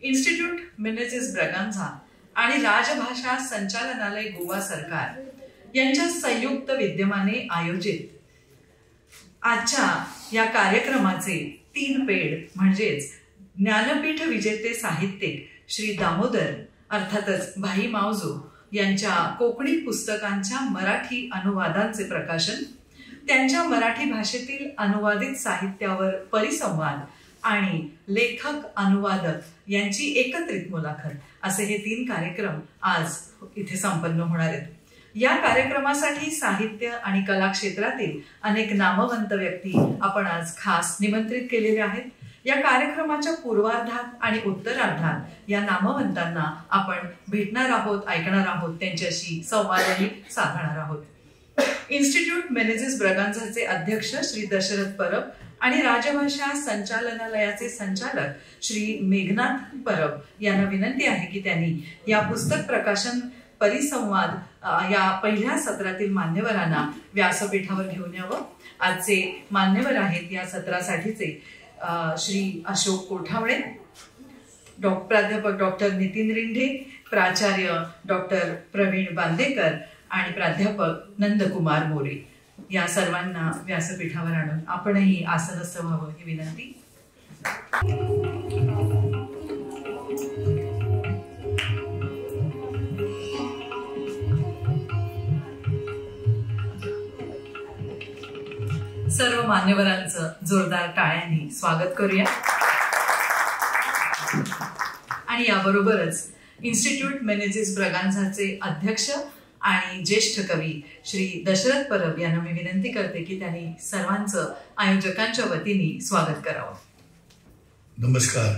Institute Menezes Braganza आणि राजभाषा संचालनालय गोवा सरकार यांच्या संयुक्त विद्यमाने आयोजित आजच्या या कार्यक्रमाचे तीन पेड म्हणजेच ज्ञानपीठ विजेते साहित्यिक श्री दामोदर अर्थातच भाई मावजो यांच्या कोकणी पुस्तकांच्या मराठी अनुवादांचे प्रकाशन, त्यांच्या मराठी भाषेतील अनुवादित साहित्यावर परिसंवाद आणि लेखक अनुवादक यांची एकत्रित मुलाखत असे हे तीन कार्यक्रम आज इथे संपन्न होणार आहेत. या कार्यक्रमासाठी साहित्य आणि कला क्षेत्रातील अनेक नामवंत व्यक्ती आपण आज खास निमंत्रित केलेले आहेत. या कार्यक्रमाच्या पूर्वार्धात आणि उत्तरार्धात या नामवंतांना आपण भेटणार आहोत, ऐकणार आहोत, त्यांच्याशी संवादही साधणार आहोत. इन्स्टिट्यूट मेनेझिस ब्रागांझाचे अध्यक्ष श्री दशरथ परब आणि राजभाषा संचालनालयाचे संचालक श्री मेघनाथ परब यांना विनंती आहे की त्यांनी या पुस्तक प्रकाशन परिसंवाद या पहिल्या सत्रातील मान्यवरांना व्यासपीठावर घेऊन यावं. आजचे मान्यवर आहेत या सत्रासाठीचे श्री अशोक कोठावळे, प्राध्यापक डॉक्टर नितीन रिंढे, प्राचार्य डॉक्टर प्रवीण बांदेकर आणि प्राध्यापक नंदकुमार मोरे. या सर्वांना व्यासपीठावर आणून आपणही आसनस्थ व्हावं ही विनंती. सर्व मान्यवरांचं जोरदार टाळ्यांनी स्वागत करूया. आणि याबरोबरच इन्स्टिट्यूट मेनेझिस ब्रागांझाचे अध्यक्ष आणि ज्येष्ठ कवी श्री दशरथ परब यांना मी विनंती करते की त्यांनी सर्वांचं आयोजकांच्या वतीने स्वागत करावं. नमस्कार.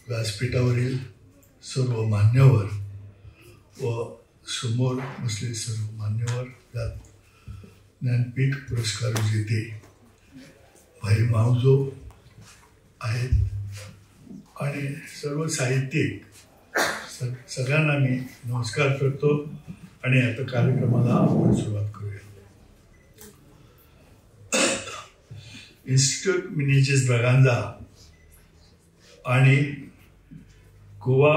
व्यासपीठावरील सर्व मान्यवर व समोर बसलेले सर्व मान्यवर, त्यात ज्ञानपीठ पुरस्कार विजेते भाई मावजो आहेत आणि सर्व साहित्यिक सगळ्यांना मी नमस्कार करतो आणि आता कार्यक्रमाला आपण सुरुवात करूया. इन्स्टिट्यूट मिनेझिस ब्रागांझा आणि गोवा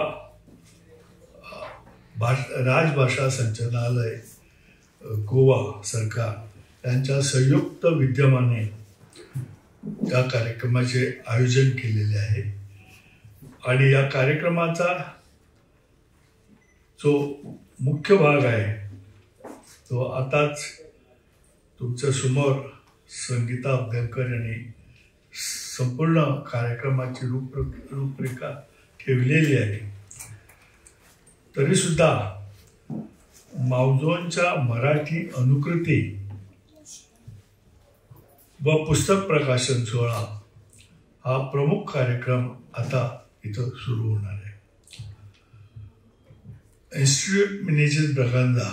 राजभाषा संचालनालय गोवा सरकार यांच्या संयुक्त विद्यमाने या कार्यक्रमाचे आयोजन केलेले आहे. आणि या कार्यक्रमाचा जो मुख्य भाग आहे तो आताच तुमच्यासमोर संगीता अभ्यंकर यांनी संपूर्ण कार्यक्रमाची रूपरेखा ठेवलेली आहे. तरीसुद्धा मावजोंच्या मराठी अनुकृती व पुस्तक प्रकाशन सोहळा हा प्रमुख कार्यक्रम आता इथं सुरू होणार आहे. इन्स्टिट्यूट मिनेझिस ब्रागांझा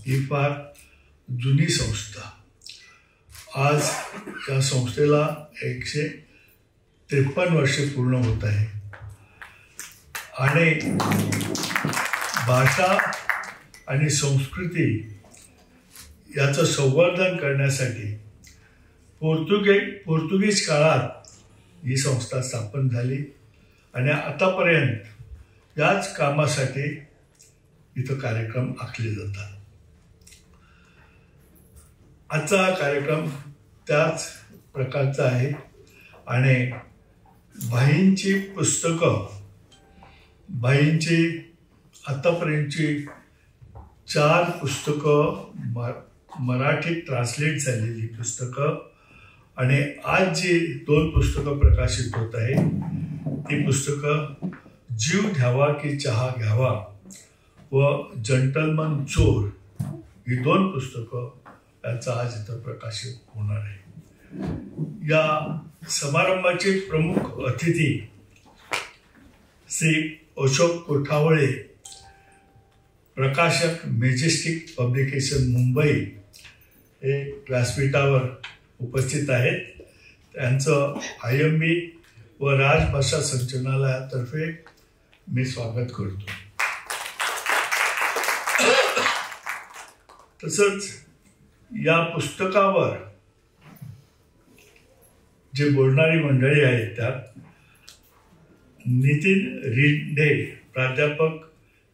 ही फार जुनी संस्था. आज या संस्थेला 153 वर्षे पूर्ण होत आहे आणि भाषा आणि संस्कृती याचं संवर्धन करण्यासाठी पोर्तुगीज काळात ही संस्था स्थापन झाली आणि आतापर्यंत याच कामासाठी इथं कार्यक्रम आखले जातात. आजचा हा कार्यक्रम त्याच प्रकारचा आहे आणि भाईंची पुस्तकं, भाईंची आतापर्यंतची 4 पुस्तकं मराठीत ट्रान्सलेट झालेली पुस्तकं आणि आज जी 2 पुस्तकं प्रकाशित होत आहे ती पुस्तकं जीव घ्यावा की चहा घ्यावा व जंटलमन चोर ही 2 पुस्तकं यांचं आज इथं प्रकाशित होणार आहे. या समारंभाचे प्रमुख अतिथी श्री अशोक कोठावळे, प्रकाशक मेजेस्टिक पब्लिकेशन मुंबई, हे व्यासपीठावर उपस्थित आहेत. त्यांचं IMB व राजभाषा संचालनालयातर्फे मी स्वागत करतो. तसंच या पुस्तकावर जे बोलणारी मंडळी आहेत त्यात नितीन रिंढे, प्राध्यापक,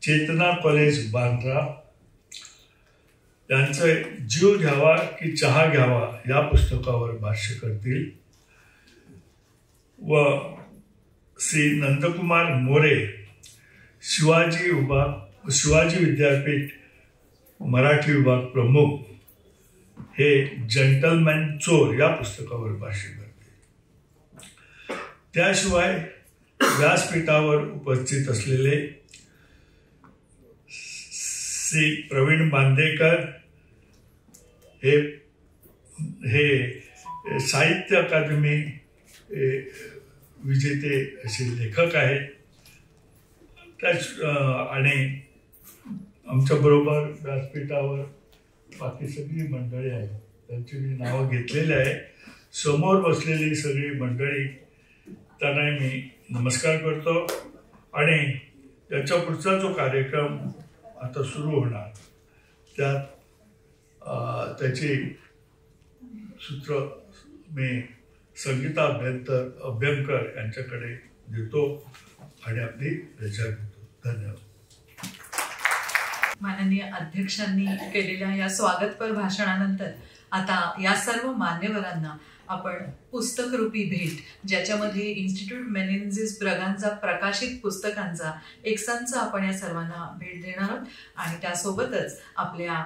चेतना कॉलेज बांद्रा, यांचं जीव घ्यावा की चहा घ्यावा या पुस्तकावर भाष्य करतील. व श्री नंदकुमार मोरे, शिवाजी विद्यापीठ मराठी विभाग प्रमुख, हे जंटलमॅन चोर या पुस्तकावर भाष्य करतील. त्याशिवाय व्यासपीठावर उपस्थित असलेले श्री प्रवीण बांदेकर हे हे साहित्य अकादमी विजेते असे लेखक आहेत. त्याच आणि आमच्याबरोबर व्यासपीठावर बाकी सगळी मंडळी आहेत, त्यांची मी नावं घेतलेली आहे. समोर बसलेली सगळी मंडळी, त्यांना मी नमस्कार करतो. आणि याच्या पुढचा जो कार्यक्रम आता सुरू होणार त्यात त्याची सूत्र मी संगीता अभ्यंकर यांच्याकडे देतो आणि आपली रजा घेतो. धन्यवाद. माननीय अध्यक्षांनी केलेल्या या स्वागतपर भाषणानंतर आता या सर्व मान्यवरांना आपण पुस्तकरूपी भेट, ज्याच्यामध्ये इन्स्टिट्यूट मेनेझिस ब्रागांझा प्रकाशित पुस्तकांचा एक संच आपण या सर्वांना भेट देणार आहोत. आणि त्यासोबतच आपल्या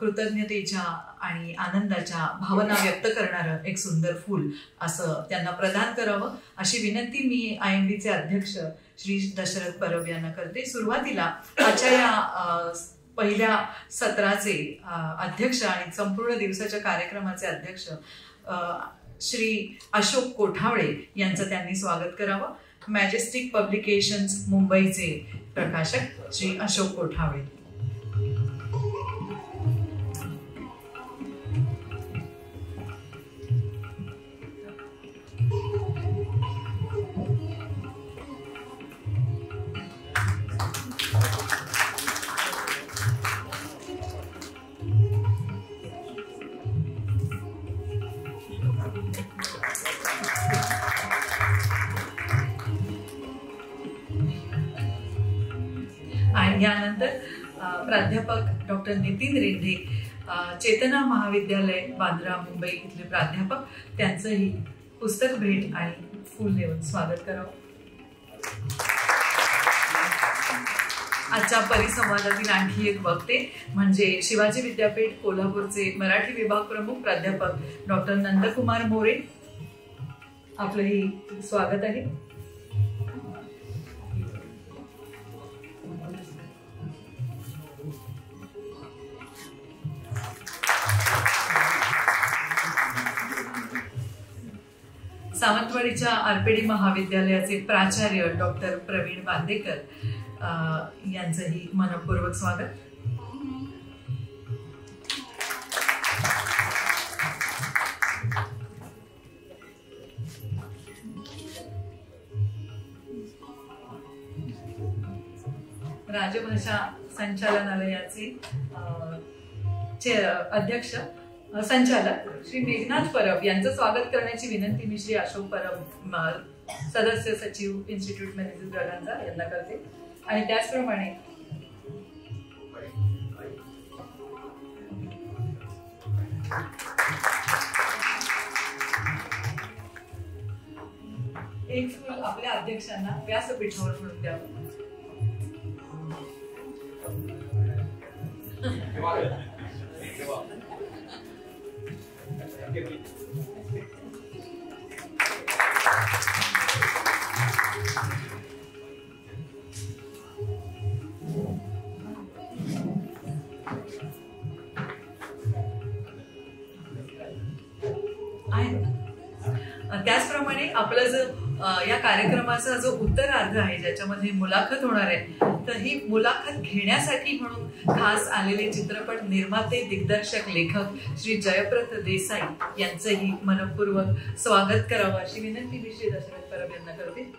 कृतज्ञतेच्या आणि आनंदाच्या भावना व्यक्त करणारं एक सुंदर फूल असं त्यांना प्रदान करावं अशी विनंती मी IMBचे अध्यक्ष श्री दशरथ परब यांना करते. सुरुवातीला आजच्या या पहिल्या सत्राचे अध्यक्ष आणि संपूर्ण दिवसाच्या कार्यक्रमाचे अध्यक्ष श्री अशोक कोठावळे यांचं त्यांनी स्वागत करावं. मॅजेस्टिक पब्लिकेशन्स मुंबईचे प्रकाशक श्री अशोक कोठावळे. यानंतर प्राध्यापक डॉक्टर नितीन रिंढे, चेतना महाविद्यालय बांद्रा मुंबई इथले प्राध्यापक, त्यांचंही पुस्तक भेट आणि फूल देऊन स्वागत करावं. आजच्या परिसंवादातील आणखी एक वक्ते म्हणजे शिवाजी विद्यापीठ कोल्हापूरचे मराठी विभाग प्रमुख प्राध्यापक डॉक्टर नंदकुमार मोरे, आपलंही स्वागत आहे. सावंतवाडीच्या आरपीडी महाविद्यालयाचे प्राचार्य डॉक्टर प्रवीण बांदेकर यांचंही मनपूर्वक स्वागत. राजभाषा संचालनालयाचे अध्यक्ष संचालक श्री मेघनाथ परब यांचं स्वागत करण्याची विनंती मी श्री अशोक परब, सदस्य सचिव इन्स्टिट्यूट मेनेझिस ब्रागांझा यांना करते. आणि त्याचप्रमाणे एक फूल आपल्या अध्यक्षांना व्यासपीठावर म्हणून द्यावं. त्याचप्रमाणे आपला जो या कार्यक्रमाचा जो उत्तरार्ध आहे ज्याच्यामध्ये मुलाखत होणार आहे, तर ही मुलाखत घेण्यासाठी म्हणून खास आलेले चित्रपट निर्माते, दिग्दर्शक, लेखक श्री जयप्रथ देसाई यांचंही मनपूर्वक स्वागत करावं अशी विनंती मी श्री दशरथ परब यांना करते.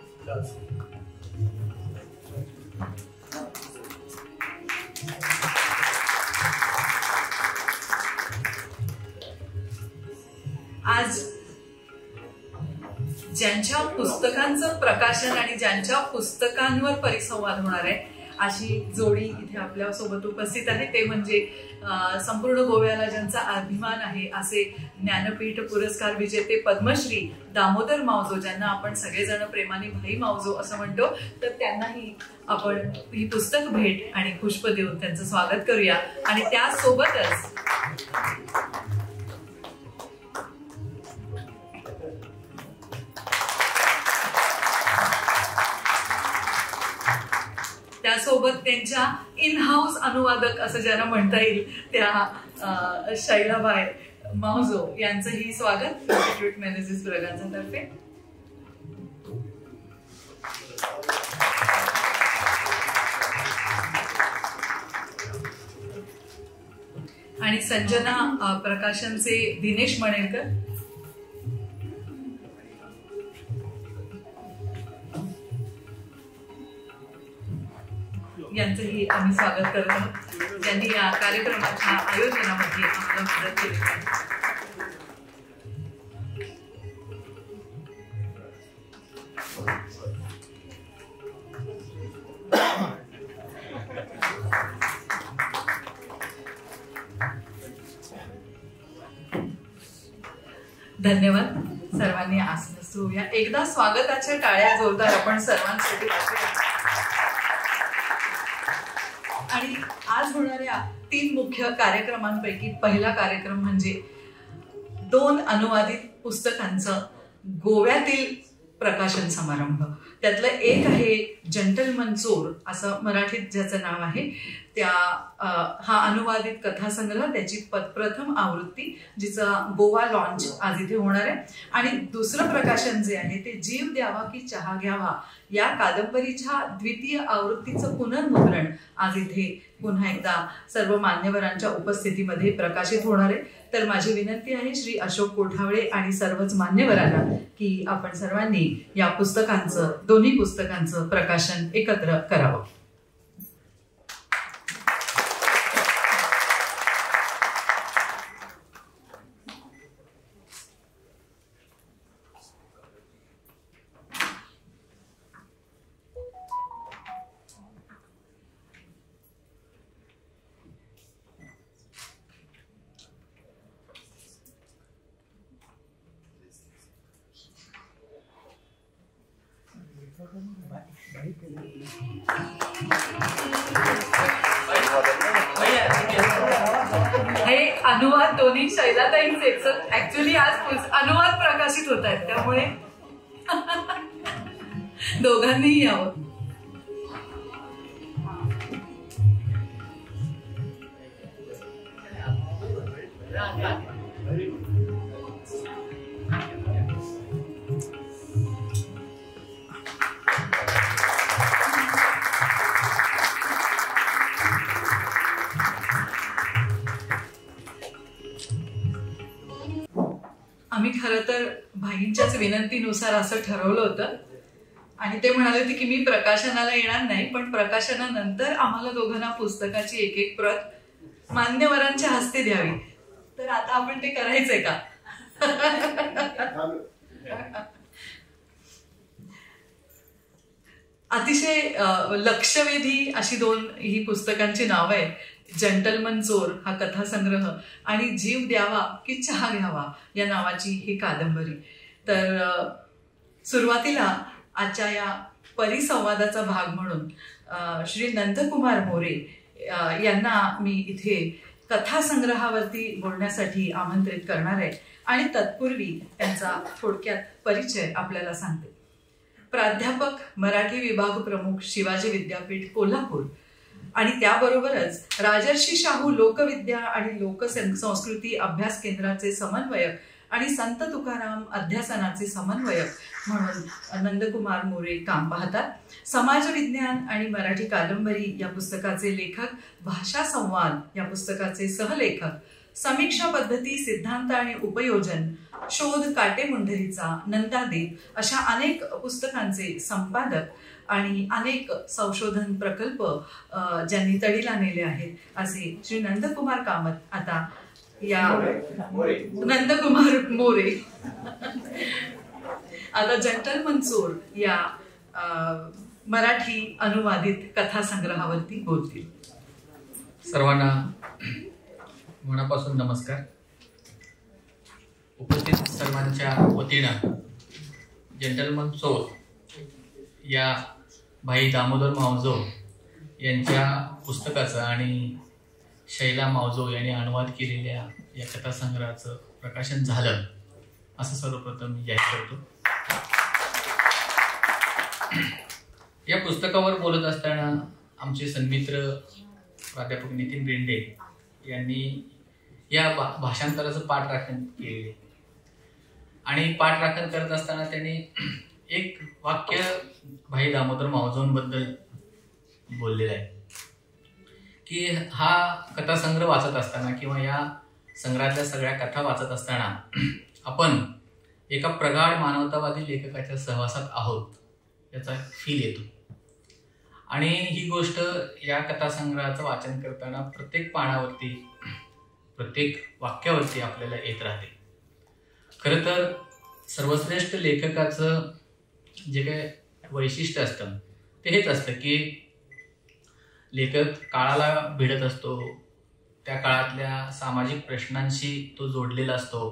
आज ज्यांच्या पुस्तकांचं प्रकाशन आणि ज्यांच्या पुस्तकांवर परिसंवाद होणार आहे अशी जोडी इथे आपल्या सोबत उपस्थित आहे. ते म्हणजे संपूर्ण गोव्याला ज्यांचा अभिमान आहे असे ज्ञानपीठ पुरस्कार विजेते पद्मश्री दामोदर मावजो, ज्यांना आपण सगळेजण प्रेमाने भाई मावजो असं म्हणतो, तर त्यांनाही आपण ही पुस्तक भेट आणि पुष्प देऊन त्यांचं स्वागत करूया. आणि त्यासोबतच त्यासोबत त्यांच्या इन हाऊस अनुवादक असं ज्यांना म्हणता येईल त्या शैलाबाई मावजो यांचंही स्वागत इन्स्टिट्यूट मेनेझिस ब्रगांचा तर्फे. आणि संजना प्रकाशनचे दिनेश मणेरकर, यांचंही आम्ही स्वागत करत आहोत, ज्यांनी या कार्यक्रमाच्या आयोजनामध्ये आम्हाला मदत केली आहे. धन्यवाद. सर्वांनी आसनस्थ होऊया. एकदा स्वागताच्या टाळ्या जोरदार आपण सर्वांसाठी. आणि आज होणाऱ्या तीन मुख्य कार्यक्रमांपैकी पहिला कार्यक्रम म्हणजे दोन अनुवादित पुस्तकांचं गोव्यातील प्रकाशन समारंभ. त्यातलं एक आहे जंटलमन चोर असं मराठीत ज्याचं नाव आहे त्या हा अनुवादित कथासंग्रह, त्याची प्रथम आवृत्ती जिचा गोवा लॉन्च आज इथे होणार आहे. आणि दुसरं प्रकाशन जे आहे ते जीव द्यावा की चहा घ्यावा या कादंबरीच्या द्वितीय आवृत्तीचं पुनर्मुद्रण आज इथे पुन्हा एकदा सर्व मान्यवरांच्या उपस्थितीमध्ये प्रकाशित होणार आहे. तर माझी विनंती आहे श्री अशोक कोठावळे आणि सर्वच मान्यवरांना की आपण सर्वांनी या पुस्तकांचं, दोन्ही पुस्तकांचं प्रकाशन एकत्र करावं. हे अनुवाद दोन्ही शैलाताईंचे ऍक्च्युली आज अनुवाद प्रकाशित होत आहेत, त्यामुळे दोघांनीही यावं. आम्ही खरं तर भाईंच्याच विनंतीनुसार असं ठरवलं होतं आणि ते म्हणाले होते की मी प्रकाशनाला येणार नाही, पण प्रकाशनानंतर आम्हाला दोघांना पुस्तकाची एक एक प्रत मान्यवरांच्या हस्ते द्यावी. तर आता आपण ते करायचंय का? अतिशय लक्षवेधी अशी दोन ही पुस्तकांची नावं आहेत. जंटलमन चोर हा कथासंग्रह आणि जीव द्यावा की चहा घ्यावा या नावाची ही कादंबरी. तर सुरुवातीला आजच्या या परिसंवादाचा भाग म्हणून श्री नंदकुमार मोरे यांना मी इथे कथासंग्रहावरती बोलण्यासाठी आमंत्रित करणार आहे आणि तत्पूर्वी त्यांचा थोडक्यात परिचय आपल्याला सांगते. प्राध्यापक, मराठी विभाग प्रमुख, शिवाजी विद्यापीठ कोल्हापूर आणि त्याबरोबरच राजर्षी शाहू लोकविद्या आणि लोकसंस्कृती अभ्यास केंद्राचे समन्वयक आणि संत तुकाराम अध्यासनाचे समन्वयक म्हणून नंदकुमार मोरे काम पाहतात. समाजविज्ञान आणि मराठी कादंबरी या पुस्तकाचे लेखक, भाषा संवाद या पुस्तकाचे सहलेखक, समीक्षा पद्धती, सिद्धांत आणि उपयोजन, शोध काटेमुंढरीचा, नंदादीप अशा अनेक पुस्तकांचे संपादक आणि अनेक संशोधन प्रकल्प ज्यांनी तडीला नेले आहेत असे श्री नंदकुमार कामत आता या नंदकुमार मोरे आता जंटलमन चोर या मराठी अनुवादित कथासंग्रहावरती बोलतील. सर्वांना मनापासून नमस्कार. उपस्थित सर्वांच्या वतीनं जंटलमन चोर या भाई दामोदर मावजो यांच्या पुस्तकाचं आणि शैला मावजो यांनी अनुवाद केलेल्या या कथासंग्रहाचं प्रकाशन झालं असं सर्वप्रथम मी जाहीर करतो. या पुस्तकावर बोलत असताना आमचे सन्मित्र प्राध्यापक नितीन भेंडे यांनी या भाषांतराचं पाठराखण केले आणि पाठराखण करत असताना त्यांनी एक वाक्य भाई दामोदर मावजोंबद्दल बोललेलं आहे की हा कथासंग्रह वाचत असताना किंवा या संग्रहातल्या सगळ्या कथा वाचत असताना आपण एका प्रगाढ मानवतावादी लेखकाच्या सहवासात आहोत याचा फील येतो. आणि ही गोष्ट या कथासंग्रहाचं वाचन करताना प्रत्येक पानावरती, प्रत्येक वाक्यावरती आपल्याला येत राहते. खरं तर सर्वश्रेष्ठ लेखकाचं जे काही वैशिष्ट्य असतं ते हेच असतं की लेखक काळाला भिडत असतो, त्या काळातल्या सामाजिक प्रश्नांशी तो जोडलेला असतो,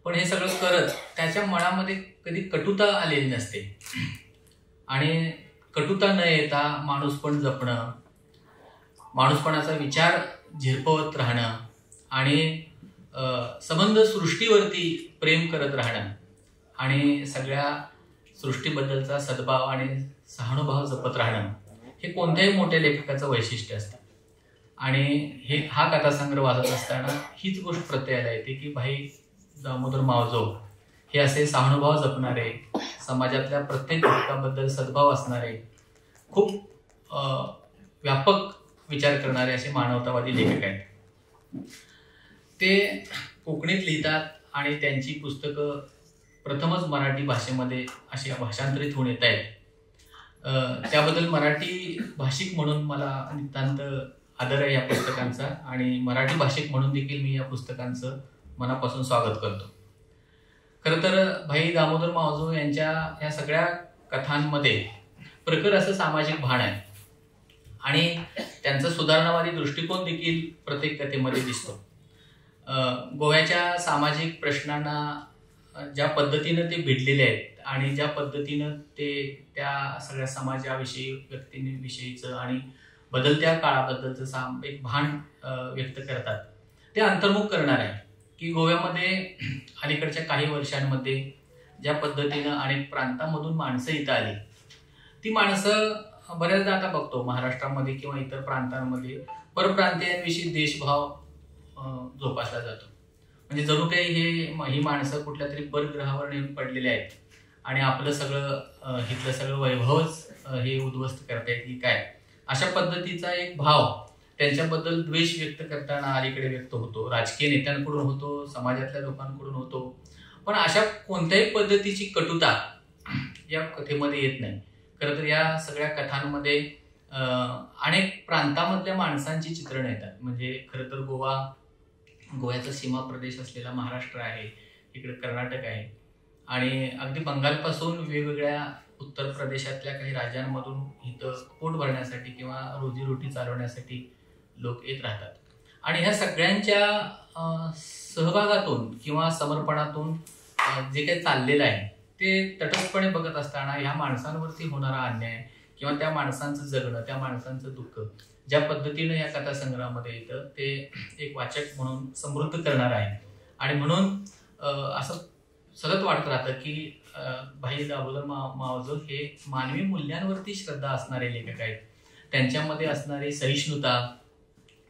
पण हे सगळं करत त्याच्या मनामध्ये कधी कटुता आलेली नसते. आणि कटुता न येता माणूसपण जपणं, माणूसपणाचा विचार झिरपवत राहणं आणि संबंध सृष्टीवरती प्रेम करत राहणं आणि सगळ्या सृष्टीबद्दलचा सद्भाव आणि सहानुभव जपत राहणं हे कोणत्याही मोठ्या लेखकाचं वैशिष्ट्य असतं. आणि हे हा कथासंग्रह वाचत असताना हीच गोष्ट प्रत्ययाला येते की भाई दामोदर मावजो हे असे सहानुभव जपणारे, समाजातल्या प्रत्येक घटकाबद्दल सद्भाव असणारे, खूप व्यापक विचार करणारे असे मानवतावादी लेखक आहेत. ते कोकणीत लिहितात आणि त्यांची पुस्तकं प्रथमच मराठी भाषेमध्ये अशी भाषांतरित होऊन येत आहेत. त्याबद्दल मराठी भाषिक म्हणून मला नितांत आदर आहे या पुस्तकांचा आणि मराठी भाषिक म्हणून देखील मी या पुस्तकांचं मनापासून स्वागत करतो. खरं तर भाई दामोदर मावजो यांच्या या सगळ्या कथांमध्ये प्रखर असं सामाजिक भान आहे आणि त्यांचा सुधारणावादी दृष्टिकोन देखील प्रत्येक कथेमध्ये दिसतो. गोव्याच्या सामाजिक प्रश्नांना ज्या पद्धतीनं ते भिडलेले आहेत आणि ज्या पद्धतीनं ते त्या सगळ्या समाजाविषयी, व्यक्तींविषयीचं आणि बदलत्या काळाबद्दलचं एक भान व्यक्त करतात ते अंतर्मुख करणार आहे की गोव्यामध्ये अलीकडच्या काही वर्षांमध्ये ज्या पद्धतीनं अनेक प्रांतांमधून माणसं इथं आली, ती माणसं बऱ्याचदा आता बघतो महाराष्ट्रामध्ये किंवा इतर प्रांतांमध्ये परप्रांतीयांविषयी देशभाव जोपासला जातो. म्हणजे जणू काही ही माणसं कुठल्या तरी परग्रहावर नेऊन पडलेली आहेत आणि आपलं सगळं इथलं सगळं वैभवच हे उद्ध्वस्त करतायत की काय, अशा पद्धतीचा एक भाव त्यांच्याबद्दल द्वेष व्यक्त करताना अलीकडे व्यक्त होतो, राजकीय नेत्यांकडून होतो, समाजातल्या लोकांकडून होतो. पण अशा कोणत्याही पद्धतीची कटुता या कथेमध्ये येत नाही. खरं तर या सगळ्या कथांमध्ये अनेक प्रांतामधल्या माणसांची चित्रण येतात. म्हणजे खरं तर गोव्याचा सीमा प्रदेश असलेला महाराष्ट्र आहे, इकडे कर्नाटक आहे आणि अगदी बंगालपासून वेगवेगळ्या उत्तर प्रदेशातल्या काही राज्यांमधून इथं पोट भरण्यासाठी किंवा रोजीरोटी चालवण्यासाठी लोक येत राहतात. आणि ह्या सगळ्यांच्या सहभागातून किंवा समर्पणातून जे काही चाललेलं आहे ते तटस्थपणे बघत असताना ह्या माणसांवरती होणारा अन्याय किंवा त्या माणसांचं जगणं, त्या माणसांचं दुःख ज्या पद्धतीनं या कथासंग्रहामध्ये येतं ते एक वाचक म्हणून समृद्ध करणार आहे. आणि म्हणून असं सतत वाटत राहतं की भाई दामोदर मावजो हे मानवी मूल्यांवरती श्रद्धा असणारे लेखक आहेत. त्यांच्यामध्ये असणारी सहिष्णुता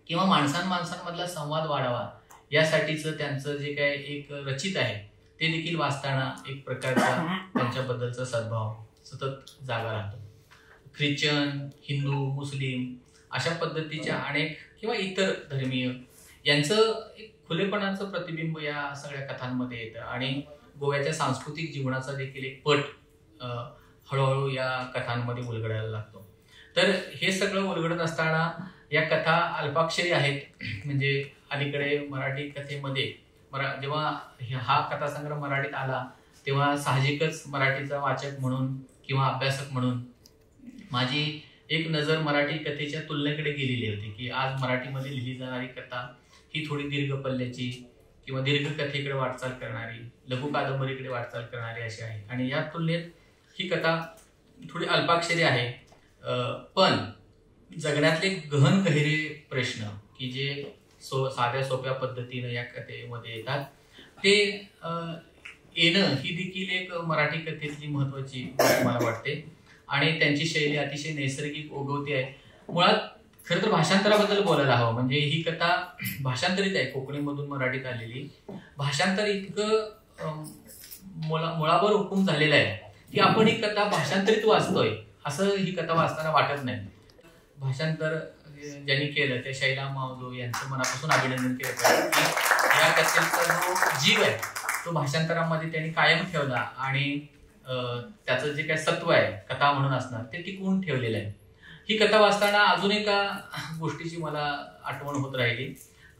किंवा माणसांमाणसांमधला संवाद वाढावा यासाठीचं त्यांचं जे काय एक रचित आहे ते देखील वाचताना एक प्रकारचा त्यांच्याबद्दलचा सद्भाव सतत जागा राहतो. ख्रिश्चन, हिंदू, मुस्लिम अशा पद्धतीच्या अनेक किंवा इतर धर्मीय यांचं एक खुलेपणाचं प्रतिबिंब या सगळ्या कथांमध्ये येतं आणि गोव्याच्या सांस्कृतिक जीवनाचा देखील एक पट हळूहळू या कथांमध्ये उलगडायला लागतो. तर हे सगळं उलगडत असताना या कथा अल्पाक्षरी आहेत. म्हणजे अलीकडे मराठी कथेमध्ये जेव्हा हा कथासंग्रह मराठीत आला तेव्हा साहजिकच मराठीचा वाचक म्हणून किंवा अभ्यासक म्हणून माझी एक नजर मराठी कथेच्या तुलनेकडे गेलेली होती की आज मराठीमध्ये लिहिली जाणारी कथा ही थोडी दीर्घ पल्ल्याची किंवा दीर्घ कथेकडे वाटचाल करणारी, लघु कादंबरीकडे वाटचाल करणारी अशी आहे. आणि या तुलनेत ही कथा थोडी अल्पाक्षरी आहे, पण जगण्यातले गहन गहिरे प्रश्न की जे साध्या सोप्या पद्धतीनं या कथेमध्ये येतात ते येणं ही देखील एक मराठी कथेतली महत्त्वाची गोष्ट मला वाटते. आणि त्यांची शैली अतिशय नैसर्गिक ओघवती आहे. मुळात खरं तर भाषांतराबद्दल बोलायला हवं, म्हणजे ही कथा भाषांतरित आहे, कोकणीमधून मराठीत आलेली. भाषांतर इतकं मुळावर हुकूम झालेला आहे की आपण ही कथा भाषांतरित वाचतोय असं ही कथा वाचताना वाटत नाही. भाषांतर ज्यांनी केलं त्या शैला मावजो यांचं मनापासून अभिनंदन केलं पाहिजे की या कथेचा जो जीव आहे तो भाषांतरामध्ये त्यांनी कायम ठेवला आणि त्याचं जे काही सत्व आहे कथा म्हणून असणार ते टिकवून ठेवलेलं आहे. ही कथा वाचताना अजून एका गोष्टीची मला आठवण होत राहिली.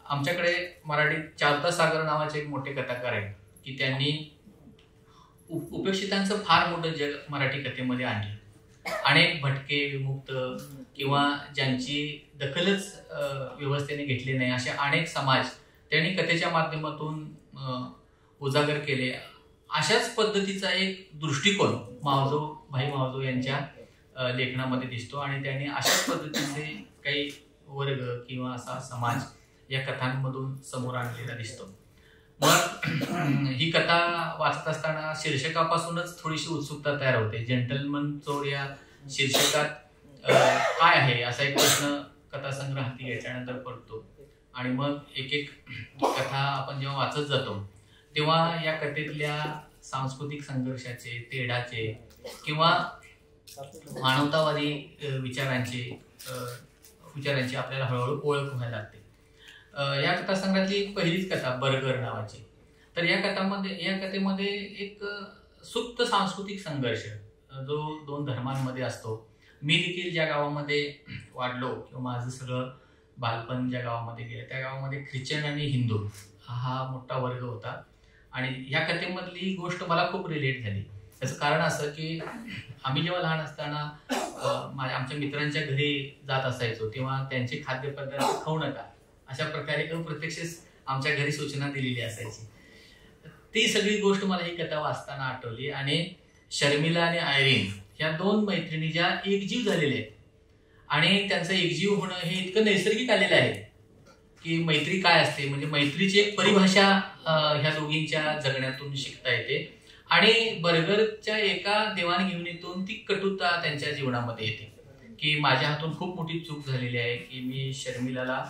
आमच्याकडे मराठीत चारुता सागर नावाचे एक मोठे कथाकार आहेत की त्यांनी उपेक्षितांचं फार मोठं जग मराठी कथेमध्ये आणलं. अनेक भटके, विमुक्त किंवा ज्यांची दखलच व्यवस्थेने घेतली नाही असे अनेक समाज त्यांनी कथेच्या माध्यमातून उजागर केले. अशाच पद्धतीचा एक दृष्टिकोन मावजो, भाई मावजो यांच्या लेखनामध्ये दिसतो आणि त्यांनी अशाच पद्धतीचे काही वर्ग किंवा असा समाज या कथांमधून समोर आणलेला दिसतो. मग ही कथा वाचत असताना शीर्षकापासूनच थोडीशी उत्सुकता तयार होते. जेंटलमन चोर या शीर्षकात काय आहे असा एक प्रश्न कथासंग्रह हाती घेतल्यानंतर पडतो. आणि मग एक एक कथा आपण जेव्हा वाचत जातो तेव्हा या कथेतल्या सांस्कृतिक संघर्षाचे, तेढाचे किंवा मानवतावादी विचारांची आपल्याला हळूहळू ओळख व्हायला लागते. या कथासंग्रहातली पहिलीच कथा बर्गर नावाची, तर या कथेमध्ये एक सुप्त सांस्कृतिक संघर्ष जो दोन धर्मांमध्ये असतो. मी देखील ज्या गावामध्ये वाढलो किंवा माझं सगळं बालपण ज्या गावामध्ये गेलं त्या गावामध्ये ख्रिश्चन आणि हिंदू हा मोठा वर्ग होता आणि ह्या कथेमधली गोष्ट मला खूप रिलेट झाली. त्याचं कारण असं की आम्ही जेव्हा लहान असताना आमच्या मित्रांच्या घरी जात असायचो तेव्हा त्यांचे खाद्यपदार्थ खाऊ नका अशा प्रकारे अप्रत्यक्ष आमच्या घरी सूचना दिलेली असायची. ती सगळी गोष्ट मला ही कथा वाचताना आठवली. आणि शर्मिला आणि आयरीन ह्या दोन मैत्रिणी ज्या एकजीव झालेल्या आहेत आणि त्यांचं एकजीव होणं हे इतकं नैसर्गिक आलेलं आहे की मैत्री काय असते, म्हणजे मैत्रीची एक परिभाषा ह्या दोघींच्या जगण्यातून शिकता येते. आणि बर्गरच्या एका देवाणघेवणीतून ती कटुता त्यांच्या जीवनामध्ये येते की माझ्या हातून खूप मोठी चूक झालेली आहे की मी शर्मिलाला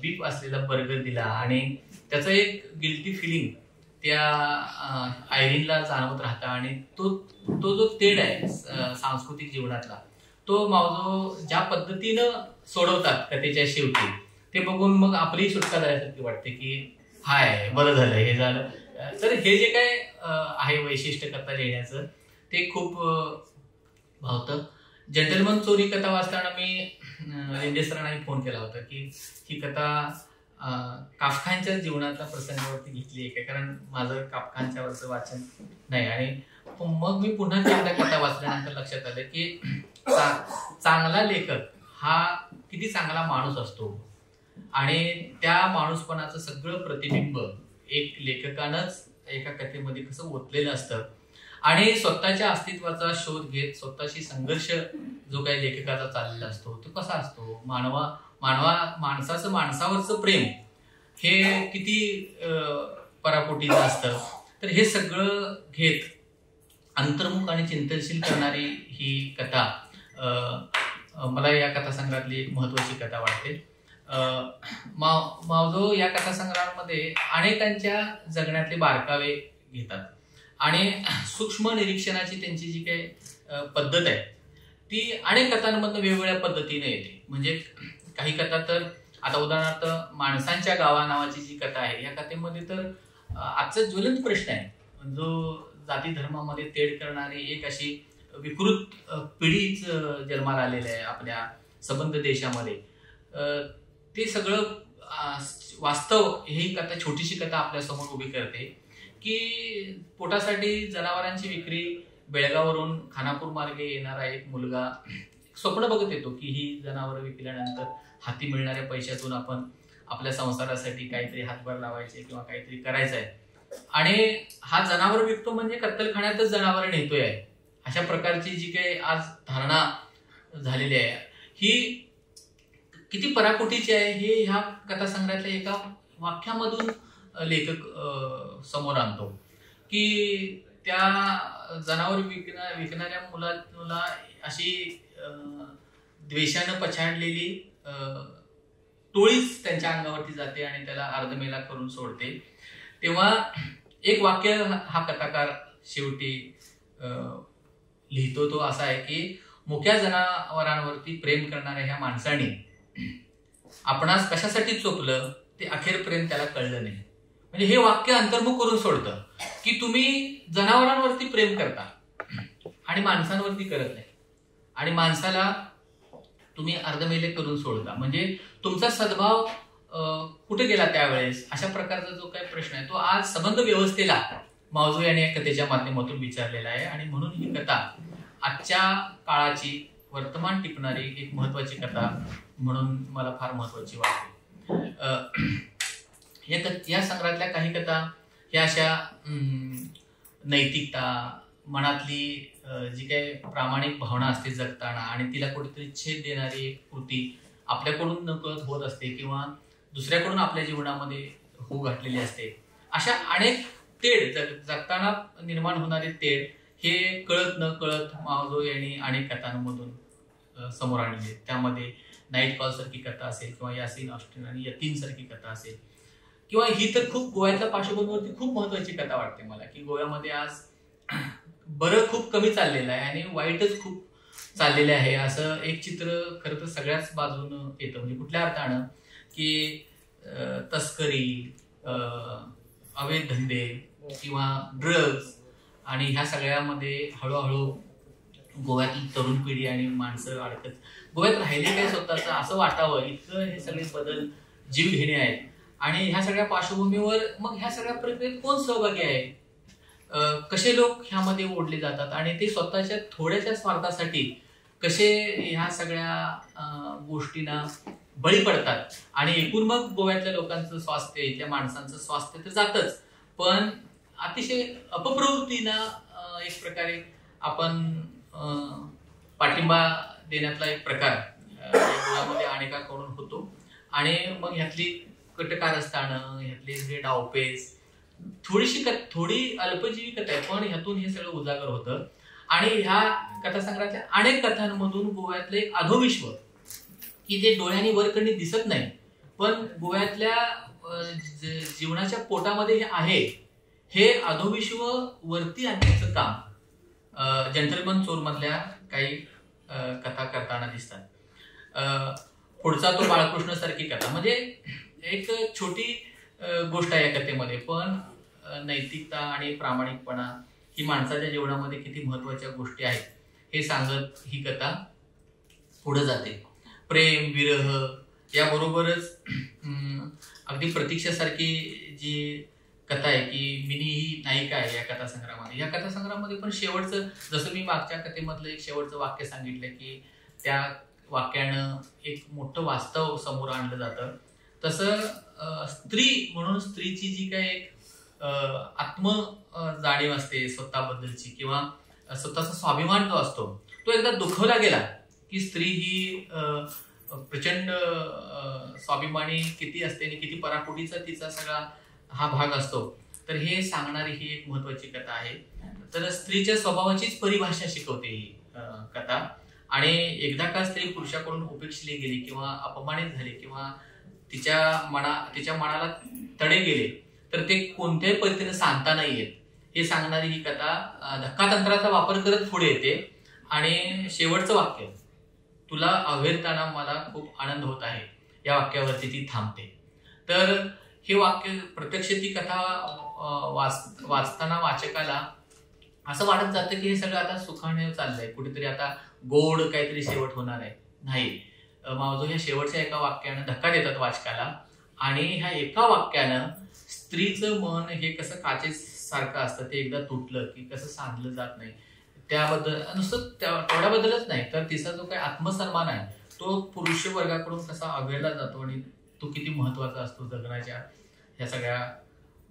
बीफ असलेला बर्गर दिला आणि त्याचं एक गिल्टी फिलिंग त्या आयरीनला जाणवत राहतं. आणि तो तो जो तेढ आहे सांस्कृतिक जीवनातला तो मावजो ज्या पद्धतीनं सोडवतात कथेच्या शेवटी ते बघून मग आपलीही सुटका झाल्यासारखी वाटते की हाय बरं झालं हे झालं. तर हे जे काय आहे वैशिष्ट्य कथा लिहिण्याचं ते खूप भावतं. जेंटलमन चोरी कथा वाचताना मी लेंडे सरांनाही फोन केला होता की ही कथा काफकांच्या जीवनातल्या प्रसंगावरती घेतली आहे का, कारण माझं काफकांच्यावरचं वाचन नाही. आणि मग मी पुन्हा एकदा कथा वाचल्यानंतर लक्षात आलं की चांगला लेखक हा किती चांगला माणूस असतो आणि त्या माणूसपणाचं सगळं प्रतिबिंब एक लेखकानंच एका कथेमध्ये कसं ओतलेलं असतं आणि स्वतःच्या अस्तित्वाचा शोध घेत स्वतःशी संघर्ष जो काही लेखकाचा चाललेला असतो तो कसा असतो, माणसाचं माणसावरचं प्रेम हे किती पराकोटीचं असतं. तर हे सगळं घेत अंतर्मुख आणि चिंतनशील करणारी ही कथा मला या कथासंग्रहातली एक महत्त्वाची कथा वाटते. मावजो या कथासंग्रहामध्ये अनेकांच्या जगण्यातले बारकावे घेतात आणि सूक्ष्म निरीक्षणाची त्यांची जी काही पद्धत आहे ती अनेक कथांमधून वेगवेगळ्या पद्धतीने येते. म्हणजे काही कथा तर आता उदाहरणार्थ माणसांच्या गावा नावाची जी कथा आहे या कथेमध्ये तर आजचा ज्वलंत प्रश्न आहे जो जाती धर्मामध्ये तेढ करणारी एक अशी विकृत पिढीच जन्माला आलेली आहे आपल्या सबंध देशामध्ये. ते सगळं वास्तव ही कथा, छोटीशी कथा आपल्यासमोर उभी करते की पोटासाठी जनावरांची विक्री बेळगाववरून खानापूर मार्गे येणारा एक मुलगा स्वप्न बघत येतो की ही जनावरं विकल्यानंतर हाती मिळणाऱ्या पैशातून आपण आपल्या संसारासाठी काहीतरी हातभार लावायचे किंवा काहीतरी करायचं आहे. आणि हा जनावर विकतो म्हणजे कत्तलखान्यातच जनावर नेतोय आहे, अशा प्रकारची जी काही आज धारणा झालेली आहे ही किती पराकोटीची आहे हे ह्या कथासंग्रहातल्या एका वाक्यामधून लेखक समोर आणतो की त्या जनावर विकणाऱ्या मुलाला अशी द्वेषानं पछाडलेली टोळीच त्यांच्या अंगावरती जाते आणि त्याला अर्धमेला करून सोडते. तेव्हा एक वाक्य हा कथाकार शेवटी लिहितो तो असा आहे की मुक्या जनावरांवरती प्रेम करणाऱ्या ह्या माणसाने आपणास कशासाठी चोपलं ते अखेरपर्यंत त्याला कळलं नाही. म्हणजे हे वाक्य अंतर्मुख करून सोडतं की तुम्ही जनावरांवरती प्रेम करता आणि माणसांवरती करत नाही आणि माणसाला तुम्ही अर्धमेले करून सोडता, म्हणजे तुमचा सद्भाव कुठे गेला त्यावेळेस, अशा प्रकारचा जो काही प्रश्न आहे तो आज संबंध व्यवस्थेला मावजो यांनी या कथेच्या माध्यमातून विचारलेला आहे. आणि म्हणून ही कथा आजच्या काळाची वर्तमान टिपणारी एक महत्वाची कथा म्हणून मला फार महत्वाची वाटते. या संग्रहातल्या काही कथा ह्या अशा नैतिकता, मनातली जी काही प्रामाणिक भावना असते जगताना आणि तिला कुठेतरी छेद देणारी एक कृती आपल्याकडून नकळत होत असते किंवा दुसऱ्याकडून आपल्या जीवनामध्ये होऊ घातलेली असते, अशा अनेक तेढ जगताना निर्माण होणारे तेढ हे कळत न कळत मावजो यांनी अनेक कथांमधून समोर आणले. त्यामध्ये नाईट कॉल सारखी कथा असेल किंवा यासीन ऑस्टिन आणि यतीन सारखी कथा असेल किंवा ही तर खूप गोव्यातल्या पार्श्वभूमीवरती खूप महत्वाची कथा वाटते मला की गोव्यामध्ये आज बरं खूप कमी चाललेलं आहे आणि वाईटच खूप चाललेलं आहे असं एक चित्र खरं तर सगळ्याच बाजूनं येतं. म्हणजे कुठल्या अर्थानं की तस्करी, अवैध धंदे किंवा ड्रग्ज आणि ह्या सगळ्यामध्ये हळूहळू गोव्यातली तरुण पिढी आणि माणसं अडकत गोव्यात राहिले काय स्वतःचं असं वाटावं इतकं हे सगळे बदल जीव घेणे आहेत. आणि ह्या सगळ्या पार्श्वभूमीवर मग ह्या सगळ्या प्रक्रियेत कोण सहभागी आहे, कसे लोक ह्यामध्ये ओढले जातात आणि ते स्वतःच्या थोड्याशा स्वार्थासाठी कसे ह्या सगळ्या गोष्टींना बळी पडतात आणि एकूण मग गोव्यातल्या लोकांचं स्वास्थ्य, इथल्या माणसांचं स्वास्थ्य तर जातच, पण अतिशय अपप्रवृत्तींना एक प्रकारे आपण पाठिंबा देण्यातला एक प्रकार गोव्यामध्ये अनेकांकडून होतो. आणि मग ह्यातली कटकारस्थानं, ह्यातले सगळे डावपेच, थोडी अल्पजीवी कथा आहे पण ह्यातून हे सगळं उजागर होतं. आणि ह्या कथासंग्रहातल्या अनेक कथांमधून गोव्यातलं एक अधोविश्व की जे डोळ्यांनी वरकडे दिसत नाही पण गोव्यातल्या जीवनाच्या पोटामध्ये हे आहे, हे अधोविश्व वरती आणण्याचं काम जंटलमन चोर मधल्या काही कथा करताना दिसतात. पुढचा तो बाळकृष्ण सारखी कथा, म्हणजे एक छोटी गोष्ट आहे या कथेमध्ये पण नैतिकता आणि प्रामाणिकपणा ही माणसाच्या जीवनामध्ये किती महत्वाच्या गोष्टी आहेत हे सांगत ही कथा पुढे जाते. प्रेम, विरह याबरोबरच अगदी प्रतीक्षासारखी जी कथा आहे की मिनी ही नायिका आहे या कथासंग्रहामध्ये. या कथासंग्रहामध्ये पण शेवटचं, जसं मी मागच्या कथेमधलं एक शेवटचं वाक्य सांगितलं की त्या वाक्यानं एक मोठं वास्तव समोर आणलं जातं, तसं स्त्री म्हणून स्त्रीची जी काही एक आत्म जाणीव असते स्वतःबद्दलची किंवा स्वतःचा स्वाभिमान जो असतो तो एकदा दुखवला गेला की स्त्री ही प्रचंड स्वाभिमानी किती असते आणि किती पराकोटीचा तिचा सगळा हा भाग असतो, तर हे सांगणारी ही एक महत्वाची कथा आहे. तर स्त्रीच्या स्वभावाचीच परिभाषा शिकवते ही कथा. आणि एकदा का स्त्री पुरुषाकडून उपेक्षिली गेली किंवा अपमानित झाली किंवा तिच्या मनाला तडे गेले तर ते कोणत्याही पद्धतीने सांगता नाही येत हे सांगणारी ही कथा धक्कातंत्राचा वापर करत पुढे येते. आणि शेवटचं वाक्य, तुला अव्हेरताना मला खूप आनंद होत आहे, या वाक्यावरती ती थांबते. तर हे वाक्य प्रत्यक्ष ती कथा वाचताना वाचकाला असं वाटत जातं की हे सगळं आता सुखाने चाललंय, कुठेतरी आता गोड काहीतरी शेवट होणार आहे. नाही, मावजो ह्या शेवटच्या एका वाक्यानं धक्का देतात वाचकाला आणि ह्या एका वाक्यानं स्त्रीचं मन हे कसं काचेत सारखं असतं, ते एकदा तुटलं की कसं सांधलं जात नाही, त्याबद्दल नुसतं तेवढ्याबद्दलच नाही तर तिचा जो काही आत्मसन्मान आहे तो पुरुष वर्गाकडून कसा अवहेळला जातो आणि तो किती महत्वाचा असतो जगण्याच्या ह्या सगळ्या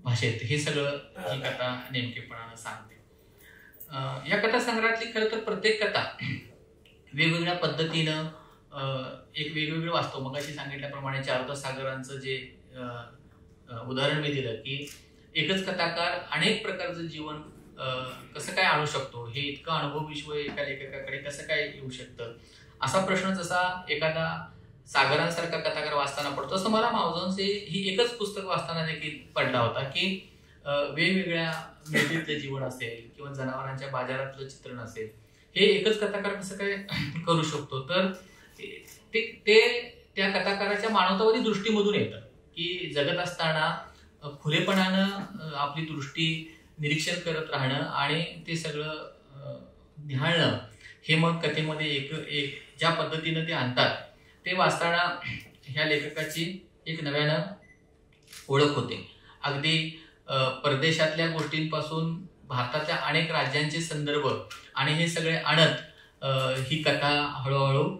भाषेत, हे सगळं ही कथा नेमकेपणानं सांगते. या कथासंग्रहातली खरं तर प्रत्येक कथा वेगवेगळ्या पद्धतीनं एक वेगवेगळं वाचतो. मगाशी सांगितल्याप्रमाणे चारुता सागरांचं जे उदाहरण मी दिलं की एकच कथाकार अनेक प्रकारचं जीवन कसं काय आणू शकतो, हे इतकं अनुभव विश्व एका लेखकाकडे कसं काय येऊ शकतं, असा प्रश्न जसा एखादा सागरांसारखा कथाकार वाचताना पडतो, तसं मला मावजोंचे ही एकच पुस्तक वाचताना देखील पडला होता की वेगवेगळ्या मिळतीतलं जीवन असेल किंवा जनावरांच्या बाजारातलं चित्रण असेल, हे एकच कथाकार कसं काय करू शकतो. तर ते त्या कथाकाराच्या मानवतावादी दृष्टीमधून येतं की जगत असताना खुलेपणानं आपली दृष्टी निरीक्षण करत राहणं आणि ते सगळं निहाळणं, हे मग कथेमध्ये एक एक ज्या पद्धतीनं ते आणतात ते वाचताना ह्या लेखकाची एक नव्यानं ओळख होते. अगदी परदेशातल्या गोष्टींपासून भारतातल्या अनेक राज्यांचे संदर्भ आणि हे सगळे आणत ही कथा हळूहळू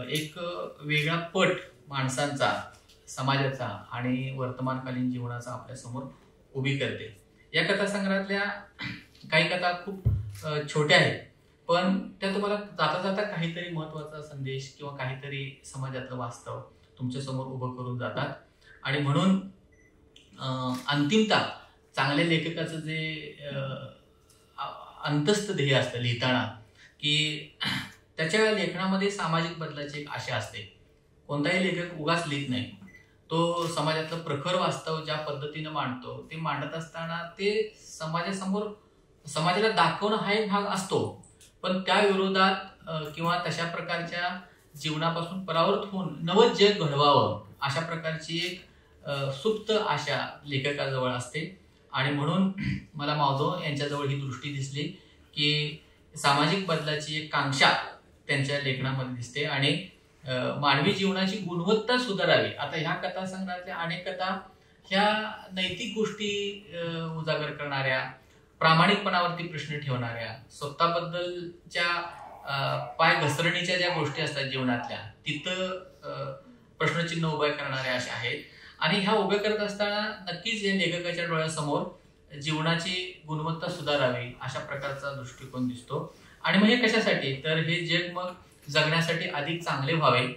एक वेगळा पट माणसांचा, समाजाचा आणि वर्तमानकालीन जीवनाचा आपल्यासमोर उभी करते. या कथासंग्रहातल्या काही कथा खूप छोट्या आहेत पण त्या तुम्हाला जाता जाता काहीतरी महत्त्वाचा संदेश किंवा काहीतरी समाजातलं वास्तव तुमच्यासमोर उभं करून जातात. आणि म्हणून अंतिमतः चांगल्या लेखकाचं जे अंतस्थ ध्येय असतं लिहिताना की त्याच्या लेखनामध्ये सामाजिक बदलाची एक आशा असते. कोणताही लेखक उगाच लिहित नाही, तो समाजातलं प्रखर वास्तव ज्या पद्धतीनं मांडतो ते मांडत असताना ते समाजासमोर समाजाला दाखवणं हा एक भाग असतो, पण त्या विरोधात किंवा तशा प्रकारच्या जीवनापासून परावृत्त होऊन नवं जग घडवावं अशा प्रकारची एक सुप्त आशा लेखकाजवळ असते. आणि म्हणून मला मावजो यांच्याजवळ ही दृष्टी दिसली की सामाजिक बदलाची एक कांक्षा त्यांच्या लेखनामध्ये दिसते आणि मानवी जीवनाची गुणवत्ता सुधारावी. आता ह्या कथासंग्रहातल्या अनेक कथा ह्या नैतिक गोष्टी उजागर करणाऱ्या, प्रामाणिकपणावरती प्रश्न ठेवणाऱ्या, स्वतःबद्दलच्या पाय घसरणीच्या ज्या गोष्टी असतात जीवनातल्या तिथं प्रश्नचिन्ह उभ्या करणाऱ्या अशा आहेत. आणि ह्या उभ्या करत असताना नक्कीच या लेखकाच्या डोळ्यासमोर जीवनाची गुणवत्ता सुधारावी अशा प्रकारचा दृष्टिकोन दिसतो. आणि मग हे कशासाठी, तर हे जग मग जगण्यासाठी अधिक चांगले व्हावे,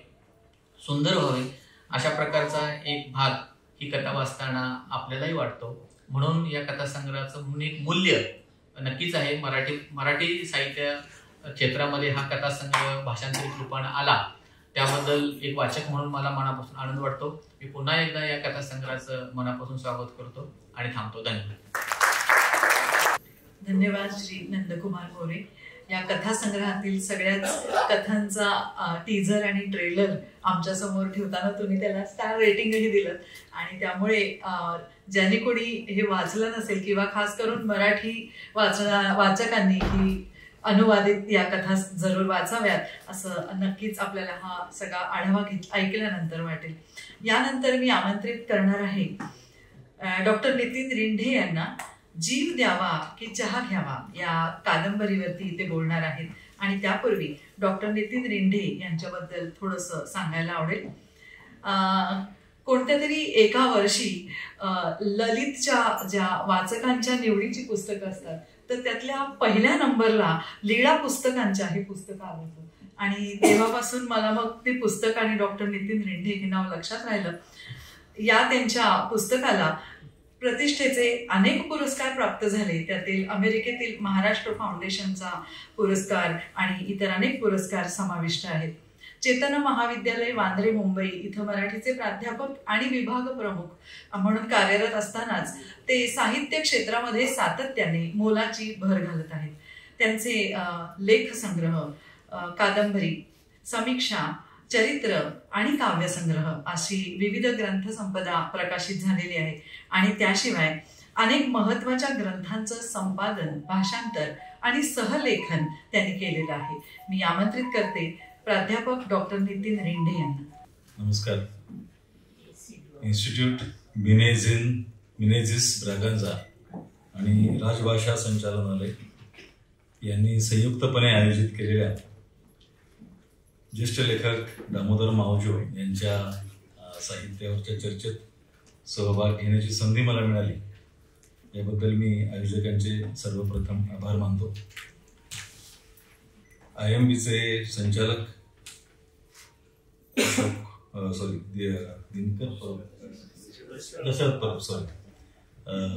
सुंदर व्हावे अशा प्रकारचा एक भाग ही कथा वाचताना आपल्यालाही वाटतो. म्हणून या कथासंग्रहाचं म्हणून एक मूल्य नक्कीच आहे. मराठी मराठी साहित्य क्षेत्रामध्ये हा कथासंग्रह भाषांतरित रूपाने आला त्याबद्दल एक वाचक म्हणून मला मनापासून आनंद वाटतो. मी पुन्हा एकदा या कथासंग्रहाचं मनापासून स्वागत करतो आणि थांबतो. धन्यवाद. धन्यवाद श्री नंदकुमार मोरे. या कथासंग्रहातील सगळ्याच कथांचा टीजर आणि ट्रेलर आमच्यासमोर ठेवताना तुम्ही त्याला स्टार रेटिंगही दिलं आणि त्यामुळे ज्याने कोणी हे वाचलं नसेल किंवा खास करून मराठी वाचकांनी ही अनुवादित या कथा जरूर वाचाव्यात असं नक्कीच आपल्याला हा सगळा आढावा ऐकल्यानंतर वाटेल. यानंतर मी आमंत्रित करणार आहे डॉक्टर नितीन रिंढे यांना. जीव द्यावा की चहा घ्यावा या कादंबरीवरती ते बोलणार आहेत आणि त्यापूर्वी डॉक्टर नितीन रिंढे यांच्याबद्दल थोडंसं सांगायला आवडेल. कोणत्या तरी एका वर्षी ललितच्या ज्या वाचकांच्या निवडीची पुस्तकं असतात तर त्यातल्या पहिल्या नंबरला लीळा पुस्तकांच्या हे पुस्तक आलं होतं आणि तेव्हापासून मला मग ते पुस्तक आणि डॉक्टर नितीन रिंढे हे नाव लक्षात राहिलं. या त्यांच्या पुस्तकाला प्रतिष्ठेचे अनेक पुरस्कार प्राप्त झाले. त्यातील अमेरिकेतील महाराष्ट्र फाउंडेशनचा पुरस्कार आणि इतर अनेक पुरस्कार समाविष्ट आहेत. चेतन महाविद्यालय वांद्रे मुंबई इथं मराठीचे प्राध्यापक आणि विभाग प्रमुख म्हणून कार्यरत असतानाच ते साहित्य क्षेत्रामध्ये सातत्याने मोलाची भर घालत आहेत. त्यांचे लेखसंग्रह, कादंबरी, समीक्षा, चरित्र आणि काव्यसंग्रह अशी विविध ग्रंथसंपदा प्रकाशित झालेली आहे आणि त्याशिवाय अनेक महत्त्वाच्या ग्रंथांचं संपादन, भाषांतर आणि सहलेखन त्यांनी केलेलं आहे. मी आमंत्रित करते प्राध्यापक डॉक्टर नितीन रिंढे यांना. नमस्कार. इन्स्टिट्यूट मिनेझिस ब्रागांझा आणि राजभाषा संचालनालय यांनी संयुक्तपणे आयोजित केलेल्या ज्येष्ठ लेखक दामोदर मावजो यांच्या साहित्यावरच्या चर्चेत सहभाग घेण्याची संधी मला मिळाली याबद्दल मी आयोजकांचे सर्वप्रथम आभार मानतो. IMBचे संचालक दिनकर परब, दशरथ परब,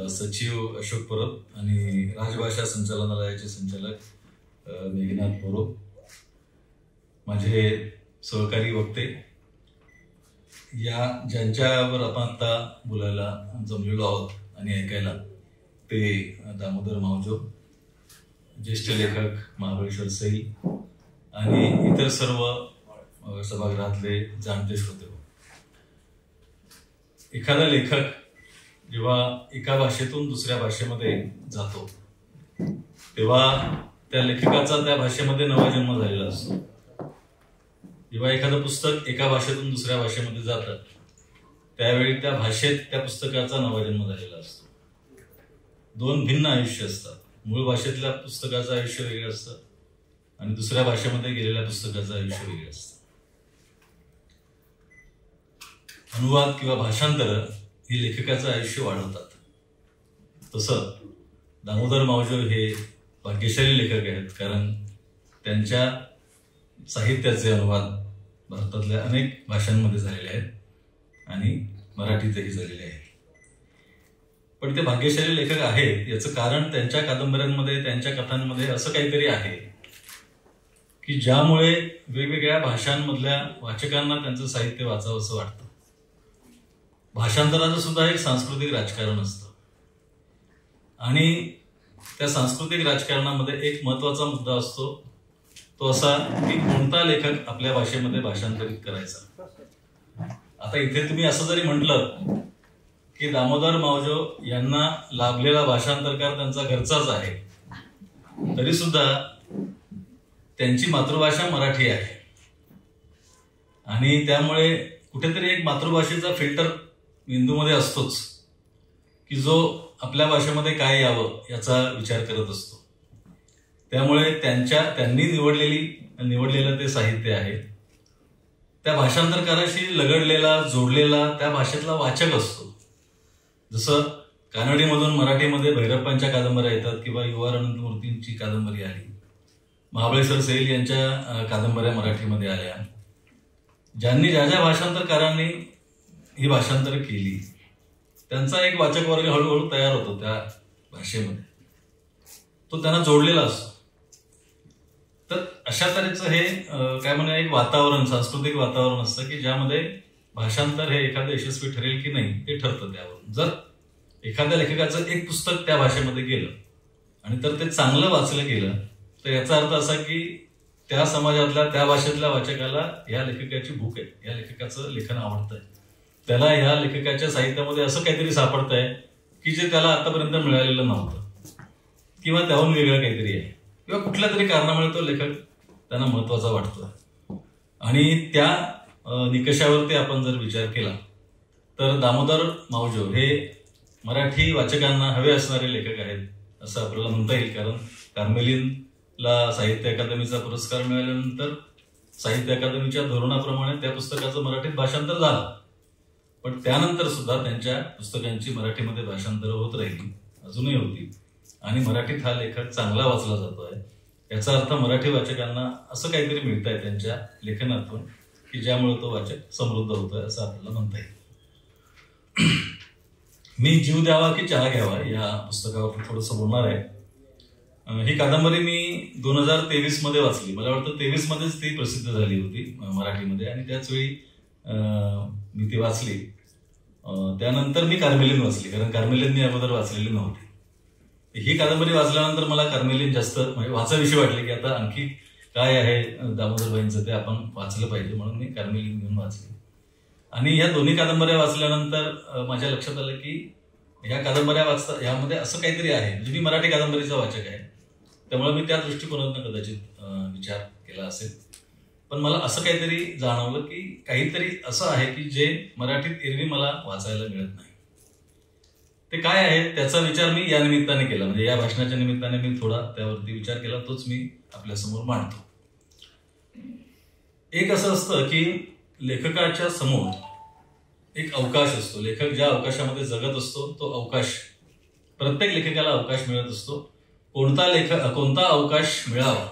सचिव अशोक परब आणि राजभाषा संचालनालयाचे संचालक मेघनाथ बोरो, माझे सहकारी वक्ते या ज्यांच्यावर आपण आता बोलायला जमलेलो आहोत आणि ऐकायला, ते दामोदर मावजो, ज्येष्ठ लेखक महाबळेश्वर सैल आणि इतर सर्व सभागृहातले जाणते श्रोते. एखादा लेखक जेव्हा एका भाषेतून दुसऱ्या भाषेमध्ये जातो तेव्हा त्या लेखकाचा त्या भाषेमध्ये नवा जन्म झालेला असतो. जेव्हा एखादं पुस्तक एका भाषेतून दुसऱ्या भाषेमध्ये जातं त्यावेळी त्या भाषेत त्या पुस्तकाचा नवा जन्म झालेला असतो. दोन भिन्न आयुष्य असतात. मूळ भाषेतल्या पुस्तकाचं आयुष्य वेगळं असतं आणि दुसऱ्या भाषेमध्ये गेलेल्या पुस्तकाचं आयुष्य वेगळं असतं. अनुवाद किंवा भाषांतर ही लेखकाचं आयुष्य वाढवतात. तसं दामोदर मावजो हे भाग्यशाली लेखक आहेत, कारण त्यांच्या साहित्याचे अनुवाद भारतातल्या अनेक भाषांमध्ये झालेले आहेत आणि मराठीतही झालेले आहेत. पण ते भाग्यशाली लेखक आहेत याचं कारण त्यांच्या कादंबऱ्यांमध्ये, त्यांच्या कथांमध्ये असं काहीतरी आहे की ज्यामुळे वेगवेगळ्या भाषांमधल्या वाचकांना त्यांचं साहित्य वाचावं असं वाटतं. भाषांतराचं सुद्धा एक सांस्कृतिक राजकारण असतं आणि त्या सांस्कृतिक राजकारणामध्ये एक महत्त्वाचा मुद्दा असतो, तो असा की कोणता लेखक आपल्या भाषेमध्ये भाषांतरित करायचा. आता इथे तुम्ही असं जरी म्हटलं की दामोदर मावजो यांना लाभलेला भाषांतरकार त्यांचा घरचाच आहे, तरी सुद्धा त्यांची मातृभाषा मराठी आहे आणि त्यामुळे कुठेतरी एक मातृभाषेचा फिल्टर मेंदूमध्ये असतोच की जो आपल्या भाषेमध्ये काय यावं याचा विचार करत असतो. त्यामुळे त्यांनी निवडलेलं ते साहित्य आहे. त्या भाषांतरकाराशी लगडलेला, जोडलेला त्या भाषेतला वाचक असतो. जसं कानडीमधून मराठीमध्ये भैरप्पांच्या कादंबऱ्या येतात किंवा you are अनंतमूर्तींची कादंबरी आली, महाबळेश्वर सैल यांच्या कादंबऱ्या मराठीमध्ये आल्या. ज्यांनी ज्या ज्या भाषांतरकारांनी ही भाषांतर केली त्यांचा एक वाचक वर्ग हळूहळू तयार होतो त्या भाषेमध्ये, तो त्यांना जोडलेला असतो. तर अशा तऱ्हेचं हे काय म्हणूया एक वातावरण, सांस्कृतिक वातावरण असतं की ज्यामध्ये भाषांतर हे एखादं यशस्वी ठरेल की नाही ते ठरतं त्यावरून. जर एखाद्या लेखकाचं एक पुस्तक त्या भाषेमध्ये गेलं आणि तर ते चांगलं वाचलं गेलं तर याचा अर्थ असा की त्या समाजातल्या, त्या भाषेतल्या वाचकाला ह्या लेखकाची भूक आहे, या लेखकाचं लेखन आवडतं आहे, त्याला ह्या लेखकाच्या साहित्यामध्ये असं काहीतरी सापडतं आहे की जे त्याला आतापर्यंत मिळालेलं नव्हतं किंवा त्याहून वेगळं काहीतरी आहे किंवा कुठल्या तरी कारणामुळे तो लेखक त्यांना महत्त्वाचा वाटतो. आणि त्या निकषावरती आपण जर विचार केला तर दामोदर मावजो हे मराठी वाचकांना हवे असणारे लेखक आहेत असं आपल्याला म्हणता येईल. कारण कार्मेलिनला साहित्य अकादमीचा पुरस्कार मिळाल्यानंतर साहित्य अकादमीच्या धोरणाप्रमाणे त्या पुस्तकाचं मराठीत भाषांतर झालं, पण त्यानंतर सुद्धा त्यांच्या पुस्तकांची मराठीमध्ये भाषांतर होत राहिली, अजूनही होती आणि मराठीत हा लेखक चांगला वाचला जातो आहे. याचा अर्थ मराठी वाचकांना असं काहीतरी मिळत आहे त्यांच्या लेखनातून की ज्यामुळे तो वाचक समृद्ध होतोय असं आपल्याला म्हणता येईल. मी जीव द्यावा की चहा घ्यावा या पुस्तकावर थोडंसं बोलणार आहे. ही कादंबरी मी 2023 मध्ये वाचली. मला वाटतं 23 मध्येच ती प्रसिद्ध झाली होती मराठीमध्ये आणि त्याचवेळी मी ती वाचली. त्यानंतर मी कार्मेलिन वाचली, कारण कार्मेलिन मी अगोदर वाचलेली नव्हती. ही कादंबरी वाचल्यानंतर मला कार्मेलिन जास्त म्हणजे वाचाविषयी वाटले की आता आणखी काय आहे दामोदरभाईंचं ते आपण वाचलं पाहिजे, म्हणून मी कार्मेलिन घेऊन वाचली. आणि ह्या दोन्ही कादंबऱ्या वाचल्यानंतर माझ्या लक्षात आलं की ह्या कादंबऱ्या वाचता ह्यामध्ये असं काहीतरी आहे. म्हणजे मी मराठी कादंबरीचा वाचक आहे त्यामुळे मी त्या दृष्टिकोनातून कदाचित विचार केला असेल, पण मला असं काहीतरी जाणवलं की काहीतरी असं आहे की जे मराठीत एरवी मला वाचायला मिळत नाही. ते काय आहे त्याचा विचार मी या निमित्ताने केला, म्हणजे या भाषणाच्या निमित्ताने मी थोडा त्यावरती विचार केला, तोच मी आपल्यासमोर मांडतो. एक असं असतं की लेखकाच्या समोर एक अवकाश असतो. लेखक ज्या अवकाशामध्ये जगत असतो तो अवकाश, प्रत्येक लेखकाला अवकाश मिळत असतो. कोणता लेखक कोणता अवकाश मिळावा,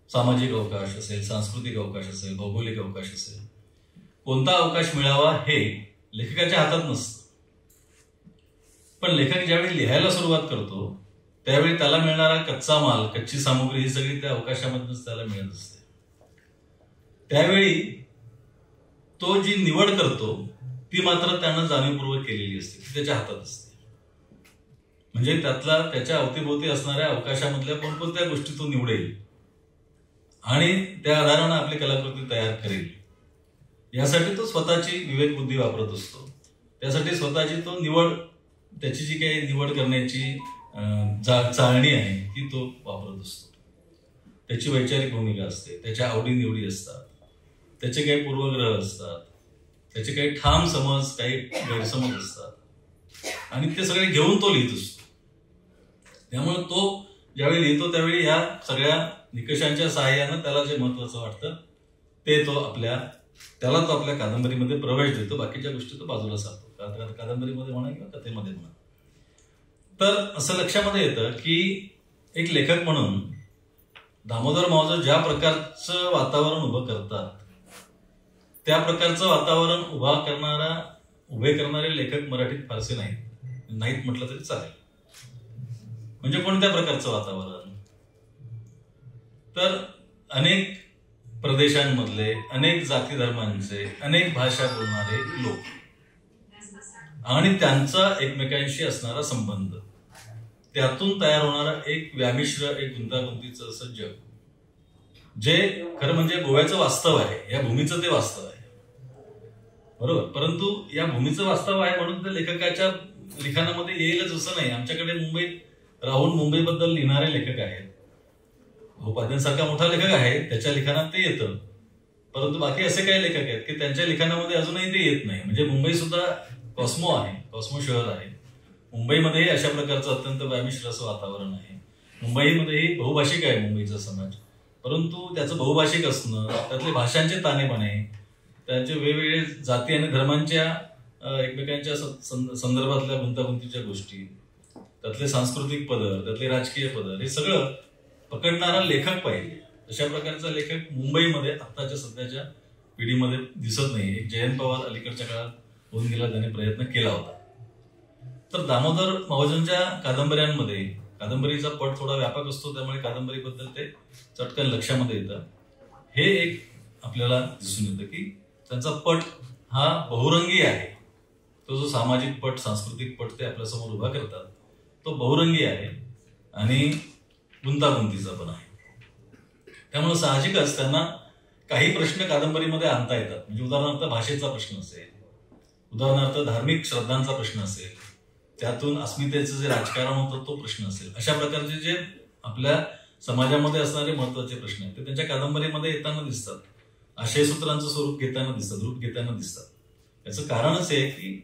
सामाजिक अवकाश असेल, सांस्कृतिक अवकाश असेल, भौगोलिक अवकाश असेल, कोणता अवकाश मिळावा हे लेखकाच्या हातात नसतं. पण लेखक ज्यावेळी लिहायला सुरुवात करतो त्यावेळी त्याला मिळणारा कच्चा माल, कच्ची सामुग्री ही सगळी त्या अवकाशामधूनच त्याला मिळत असते. त्यावेळी तो जी निवड करतो ती मात्र त्यानं जाणीवपूर्वक केलेली असते, ती त्याच्या हातात असते. म्हणजे त्यातला त्याच्या अवतीभोवती असणाऱ्या अवकाशामधल्या कोणकोणत्या गोष्टी तो निवडेल आणि त्या आधारानं आपली कलाकृती तयार करेल यासाठी तो स्वतःची विवेकबुद्धी वापरत असतो. त्यासाठी स्वतःची तो निवड, त्याची जी काही निवड करण्याची चाळणी आहे ती तो वापरत असतो. त्याची वैचारिक भूमिका असते, त्याच्या आवडीनिवडी असतात, त्याचे काही पूर्वग्रह असतात, त्याचे काही ठाम समज, काही गैरसमज असतात आणि ते सगळे घेऊन तो लिहित असतो. त्यामुळे तो ज्यावेळी लिहितो त्यावेळी ह्या सगळ्या निकषांच्या सहाय्यानं त्याला जे महत्वाचं वाटतं ते तो आपल्या त्याला तो आपल्या कादंबरीमध्ये प्रवेश देतो. बाकीच्या गोष्टी तो बाजूला सारतो, कादंबरीमध्ये म्हणा किंवा कथेमध्ये म्हणा. तर असं लक्षामध्ये येतं की एक लेखक म्हणून दामोदर मावजो ज्या प्रकारचं वातावरण उभं करतात त्या प्रकारचं वातावरण उभे करणारे लेखक मराठीत फारसे नाहीत म्हटलं तरी चालेल. म्हणजे कोणत्या प्रकारचं वातावरण, तर अनेक प्रदेशांमधले, अनेक जाती धर्मांचे, अनेक भाषा बोलणारे लोक आणि त्यांचा एकमेकांशी असणारा संबंध, त्यातून तयार होणारा एक व्यामिश्र, एक गुंतागुंतीचं असं जग, जे खरं म्हणजे गोव्याचं वास्तव आहे, या भूमीचं ते वास्तव आहे, बरोबर. परंतु या भूमीचं वास्तव आहे म्हणून ते लेखकाच्या लिखाणामध्ये येईलच असं नाही. आमच्याकडे मुंबईत राहून मुंबईबद्दल लिहिणारे लेखक आहेत. उपाध्यांसारखा मोठा लेखक आहे, त्याच्या लिखाणात ते येतं. परंतु बाकी असे काही लेखक आहेत की त्यांच्या लिखाणामध्ये अजूनही ते येत नाही. म्हणजे मुंबई सुद्धा कॉस्मो आहे, कॉस्मो शहर आहे. मुंबईमध्येही अशा प्रकारचं अत्यंत व्यामिश्र असं वातावरण आहे. मुंबईमध्येही बहुभाषिक आहे मुंबईचा समाज, परंतु त्याचं बहुभाषिक असणं, त्यातले भाषांचे ताणेबाणे, त्यांचे वेगवेगळे जाती आणि धर्मांच्या एकमेकांच्या संदर्भातल्या गुंतागुंतीच्या गोष्टी, त्यातले सांस्कृतिक पदर, त्यातले राजकीय पदर, हे सगळं पकडणारा लेखक पाहिजे. अशा प्रकारचा लेखक मुंबईमध्ये आत्ताच्या सध्याच्या पिढीमध्ये दिसत नाही. एक जयंत पवार अलीकडच्या काळात होऊन गेला, त्याने प्रयत्न केला होता. तर दामोदर मावजोंच्या कादंबऱ्यांमध्ये कादंबरीचा पट थोडा व्यापक असतो, त्यामुळे कादंबरीबद्दल ते चटकन लक्षामध्ये येतं. हे एक आपल्याला दिसून येतं की त्यांचा पट हा बहुरंगी आहे. तो जो सामाजिक पट, सांस्कृतिक पट ते आपल्यासमोर उभा करतात तो बहुरंगी आहे आणि गुंतागुंतीचा पण आहे. त्यामुळे साहजिकच त्यांना काही प्रश्न कादंबरीमध्ये आणता येतात. म्हणजे उदाहरणार्थ भाषेचा प्रश्न असेल, उदाहरणार्थ धार्मिक श्रद्धांचा प्रश्न असेल, त्यातून अस्मितेचं जे राजकारण होतं तो प्रश्न असेल, अशा प्रकारचे जे आपल्या समाजामध्ये असणारे महत्वाचे प्रश्न आहेत ते त्यांच्या कादंबरीमध्ये येताना दिसतात, आशयसूत्रांचं स्वरूप घेताना दिसतात, रूप घेताना दिसतात. याचं कारणच आहे की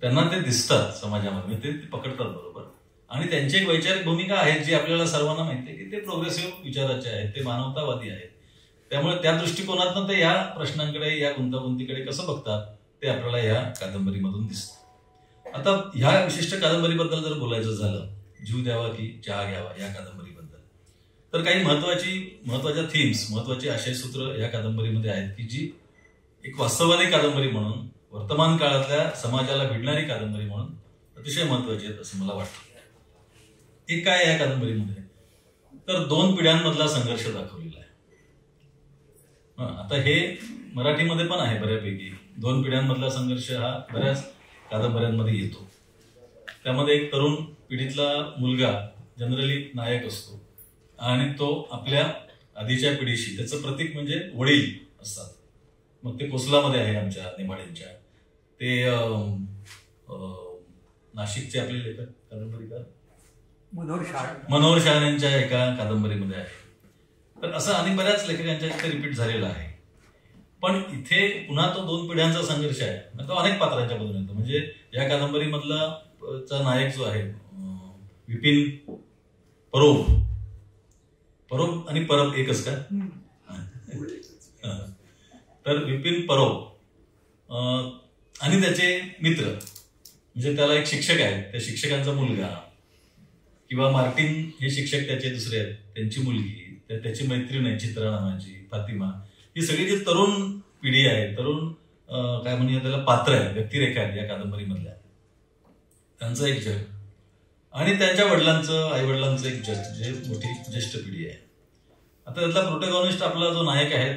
त्यांना ते दिसतात समाजामध्ये, म्हणजे ते पकडतात बरोबर. आणि त्यांची एक वैचारिक भूमिका आहे जी आपल्याला सर्वांना माहिती आहे की ते प्रोग्रेसिव्ह विचाराचे आहेत, ते मानवतावादी आहेत. त्यामुळे त्या दृष्टिकोनातून ते या प्रश्नांकडे, या गुंतागुंतीकडे कसं बघतात ते आपल्याला या कादंबरीमधून दिसतं. आता ह्या विशिष्ट कादंबरीबद्दल जर बोलायचं झालं, जीव द्यावा की चहा घ्यावा या कादंबरीबद्दल, तर काही महत्वाच्या थीम्स, महत्वाची आशयसूत्र या कादंबरीमध्ये आहेत की जी एक वास्तववादी कादंबरी म्हणून, वर्तमान काळातल्या समाजाला भिडणारी कादंबरी म्हणून अतिशय महत्वाची आहेत असं मला वाटतं. एक काय या कादंबरीमध्ये, तर दोन पिढ्यांमधला संघर्ष दाखवलेला आहे. आता हे मराठीमध्ये पण आहे बऱ्यापैकी, दोन पिढ्यांमधला संघर्ष हा बऱ्याच कादंबऱ्यांमध्ये येतो. त्यामध्ये एक तरुण पिढीतला मुलगा जनरली नायक असतो आणि तो आपल्या आधीच्या पिढीशी, त्याचं प्रतीक म्हणजे वडील असतात. मग ते कोसलामध्ये आहे आमच्या नेमाड्यांच्या, ते नाशिकचे आपले लेखक कादंबरीकार मनोहर शहाणे यांच्या एका कादंबरीमध्ये आहे. तर असं आणि बऱ्याच लेखकांच्या इथे रिपीट झालेलं आहे. पण इथे पुन्हा तो दोन पिढ्यांचा संघर्ष आहे, तो अनेक पात्रांच्या मधून येतो. म्हणजे या कादंबरीमधला कादंबरीचा नायक जो आहे विपिन परोब, परोब आणि परब एकच का? तर विपिन परोब आणि त्याचे मित्र, म्हणजे त्याला एक शिक्षक आहे, त्या शिक्षकांचा मुलगा, किंवा मार्टिन हे शिक्षक त्याचे दुसरे आहेत, त्यांची मुलगी, त्याची मैत्रीण आहे चित्रा नावाची, फातिमा, ही सगळी जी तरुण पिढी आहे, तरुण काय म्हणूया त्याला, पात्र आहे, व्यक्तिरेखा आहेत या कादंबरीमधल्या, त्यांचं एक जग आणि त्यांच्या वडिलांचं, आई वडिलांचं एक जग, जे मोठी ज्येष्ठ पिढी आहे. आता त्यातला प्रोटॅगॉनिस्ट आपला जो नायक आहे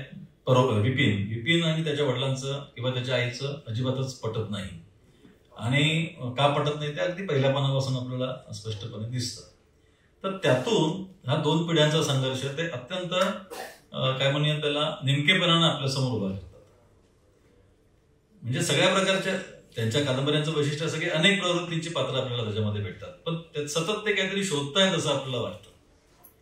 विपिन, विपिन आणि त्याच्या वडिलांचं किंवा त्याच्या आईचं अजिबातच पटत नाही. आणि का पटत नाही ते अगदी पहिल्या पानापासून आपल्याला स्पष्टपणे दिसतं. तर त्यातून हा दोन पिढ्यांचा संघर्ष ते अत्यंत काय म्हणूया त्याला नेमकेपणानं आपल्यासमोर उभा करतात. म्हणजे सगळ्या प्रकारच्या त्यांच्या कादंबऱ्यांचं वैशिष्ट्य असं की अनेक प्रवृत्तींची पात्र आपल्याला त्याच्यामध्ये भेटतात, पण सतत ते काहीतरी शोधतायत असं आपल्याला वाटतं.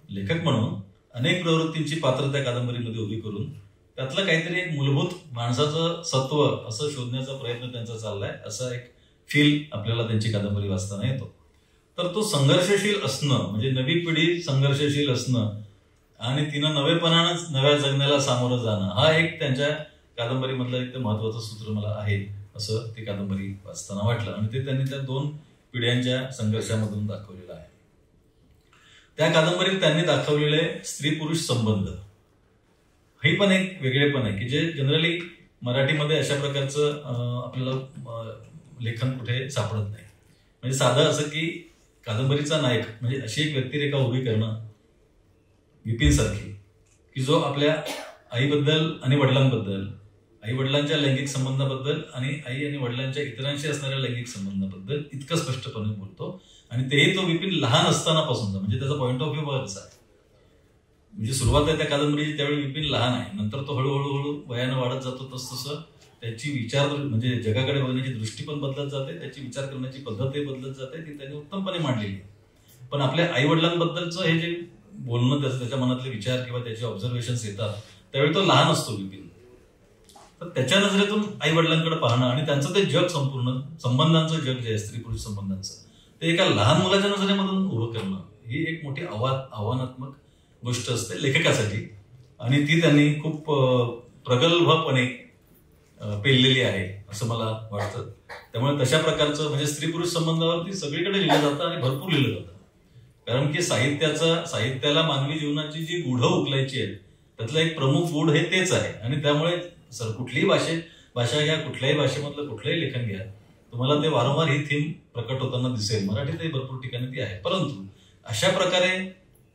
लेखक म्हणून अनेक प्रवृत्तींची पात्र त्या कादंबरीमध्ये उभी करून त्यातलं काहीतरी एक मूलभूत माणसाचं सत्व असं शोधण्याचा प्रयत्न त्यांचा चाललाय, असा एक फील आपल्याला त्यांची कादंबरी वाचताना येतो. तर तो संघर्षशील असणं, म्हणजे नवी पिढी संघर्षशील असणं आणि तिनं नवेपणानंच नव्या जगण्याला सामोरं जाणं, हा एक त्यांच्या कादंबरीमधलं एक महत्वाचं सूत्र मला आहे असं ती कादंबरी वाचताना वाटलं. आणि ते त्यांनी त्या दोन पिढ्यांच्या संघर्षामधून दाखवलेलं आहे. त्या कादंबरीत त्यांनी दाखवलेले स्त्री पुरुष संबंध ही पण एक वेगळेपण आहे की जे जनरली मराठीमध्ये अशा प्रकारचं आपल्याला लेखन कुठे सापडत नाही. म्हणजे साधं असं की कादंबरीचा नायक म्हणजे अशी एक व्यक्तिरेखा उभी करणं विपिनसारखी की जो आपल्या आईबद्दल आणि वडिलांबद्दल, आई वडिलांच्या लैंगिक संबंधाबद्दल आणि आई आणि वडिलांच्या इतरांशी असणाऱ्या लैंगिक संबंधाबद्दल इतकं स्पष्टपणे बोलतो. आणि तेही तो विपिन लहान असतानापासूनचा, म्हणजे त्याचा पॉईंट ऑफ व्ह्यू बघा कसा आहे. म्हणजे सुरुवात आहे त्या कादंबरीची त्यावेळी विपिन लहान आहे, नंतर तो हळूहळू हळू वयानं वाढत जातो, तस तसं त्याची विचार म्हणजे जगाकडे बघण्याची दृष्टी पण बदलत जाते, त्याची विचार करण्याची पद्धतही बदलत जाते, ती त्यांनी उत्तमपणे मांडलेली आहे. पण आपल्या आई वडिलांबद्दलचं हे जे बोलणं, त्याचं त्याच्या मनातले विचार किंवा त्याचे ऑब्झर्वेशन्स येतात त्यावेळी तो लहान असतो विपिन. तर त्याच्या नजरेतून आई वडिलांकडे पाहणं आणि त्यांचं ते जग, संपूर्ण संबंधांचं जग जे आहे स्त्री पुरुष संबंधांचं, ते एका लहान मुलाच्या नजरेमधून उभं करणं ही एक मोठी आव्हानात्मक गोष्ट असते लेखकासाठी, आणि ती त्यांनी खूप प्रगल्भपणे पेललेली आहे असं मला वाटतं. त्यामुळे तशा प्रकारचं म्हणजे स्त्री पुरुष संबंधावरती सगळीकडे लिहिलं जातं आणि भरपूर लिहिलं जातं, कारण की साहित्याला मानवी जीवनाची जी गूढं उकलायची आहेत त्यातलं एक प्रमुख गूढ हे तेच आहे. आणि त्यामुळे सर कुठलीही भाषा घ्या, कुठल्याही भाषेमधलं कुठलंही लेखन घ्या, तुम्हाला ते वारंवार ही थीम प्रकट होताना दिसेल. मराठीतही भरपूर ठिकाणी ती आहे, परंतु अशा प्रकारे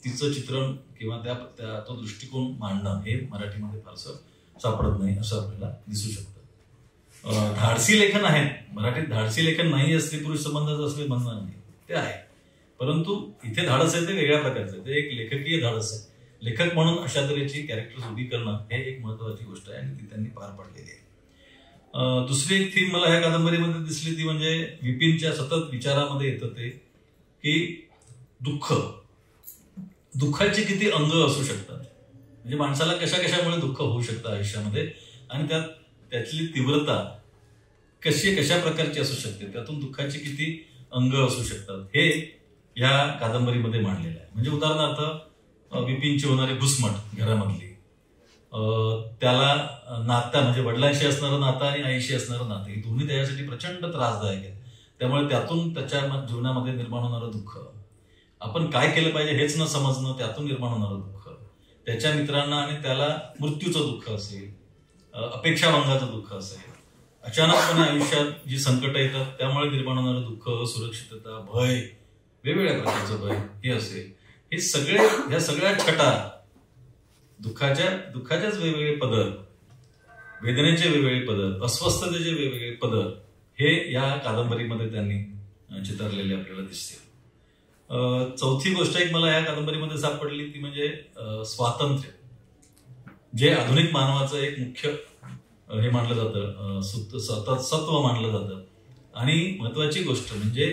तिचं चित्रण किंवा त्या तो दृष्टिकोन मांडणं हे मराठीमध्ये फारसं सापडत नाही असं आपल्याला दिसू शकतं. धाडसी लेखन आहे मराठीत, धाडसी लेखन नाही आहे स्त्री पुरुष संबंधाचं असं म्हणणं नाही, ते आहे, परंतु इथे धाडस आहे ते वेगळ्या प्रकारचं आहे, ते एक लेखकीय धाडस आहे. लेखक म्हणून अशा तऱ्हेची कॅरेक्टर्स उभी करणं हे एक महत्वाची गोष्ट आहे आणि ती त्यांनी पार पाडलेली आहे. दुसरी एक थीम मला ह्या कादंबरीमध्ये दिसली ती म्हणजे विपिनच्या सतत विचारामध्ये येतं ते की दुःख, दुःखाची किती अंग असू शकतात, म्हणजे माणसाला कशा कशामुळे दुःख होऊ शकतं आयुष्यामध्ये आणि त्यातली तीव्रता कशी कशा प्रकारची असू शकते, त्यातून दुःखाची किती अंग असू शकतात हे या कादंबरीमध्ये मांडलेलं आहे. म्हणजे उदाहरणार्थ विपिनची होणारी घुसमट घरामधली, त्याला नाता म्हणजे वडिलांशी असणारं नातं आणि आईशी असणारं नातं ही दोन्ही त्याच्यासाठी प्रचंड त्रासदायक आहेत. त्यामुळे त्यातून त्याच्या जीवनामध्ये निर्माण होणारं दुःख, आपण काय केलं पाहिजे हेच न समजणं, त्यातून निर्माण होणारं दुःख, त्याच्या मित्रांना आणि त्याला मृत्यूचं दुःख असेल, अपेक्षाभंगाचं दुःख असेल, अचानकपणे आयुष्यात जी संकटं येतात त्यामुळे निर्माण होणारं दुःख, सुरक्षितता, भय, वेगवेगळ्या प्रकारचं भय हे असेल, हे सगळे ह्या सगळ्या छटा दुःखाच्याच वेगवेगळे पदर, वेदनेचे वेगवेगळे पदर, अस्वस्थतेचे वेगवेगळे पदर हे या कादंबरीमध्ये त्यांनी चितारलेले आपल्याला दिसते. चौथी गोष्ट एक मला या कादंबरीमध्ये सापडली ती म्हणजे स्वातंत्र्य, जे आधुनिक मानवाचं एक मुख्य हे मानलं जातं, सत्व मानलं जातं. आणि महत्वाची गोष्ट म्हणजे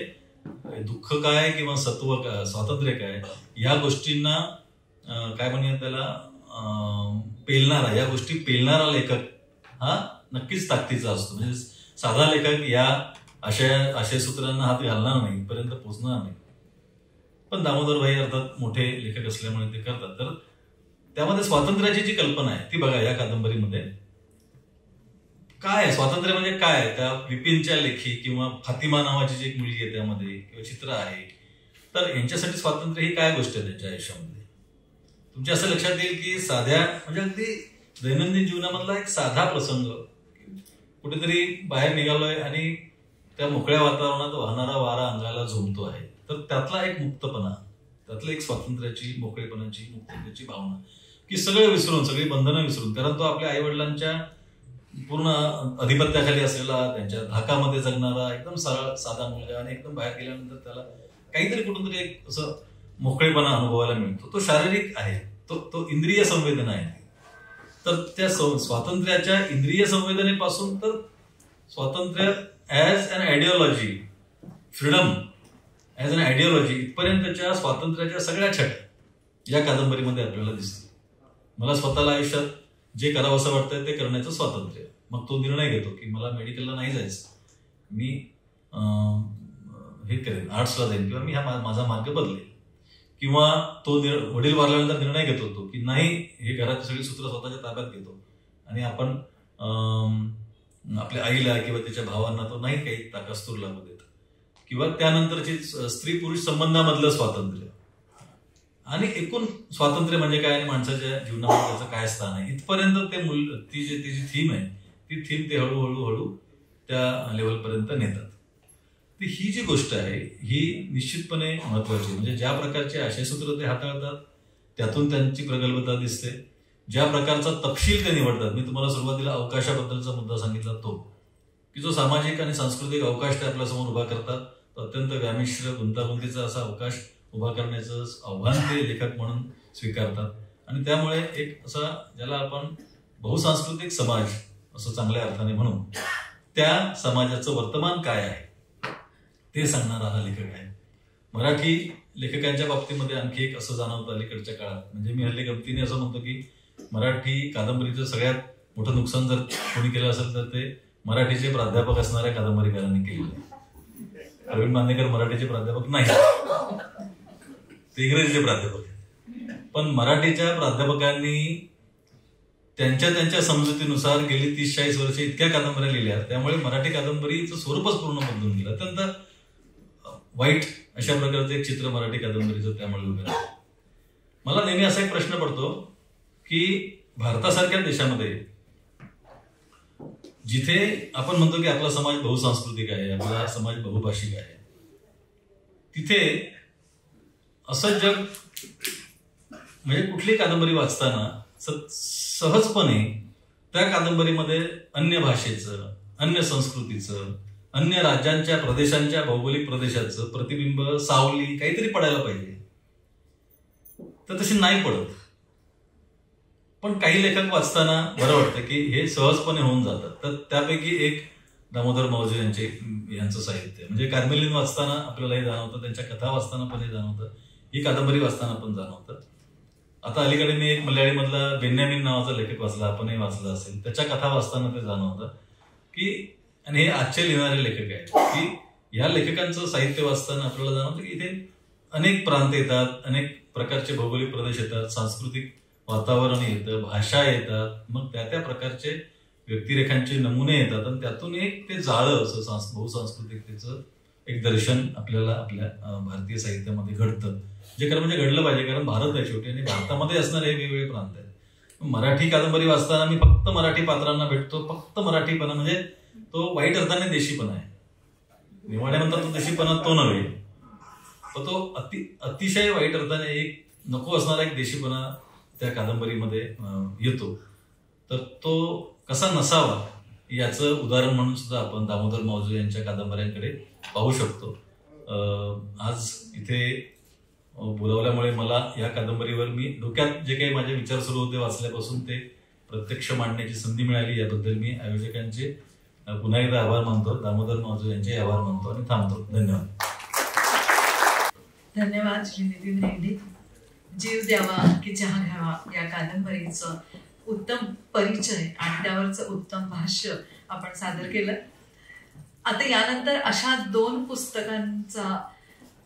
दुःख काय किंवा सत्व काय, स्वातंत्र्य काय, या गोष्टींना काय म्हणूया त्याला पेलणारा, या गोष्टी पेलणारा लेखक हा नक्कीच ताकदीचा असतो. म्हणजे साधा लेखक या आशयसूत्रांना हात घालणार नाही, इथपर्यंत पोचणार नाही. पण दामोदर भाई अर्थात मोठे लेखक असल्यामुळे ते करतात. तर त्यामध्ये स्वातंत्र्याची जी कल्पना आहे ती बघा या कादंबरीमध्ये काय आहे, स्वातंत्र्य म्हणजे काय, त्या विपिनच्या लेखी किंवा फातिमा नावाची जी एक मुलगी आहे त्यामध्ये किंवा चित्र आहे, तर यांच्यासाठी स्वातंत्र्य ही काय गोष्ट आहे त्यांच्या आयुष्यामध्ये. तुमच्या असं लक्षात येईल की साध्या म्हणजे अगदी दैनंदिन जीवनामधला एक साधा प्रसंग, कुठेतरी बाहेर निघालोय आणि त्या मोकळ्या वातावरणात वाहणारा वारा अंगाला झोंबतो आहे, तर त्यातला एक मुक्तपणा, त्यातलं एक स्वातंत्र्याची, मोकळेपणाची, मुक्ततेची भावना की सगळं विसरून, सगळी बंधनं विसरून, कारण तो आपल्या आईवडिलांच्या पूर्ण अधिपत्याखाली असलेला, त्यांच्या धाकामध्ये जगणारा एकदम सरळ साधा मुलगा, आणि एकदम बाहेर गेल्यानंतर त्याला काहीतरी कुठून तरी एक असं मोकळेपणा अनुभवायला मिळतो. तो शारीरिक आहे, तो तो इंद्रिय संवेदना आहे. तर त्या स्वातंत्र्याच्या इंद्रिय संवेदनेपासून तर स्वातंत्र्य as an ideology, freedom as an ideology इथपर्यंतच्या स्वातंत्र्याच्या सगळ्या छटा या कादंबरीमध्ये आपल्याला दिसतील. मला स्वतःला आयुष्यात जे करावं असं वाटतंय ते करण्याचं स्वातंत्र्य, मग तो निर्णय घेतो की मला मेडिकलला नाही जायचं, मी हे करेन, आर्ट्सला जाईन, किंवा मी हा माझा मार्ग बदलेल. किंवा तो वडील वारल्यानंतर निर्णय घेतो तो की नाही, हे घराची सगळी सूत्र स्वतःच्या ताब्यात घेतो आणि आपण आपल्या आईला किंवा त्याच्या भावांना तो नाही काही ताकास्तूर लागू देत. किंवा त्यानंतरची स्त्री पुरुष संबंधामधलं स्वातंत्र्य, आणि एकूण स्वातंत्र्य म्हणजे काय आणि माणसाच्या जीवनामध्ये त्याचं काय स्थान आहे, इथपर्यंत ते ती जी थीम आहे ती थीम ते हळूहळू हळू त्या लेवलपर्यंत नेतात. तर ही जी गोष्ट आहे ही निश्चितपणे महत्वाची, म्हणजे ज्या प्रकारचे आशयसूत्र ते हाताळतात त्यातून त्यांची प्रगल्भता दिसते, ज्या प्रकारचा तपशील ते निवडतात. मी तुम्हाला सुरुवातीला अवकाशाबद्दलचा मुद्दा सांगितला तो की जो सामाजिक आणि सांस्कृतिक अवकाश ते आपल्यासमोर उभा करतात, तो अत्यंत व्यामिश्र गुंतागुंतीचा असा अवकाश उभा करण्याचं आव्हान ते लेखक म्हणून स्वीकारतात. आणि त्यामुळे एक असा ज्याला आपण बहुसांस्कृतिक समाज असं चांगल्या अर्थाने म्हणू, त्या समाजाचं वर्तमान काय आहे ते सांगणारा हा लेखक आहे. मराठी लेखकांच्या बाबतीमध्ये आणखी एक असं जाणवतं अलीकडच्या काळात, म्हणजे मी हल्ली गमतीने असं म्हणतो की मराठी कादंबरीचं सगळ्यात मोठं नुकसान जर कोणी केलं असेल तर ते मराठीचे प्राध्यापक असणाऱ्या कादंबरीकारांनी केलेलं आहे. प्रवीण मांदेकर मराठीचे प्राध्यापक नाही, ते इंग्रजीचे प्राध्यापक आहेत. पण मराठीच्या प्राध्यापकांनी त्यांच्या त्यांच्या समजुतीनुसार गेली 30-40 वर्षे इतक्या कादंबऱ्या लिहिल्या, त्यामुळे मराठी कादंबरीचं स्वरूपच पूर्ण बदलून गेलं. अत्यंत वाईट अशा प्रकारचं एक चित्र मराठी कादंबरीचं त्यामुळे उभं राहिलं. मला नेहमी असा एक प्रश्न पडतो की भारतासारख्या देशामध्ये जिथे आपण म्हणतो की आपला समाज बहुसांस्कृतिक आहे, आपला समाज बहुभाषिक आहे, तिथे असं जग म्हणजे कुठली कादंबरी वाचताना सहजपणे त्या कादंबरीमध्ये अन्य भाषेचं, अन्य संस्कृतीचं, अन्य राज्यांच्या, प्रदेशांच्या, भौगोलिक प्रदेशाचं प्रतिबिंब, सावली काहीतरी पडायला पाहिजे, तर तशी नाही पडत. पण काही लेखक वाचताना बरं वाटतं की हे सहजपणे होऊन जातात. तर त्यापैकी एक दामोदर मावजे यांचं साहित्य, म्हणजे कार्मेलिन वाचताना आपल्याला हे जाणवतं, त्यांच्या कथा वाचताना पण हे जाणवतं, ही कादंबरी वाचताना पण जाणवतं. आता अलीकडे मी एक मल्याळीमधला बेन्यामीन नावाचा लेखक वाचला, आपणही वाचला असेल, त्याच्या कथा वाचताना ते जाणवतं की, आणि हे आजचे लिहिणारे लेखक आहेत, की ह्या लेखकांचं साहित्य वाचताना आपल्याला जाणवतं की इथे अनेक प्रांत येतात, अनेक प्रकारचे भौगोलिक प्रदेश येतात, सांस्कृतिक वातावरण येतं, भाषा येतात, मग त्या त्या प्रकारचे व्यक्तिरेखांचे नमुने येतात आणि त्यातून एक ते जाळं असं बहुसांस्कृतिकतेचं एक दर्शन आपल्याला आपल्या भारतीय साहित्यामध्ये घडतं, जे खरं म्हणजे घडलं पाहिजे, कारण भारत आहे शेवटी आणि भारतामध्ये असणारे हे वेगवेगळे प्रांत आहेत. मराठी कादंबरी वाचताना मी फक्त मराठी पात्रांना भेटतो, फक्त मराठीपणा, म्हणजे तो वाईट अर्थाने देशीपणा आहे. निवाडे म्हणतात तो देशीपणा तो नव्हे, पण तो अतिशय वाईट अर्थाने एक नको असणारा एक देशीपणा त्या कादंबरीमध्ये येतो. तर तो कसा नसावा याचं उदाहरण म्हणून सुद्धा आपण दामोदर मावजे यांच्या कादंबऱ्यांकडे पाहू शकतो. आज इथे बोलावल्यामुळे मला या कादंबरीवर मी डोक्यात जे काही माझे विचार सुरू होते वाचल्यापासून ते प्रत्यक्ष मांडण्याची संधी मिळाली, याबद्दल मी आयोजकांचे पुन्हा एकदा आभार मानतो, दामोदर मावजे यांचे आभार मानतो आणि थांबतो. धन्यवाद. धन्यवाद श्री नितीन रेंडे. जीव द्यावा की चहा घ्यावा या कादंबरीचं उत्तम परिचय आणि त्यावरचं उत्तम भाष्य आपण सादर केलं. आता यानंतर अशा 2 पुस्तकांचा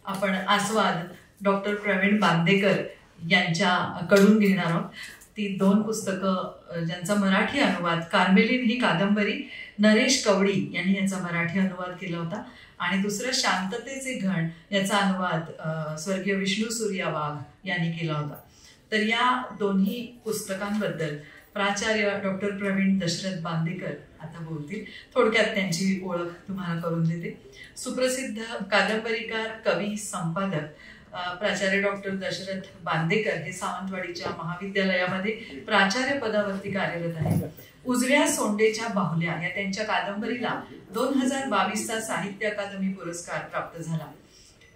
आपण आस्वाद डॉक्टर प्रवीण बांदेकर यांच्याकडून घेणार आहोत. ती 2 पुस्तकं ज्यांचा मराठी अनुवाद, कार्मेलिन ही कादंबरी नरेश कवडी यांनी याचा मराठी अनुवाद केला होता आणि दुसरं शांततेचे घण याचा अनुवाद स्वर्गीय विष्णू सूर्या वाघ यांनी केला होता. तर या दोन्ही पुस्तकांबद्दल प्राचार्य डॉक्टर प्रवीण दशरथ बांदेकर आता बोलतील. थोडक्यात त्यांची ओळख तुम्हाला करून देते. सुप्रसिद्ध कादंबरीकार, कवी, संपादक प्राचार्य डॉक्टर दशरथ बांदेकर हे सावंतवाडीच्या महाविद्यालयामध्ये प्राचार्य पदावरती कार्यरत आहेत. उजव्या सोंडेच्या बाहुल्या या त्यांच्या कादंबरीला 2022चा साहित्य अकादमी पुरस्कार प्राप्त झाला.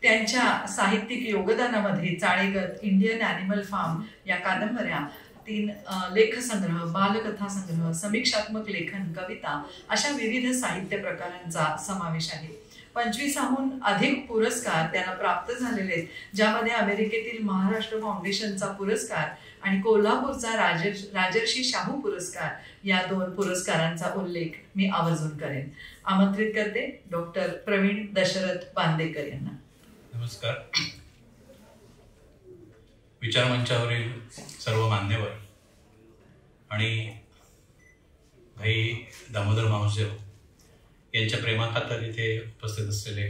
त्यांच्या साहित्यिक योगदानामध्ये चाळेगत, इंडियन ॲनिमल फार्म या कादंबऱ्या, 3 लेखसंग्रह, बालकथा संग्रह, समीक्षात्मक लेखन, कविता अशा विविध साहित्य प्रकारांचा समावेश आहे. 25हून अधिक पुरस्कार त्यांना प्राप्त झालेले आहेत, ज्यामध्ये अमेरिकेतील महाराष्ट्र फाउंडेशनचा पुरस्कार आणि कोल्हापूरचा राजर्षी शाहू पुरस्कार या 2 पुरस्कारांचा उल्लेख मी आवर्जून करेन. आमंत्रित करते डॉक्टर प्रवीण दशरथ बांदेकर यांना. नमस्कार. विचारमंचावरील सर्व मान्यवर आणि भाई दामोदर मावजे यांच्या प्रेमाखातर इथे उपस्थित असलेले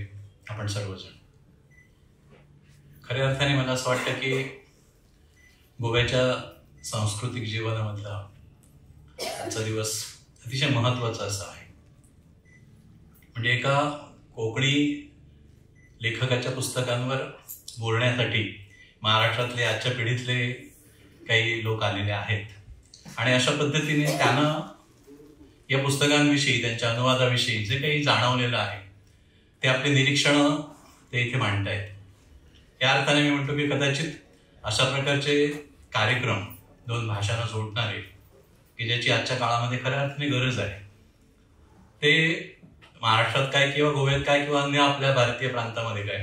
आपण सर्वजण, खऱ्या अर्थाने मला असं वाटतं की गोव्याच्या सांस्कृतिक जीवनामधला आजचा दिवस अतिशय महत्त्वाचा असा आहे. म्हणजे एका कोकणी लेखकाच्या पुस्तकांवर बोलण्यासाठी महाराष्ट्रातले आजच्या पिढीतले काही लोक आलेले आहेत आणि अशा पद्धतीने त्यांना या पुस्तकांविषयी, त्यांच्या अनुवादाविषयी जे काही जाणवलेलं आहे ते आपले निरीक्षणं ते इथे मांडतायत. या अर्थाने मी म्हणतो की कदाचित अशा प्रकारचे कार्यक्रम 2 भाषांना जोडणारे, की ज्याची आजच्या काळामध्ये खऱ्या अर्थाने गरज आहे, ते महाराष्ट्रात काय किंवा गोव्यात काय किंवा अन्य आपल्या भारतीय प्रांतामध्ये काय,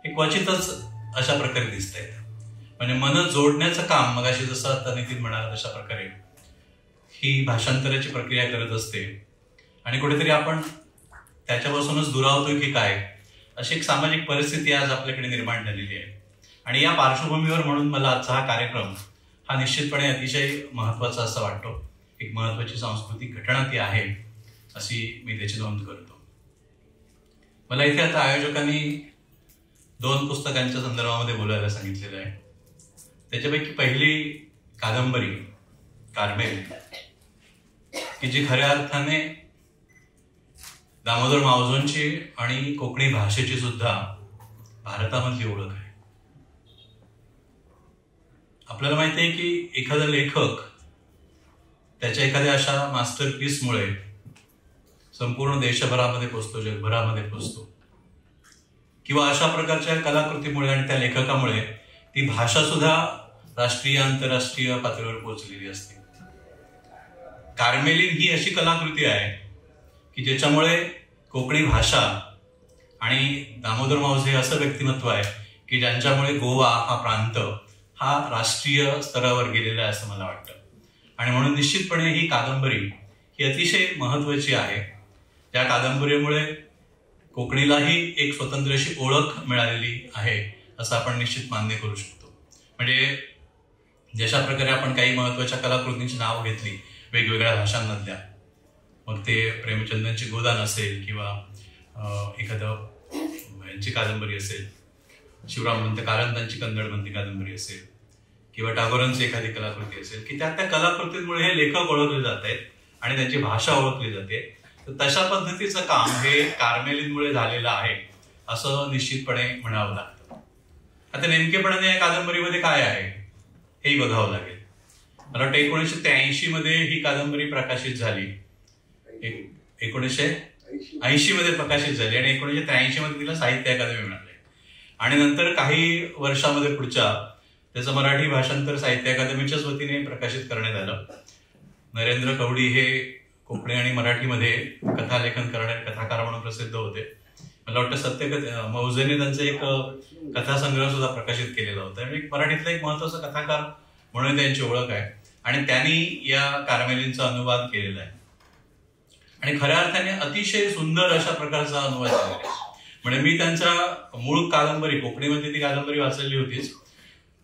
हे क्वचितच अशा प्रकारे दिसत आहेत. म्हणजे मन जोडण्याचं काम मगाशी जसं आता नितीन म्हणाला तशा प्रकारे ही भाषांतराची प्रक्रिया करत असते आणि कुठेतरी आपण त्याच्यापासूनच दुरावतोय की काय, अशी एक सामाजिक परिस्थिती आज आपल्याकडे निर्माण झालेली आहे. आणि या पार्श्वभूमीवर म्हणून मला आजचा हा कार्यक्रम हा निश्चितपणे अतिशय महत्त्वाचा असा वाटतो. एक महत्त्वाची सांस्कृतिक घटना ती आहे अशी मी त्याची नोंद करतो. मला इथे आता आयोजकांनी 2 पुस्तकांच्या संदर्भामध्ये बोलायला सांगितलेलं आहे. त्याच्यापैकी पहिली कादंबरी कार्मेल, की जी खऱ्या अर्थाने दामोदर मावजोंची आणि कोकणी भाषेची सुद्धा भारतामधली ओळख आहे. आपल्याला माहिती आहे की एखादा लेखक त्याच्या एखाद्या अशा मास्टरपीसमुळे संपूर्ण देशभरामध्ये पोचतो, जगभरामध्ये पोचतो, किंवा अशा प्रकारच्या कलाकृतीमुळे आणि त्या लेखकामुळे ती भाषा सुद्धा राष्ट्रीय आंतरराष्ट्रीय पातळीवर पोचलेली असते. कार्मेलिन ही अशी कलाकृती आहे की ज्याच्यामुळे कोकणी भाषा आणि दामोदर मावजे असं व्यक्तिमत्व आहे की ज्यांच्यामुळे गोवा हा प्रांत हा राष्ट्रीय स्तरावर गेलेला आहे असं मला वाटतं. आणि म्हणून निश्चितपणे ही कादंबरी ही अतिशय महत्त्वाची आहे. या कादंबरीमुळे कोकणीलाही एक स्वतंत्र अशी ओळख मिळालेली आहे असं आपण निश्चित मान्य करू शकतो. म्हणजे जशा प्रकारे आपण काही महत्त्वाच्या कलाकृतींची नावं घेतली वेगवेगळ्या भाषांमधल्या, मग ते प्रेमचंदांची गोदान असेल किंवा एखादं यांची कादंबरी असेल, शिवरामपंत कारंतांची कन्नडमधली कादंबरी असेल किंवा टागोरांची एखादी कलाकृती असेल, की त्या त्या कलाकृतींमुळे हे लेखक ओळखले जात आहेत आणि त्यांची भाषा ओळखली जाते. तर तशा पद्धतीचं काम हे कार्मेलिनमुळे झालेलं आहे असं निश्चितपणे म्हणावं लागतं. आता नेमकेपणाने या कादंबरीमध्ये काय आहे हेही बघावं लागेल. मला वाटतं 1983 मध्ये ही कादंबरी प्रकाशित झाली, 1980 मध्ये प्रकाशित झाली आणि 1983 मध्ये तिला साहित्य अकादमी मिळाले. आणि नंतर काही वर्षामध्ये पुढच्या त्याचं मराठी भाषांतर साहित्य अकादमीच्याच वतीने प्रकाशित करण्यात आलं. नरेंद्र कवडी हे कोकणी आणि मराठीमध्ये कथालेखन करणारे कथाकार म्हणून प्रसिद्ध होते. मला वाटतं सत्यकथा मौजेने त्यांचा एक कथासंग्रह सुद्धा प्रकाशित केलेला होता. आणि मराठीतला एक महत्वाचा कथाकार म्हणून त्यांची ओळख आहे आणि त्यांनी या कार्मेलिनचा अनुवाद केलेला आहे. आणि खऱ्या अर्थाने अतिशय सुंदर अशा प्रकारचा अनुवाद झालेला आहे. म्हणजे मी त्यांचा मूळ कादंबरी कोकणीमध्ये ती कादंबरी वाचलेली होतीच,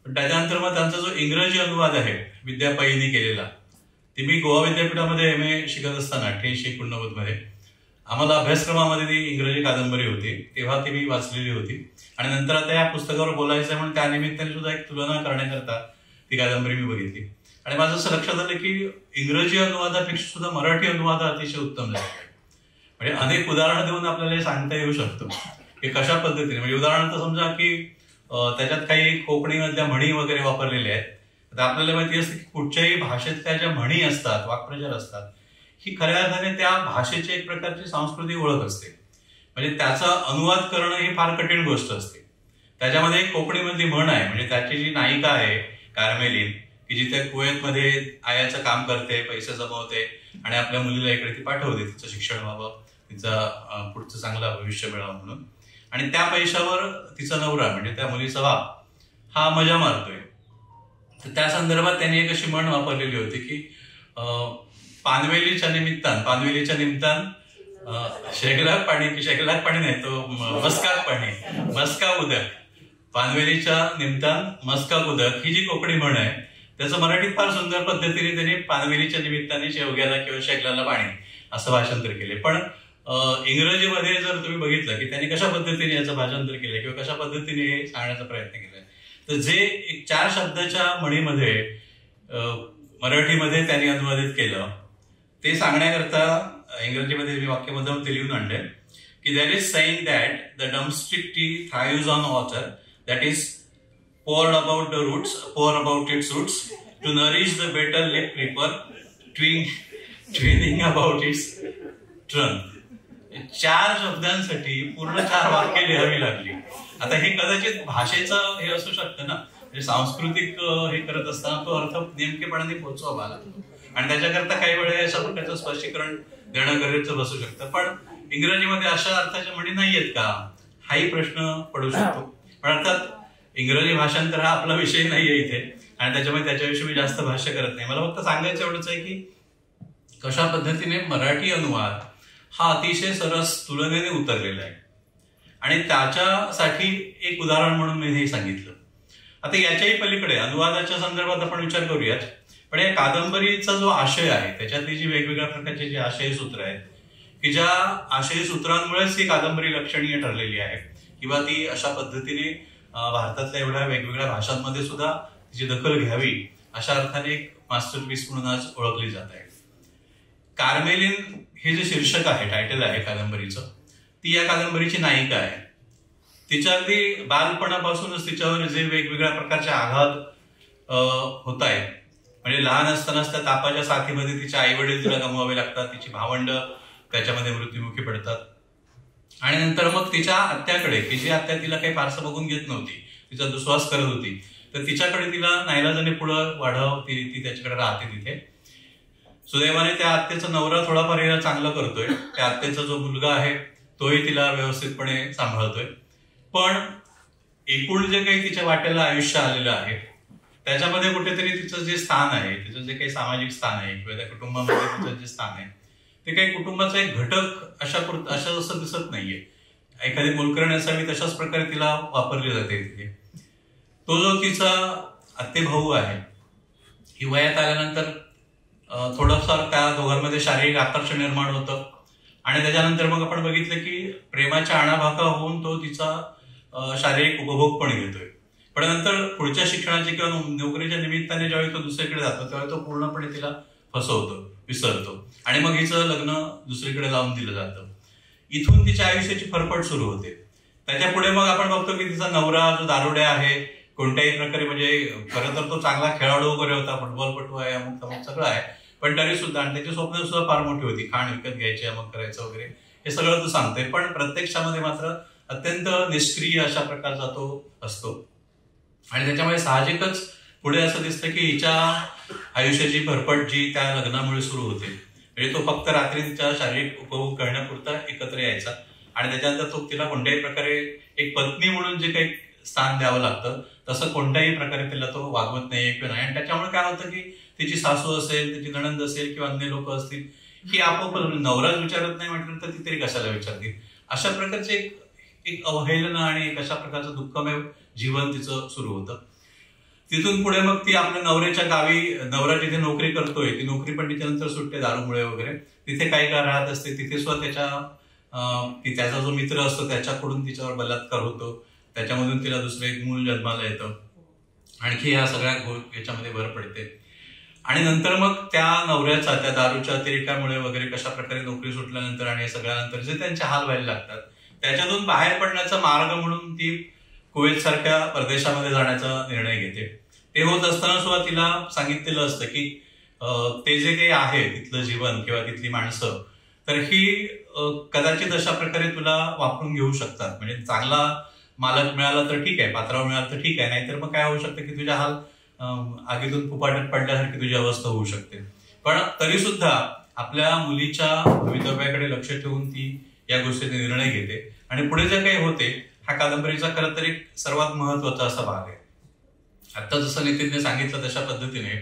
पण त्याच्यानंतर मग त्यांचा जो इंग्रजी अनुवाद आहे विद्या पैनी केलेला, ती मी गोवा विद्यापीठामध्ये MA शिकत असताना 88-89 मध्ये आम्हाला अभ्यासक्रमामध्ये ती इंग्रजी कादंबरी होती तेव्हा ती मी वाचलेली होती. आणि नंतर आता या पुस्तकावर बोलायचं आहे म्हणून त्यानिमित्ताने सुद्धा एक तुलना करण्याकरता ती कादंबरी मी बघितली आणि माझं असं लक्षात आलं की इंग्रजी अनुवादापेक्षा सुद्धा मराठी अनुवाद अतिशय उत्तम झाला आहे. म्हणजे अनेक उदाहरणं देऊन आपल्याला हे सांगता येऊ शकतं की कशा पद्धतीने, म्हणजे उदाहरणार्थ समजा की त्याच्यात काही कोकणीमधल्या म्हणी वगैरे वापरलेल्या आहेत. आता आपल्याला माहिती असतं की कुठच्याही भाषेतल्या ज्या म्हणी असतात, वाक्प्रचार असतात, ही खऱ्या अर्थाने त्या भाषेची एक प्रकारची सांस्कृतिक ओळख असते. म्हणजे त्याचा अनुवाद करणं ही फार कठीण गोष्ट असते. त्याच्यामध्ये एक कोकणीमधली म्हण आहे, म्हणजे त्याची जी नायिका आहे कार्मेलिन, की जिथे कुवेतमध्ये आयाचं काम करते, पैसे जमवते आणि आपल्या मुलीला इकडे ती पाठवते, तिचं शिक्षण व्हावं, तिचं पुढचं चांगलं भविष्य मिळावं म्हणून. आणि त्या पैशावर तिचा नवरा म्हणजे त्या मुलीचा बाप हा मजा मारतोय. तर त्या संदर्भात त्यांनी एक अशी म्हण वापरलेली होती की पानवेलीच्या निमित्तान शेगलाक पाणी, की शेगलाक पाणी नाही तो मस्काक पाणी, मस्का उदक, पानवेलीच्या निमित्तान मस्काक उदक, ही जी कोकणी म्हण आहे त्याचं मराठीत फार सुंदर पद्धतीने त्यांनी पानवेलीच्या निमित्ताने शेवग्याला किंवा शेगलाला पाणी असं भाषांतर केले. पण इंग्रजीमध्ये जर तुम्ही बघितलं की त्यांनी कशा पद्धतीने याचं भाषांतर केलं किंवा कशा पद्धतीने हे सांगण्याचा प्रयत्न केलाय, तर जे एक 4 शब्दाच्या म्हणीमध्ये मराठीमध्ये त्यांनी अनुवादित केलं ते सांगण्याकरता इंग्रजीमध्ये मी वाक्यबद्दल ते लिहून आणले की there is saying that the drumstick tree thrives on water that is poured about the roots, pour about its roots to nourish the betel leaf creeper twining about its trunk. 4 शब्दांसाठी पूर्ण 4 वाक्य लिहावी लागली. आता हे कदाचित भाषेचं हे असू शकतं ना, म्हणजे सांस्कृतिक हे करत असताना तो अर्थ नेमकेपणाने पोहोचवावा लागतो आणि त्याच्याकरता काही वेळा अशा प्रकारचं स्पष्टीकरण देणं गरजेचं बसू शकतं. पण इंग्रजीमध्ये अशा अर्थाच्या म्हणी नाही आहेत का, हाही प्रश्न पडू शकतो. पण अर्थात इंग्रजी भाषांतर हा आपला विषय नाहीये इथे आणि त्याच्यामुळे त्याच्याविषयी मी जास्त भाष्य करत नाही. मला फक्त सांगायचं एवढंच आहे की कशा पद्धतीने मराठी अनुवाद हा अतिशय सरस तुलनेने उतरलेला आहे आणि त्याच्यासाठी एक उदाहरण म्हणून मी हे सांगितलं. आता याच्याही पलीकडे अनुवादाच्या संदर्भात आपण विचार करूयात, पण या कादंबरीचा जो आशय आहे त्याच्यातली जी वेगवेगळ्या प्रकारचे जे आशयसूत्र आहेत की ज्या आशयसूत्रांमुळेच ही कादंबरी लक्षणीय ठरलेली आहे किंवा ती अशा पद्धतीने भारतातल्या एवढ्या वेगवेगळ्या भाषांमध्ये सुद्धा तिची दखल घ्यावी अशा अर्थाने एक मास्टरपीस म्हणून आज ओळखली जात आहे. कार्मेलिन हे जे शीर्षक आहे, टायटल आहे कादंबरीचं, ती या कादंबरीची नायिका आहे. तिच्या अगदी बालपणापासूनच तिच्यावर जे वेगवेगळ्या प्रकारचे आघात होत आहेत, म्हणजे लहान असतानाच त्या तापाच्या साथीमध्ये तिचे आई वडील तिला गमवावे लागतात, तिची भावंड त्याच्यामध्ये मृत्युमुखी पडतात आणि नंतर मग तिच्या आत्याकडे, की जी आत्या तिला काही फारसं बघून घेत नव्हती, तिचा दुस्वास करत होती, तर तिच्याकडे तिला नाईलाजाने पुढं वाढव, ती त्याच्याकडे राहते तिथे. सुदैवाने त्या आत्याचा नवरा थोडाफार हिला चांगला करतोय, त्या आत्याचा जो मुलगा आहे तोही तिला व्यवस्थितपणे सांभाळतोय. पण एकूण जे काही तिच्या वाट्याला आयुष्य आलेलं आहे त्याच्यामध्ये कुठेतरी तिचं जे स्थान आहे, तिचं जे काही सामाजिक स्थान आहे किंवा त्या कुटुंबामध्ये तिचं जे स्थान आहे ते काही कुटुंबाचा एक घटक अशा असं दिसत नाहीये. एखादी मोलकरण असावी तशाच प्रकारे तिला वापरली जाते तिथे. तो जो तिचा आत्तेभाऊ आहे, ही वयात आल्यानंतर थोडंफार त्या दोघांमध्ये शारीरिक आकर्षण निर्माण होतं आणि त्याच्यानंतर मग आपण बघितलं की प्रेमाच्या आणाभाका होऊन तो तिचा शारीरिक उपभोग पण घेतोय. पण नंतर पुढच्या शिक्षणाच्या किंवा नोकरीच्या निमित्ताने ज्यावेळी तो दुसरीकडे जातो त्यावेळी तो पूर्णपणे तिला फसवतो, विसरतो आणि मग हिचं लग्न दुसरीकडे लावून दिलं जातं. इथून तिच्या आयुष्याची फरफट सुरू होते. त्याच्या पुढे मग आपण बघतो की तिचा नवरा जो दारुड्या आहे, कोणत्याही प्रकारे, म्हणजे खरं तर तो चांगला खेळाडू वगैरे होता, फुटबॉलपटू आहे, अमुक तमुक सगळं आहे, पण तरी सुद्धा, आणि त्याची स्वप्न सुद्धा फार मोठी होती, खाण विकत घ्यायची, अमुक करायचं वगैरे हे सगळं तो सांगतोय, पण प्रत्यक्षामध्ये मात्र अत्यंत निष्क्रिय अशा प्रकारचा तो असतो. आणि त्याच्यामुळे साहजिकच पुढे असं दिसतं की हिच्या आयुष्याची फरफट जी त्या लग्नामुळे सुरू होते, म्हणजे तो फक्त रात्री तिचा शारीरिक उपभोग करण्यापुरता एकत्र यायचा आणि त्याच्यानंतर तो तिला कोणत्याही प्रकारे एक पत्नी म्हणून जे काही स्थान द्यावं लागतं तसं कोणत्याही प्रकारे तिला तो वागवत नाही किंवा नाही. आणि त्याच्यामुळे काय होतं की तिची सासू असेल, तिची नणंद असेल किंवा अन्य लोक असतील, ही आपोआप नवराच विचारत नाही म्हटलं तर ती तरी कशाला विचारतील, अशा प्रकारचे एक अवहेलना आणि एक अशा प्रकारचं दुःखमय जीवन तिचं सुरू होतं. तिथून पुढे मग ती आपल्या नवऱ्याच्या गावी, नवरा जिथे नोकरी करतोय ती नोकरी पण तिच्यानंतर सुटते दारूमुळे वगैरे, तिथे काही काळ राहत असते. तिथे सुद्धा त्याचा जो मित्र असतो त्याच्याकडून तिच्यावर बलात्कार होतो, त्याच्यामधून तिला दुसरं एक मूल जन्माला येतं. आणखी ह्या सगळ्या याच्यामध्ये भर पडते. आणि नंतर मग त्या नवऱ्याचा त्या दारूच्या अतिरेकामुळे वगैरे कशा प्रकारे नोकरी सुटल्यानंतर आणि सगळ्यानंतर जे त्यांचे हाल व्हायला लागतात त्याच्यातून बाहेर पडण्याचा मार्ग म्हणून ती कुवेत सारख्या परदेशामध्ये जाण्याचा निर्णय घेते. ते होत असताना सुद्धा तिला सांगितलेलं असतं की ते जे काही आहे तिथलं जीवन किंवा तिथली माणसं तर ही कदाचित अशा प्रकारे तुला वापरून घेऊ शकतात, म्हणजे चांगला मालक मिळाला तर ठीक आहे, पात्राव मिळाला तर ठीक आहे, नाहीतर मग काय होऊ शकतं की तुझ्या हाल आगीतून फुफाट्यात पडल्यासारखी तुझी अवस्था होऊ शकते. पण तरी सुद्धा आपल्या मुलीच्या भवितव्याकडे लक्ष ठेवून ती या गोष्टीचा निर्णय घेते आणि पुढे जे काही होते हा कादंबरीचा खरं तर एक सर्वात महत्वाचा असा भाग आहे. आता जसं नितीनने सांगितलं तशा पद्धतीने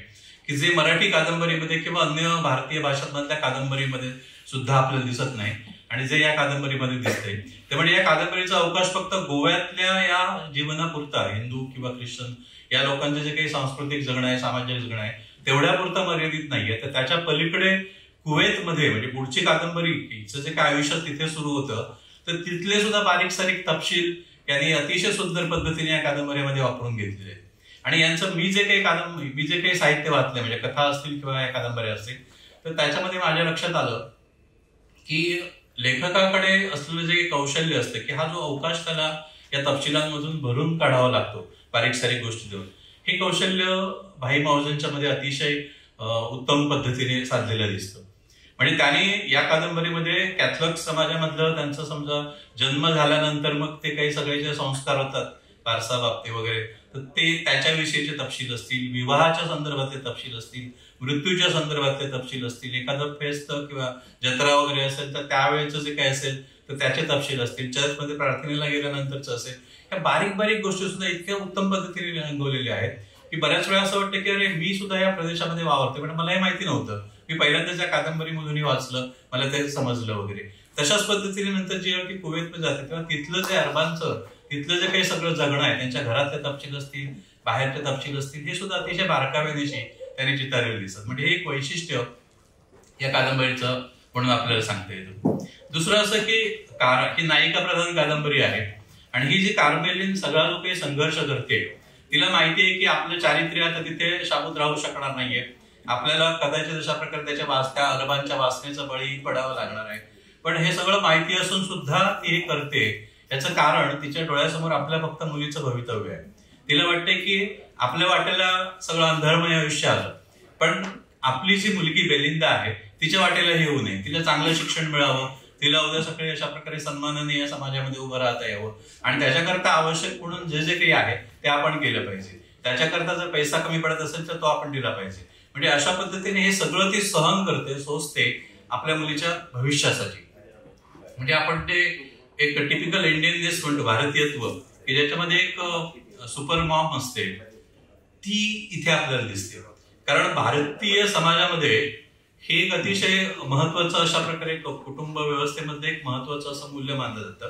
की जे मराठी कादंबरीमध्ये किंवा अन्य भारतीय भाषांमधल्या कादंबरीमध्ये सुद्धा आपल्याला दिसत नाही आणि जे या कादंबरीमध्ये दिसते ते म्हणजे या कादंबरीचा अवकाश फक्त गोव्यातल्या या जीवनापुरता, हिंदू किंवा ख्रिश्चन या लोकांचे जे काही सांस्कृतिक जगणं आहे, सामाजिक जगणं आहे तेवढ्यापुरता मर्यादित नाहीये, तर त्याच्या पलीकडे कुवेतमध्ये म्हणजे पुढची कादंबरी हिचं जे काय आयुष्य तिथे सुरू होतं तर तिथले सुद्धा बारीक सारीक तपशील यांनी अतिशय सुंदर पद्धतीने या कादंबरीमध्ये वापरून घेतलेले आहेत. आणि यांचं मी जे काही साहित्य वाचले म्हणजे कथा असतील किंवा या कादंबऱ्या असतील तर त्याच्यामध्ये माझ्या लक्षात आलं की लेखकाकडे असलेलं जे कौशल्य असतं की हा जो अवकाश त्याला या तपशिलांमधून भरून काढावा लागतो बारीक सारीक गोष्टी देऊन, हे कौशल्य भाई मावजनच्या मध्ये अतिशय उत्तम पद्धतीने साधलेलं दिसतं. म्हणजे त्यांनी या कादंबरीमध्ये कॅथलिक समाजामधलं त्यांचा समजा जन्म झाल्यानंतर मग ते काही सगळे जे संस्कार होतात वारसा बाबती वगैरे तर ते त्याच्याविषयीचे तपशील असतील, विवाहाच्या संदर्भातले तपशील असतील, मृत्यूच्या संदर्भातले तपशील असतील, एखादं फेस्त किंवा जत्रा वगैरे असेल तर त्यावेळेचं जे काही असेल तर त्याचे तपशील असतील, चर्चमध्ये प्रार्थनेला गेल्यानंतरचं असेल, ह्या बारीक बारीक गोष्टी सुद्धा इतक्या उत्तम पद्धतीने रंगवलेल्या आहेत की बऱ्याच वेळा असं वाटतं की अरे मी सुद्धा या प्रदेशामध्ये वावरते पण मला हे माहिती नव्हतं, मी पहिल्यांदा त्या कादंबरीमधूनही वाचलं, मला ते समजलं वगैरे. तशाच पद्धतीने नंतर जेव्हा ती कुवेतमध्ये जाते तेव्हा तिथलं जे अरबांचं तिथलं जे काही सगळं जगणं आहे, त्यांच्या घरातले तपशील असतील, बाहेरचे तपशील असतील, हे सुद्धा अतिशय बारकाव्यानिशी त्यांनी चितारलेले दिसतात. म्हणजे हे एक वैशिष्ट्य या कादंबरीचं म्हणून आपल्याला सांगता येतं. दुसरं असं की ही नायिका प्रधान कादंबरी आहे आणि ही जी कार्मेलिन सगळा जो काही संघर्ष करते तिला माहिती आहे की आपलं चारित्र्य आता तिथे शाबूत राहू शकणार नाहीये, आपल्याला कदाचित अशा प्रकारे त्याच्या त्या अरबांच्या वासनेचा बळी पडावं लागणार आहे, पण हे सगळं माहिती असून सुद्धा ती हे करते. याचं कारण तिच्या डोळ्यासमोर आपल्या फक्त मुलीचं भवितव्य आहे. तिला वाटते की आपल्या वाटेला सगळं अंधारमय आयुष्य आलं पण आपली जी मुलगी बेलिंदा आहे तिच्या वाटेला हे होऊ नये, तिला चांगलं शिक्षण मिळावं, तिला उद्या सकाळी अशा प्रकारे सन्मानाने या समाजामध्ये उभं राहता यावं आणि त्याच्याकरता आवश्यक म्हणून जे जे काही आहे ते आपण केलं पाहिजे, त्याच्याकरता जर पैसा कमी पडत असेल तर तो आपण दिला पाहिजे. म्हणजे अशा पद्धतीने हे सगळं ती सहन करते, सोसते आपल्या मुलीच्या भविष्यासाठी. म्हणजे आपण ते एक टिपिकल इंडियननेस म्हणतो, भारतीयत्व, की ज्याच्यामध्ये एक सुपर मॉम असते ती इथे आपल्याला दिसते. कारण भारतीय समाजामध्ये हे एक अतिशय महत्वाचं अशा प्रकारे कुटुंब व्यवस्थेमध्ये एक महत्वाचं असं मूल्य मानलं जातं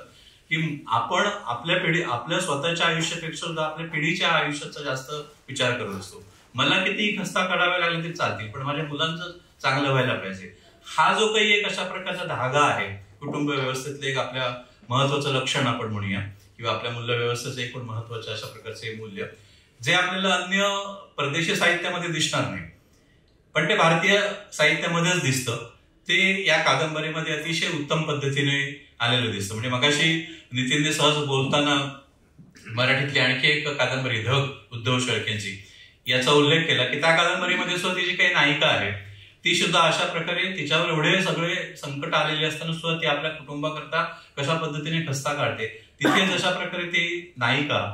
की आपण आपल्या पिढी आपल्या स्वतःच्या आयुष्यापेक्षा सुद्धा आपल्या पिढीच्या आयुष्याचा जास्त विचार करत असतो. मला किती खस्ता काढाव्या लागले तरी चालतील पण माझ्या मुलांचं चांगलं व्हायला पाहिजे. हा जो काही एक अशा प्रकारचा धागा आहे कुटुंब व्यवस्थेतलं एक आपल्या महत्वाचं लक्षण आपण म्हणूया किंवा आपल्या मूल्य व्यवस्थेचं एकूण महत्वाचं अशा प्रकारचे मूल्य जे आपल्याला अन्य परदेशी साहित्यामध्ये दिसणार नाही पण ते भारतीय साहित्यामध्येच दिसतं, ते या कादंबरीमध्ये अतिशय उत्तम पद्धतीने आलेलं दिसतं. म्हणजे मगाशी नितीनने सहज बोलताना मराठीतली आणखी एक कादंबरी धग उद्धव शेळकेंची याचा उल्लेख केला की त्या कादंबरीमध्ये सुद्धा ती जी काही नायिका आहे ती सुद्धा अशा प्रकारे तिच्यावर एवढे सगळे संकट आलेले असताना सुद्धा ती आपल्या कुटुंबाकरता कशा पद्धतीने खस्ता काढते, तिथे जशा प्रकारे ती नायिका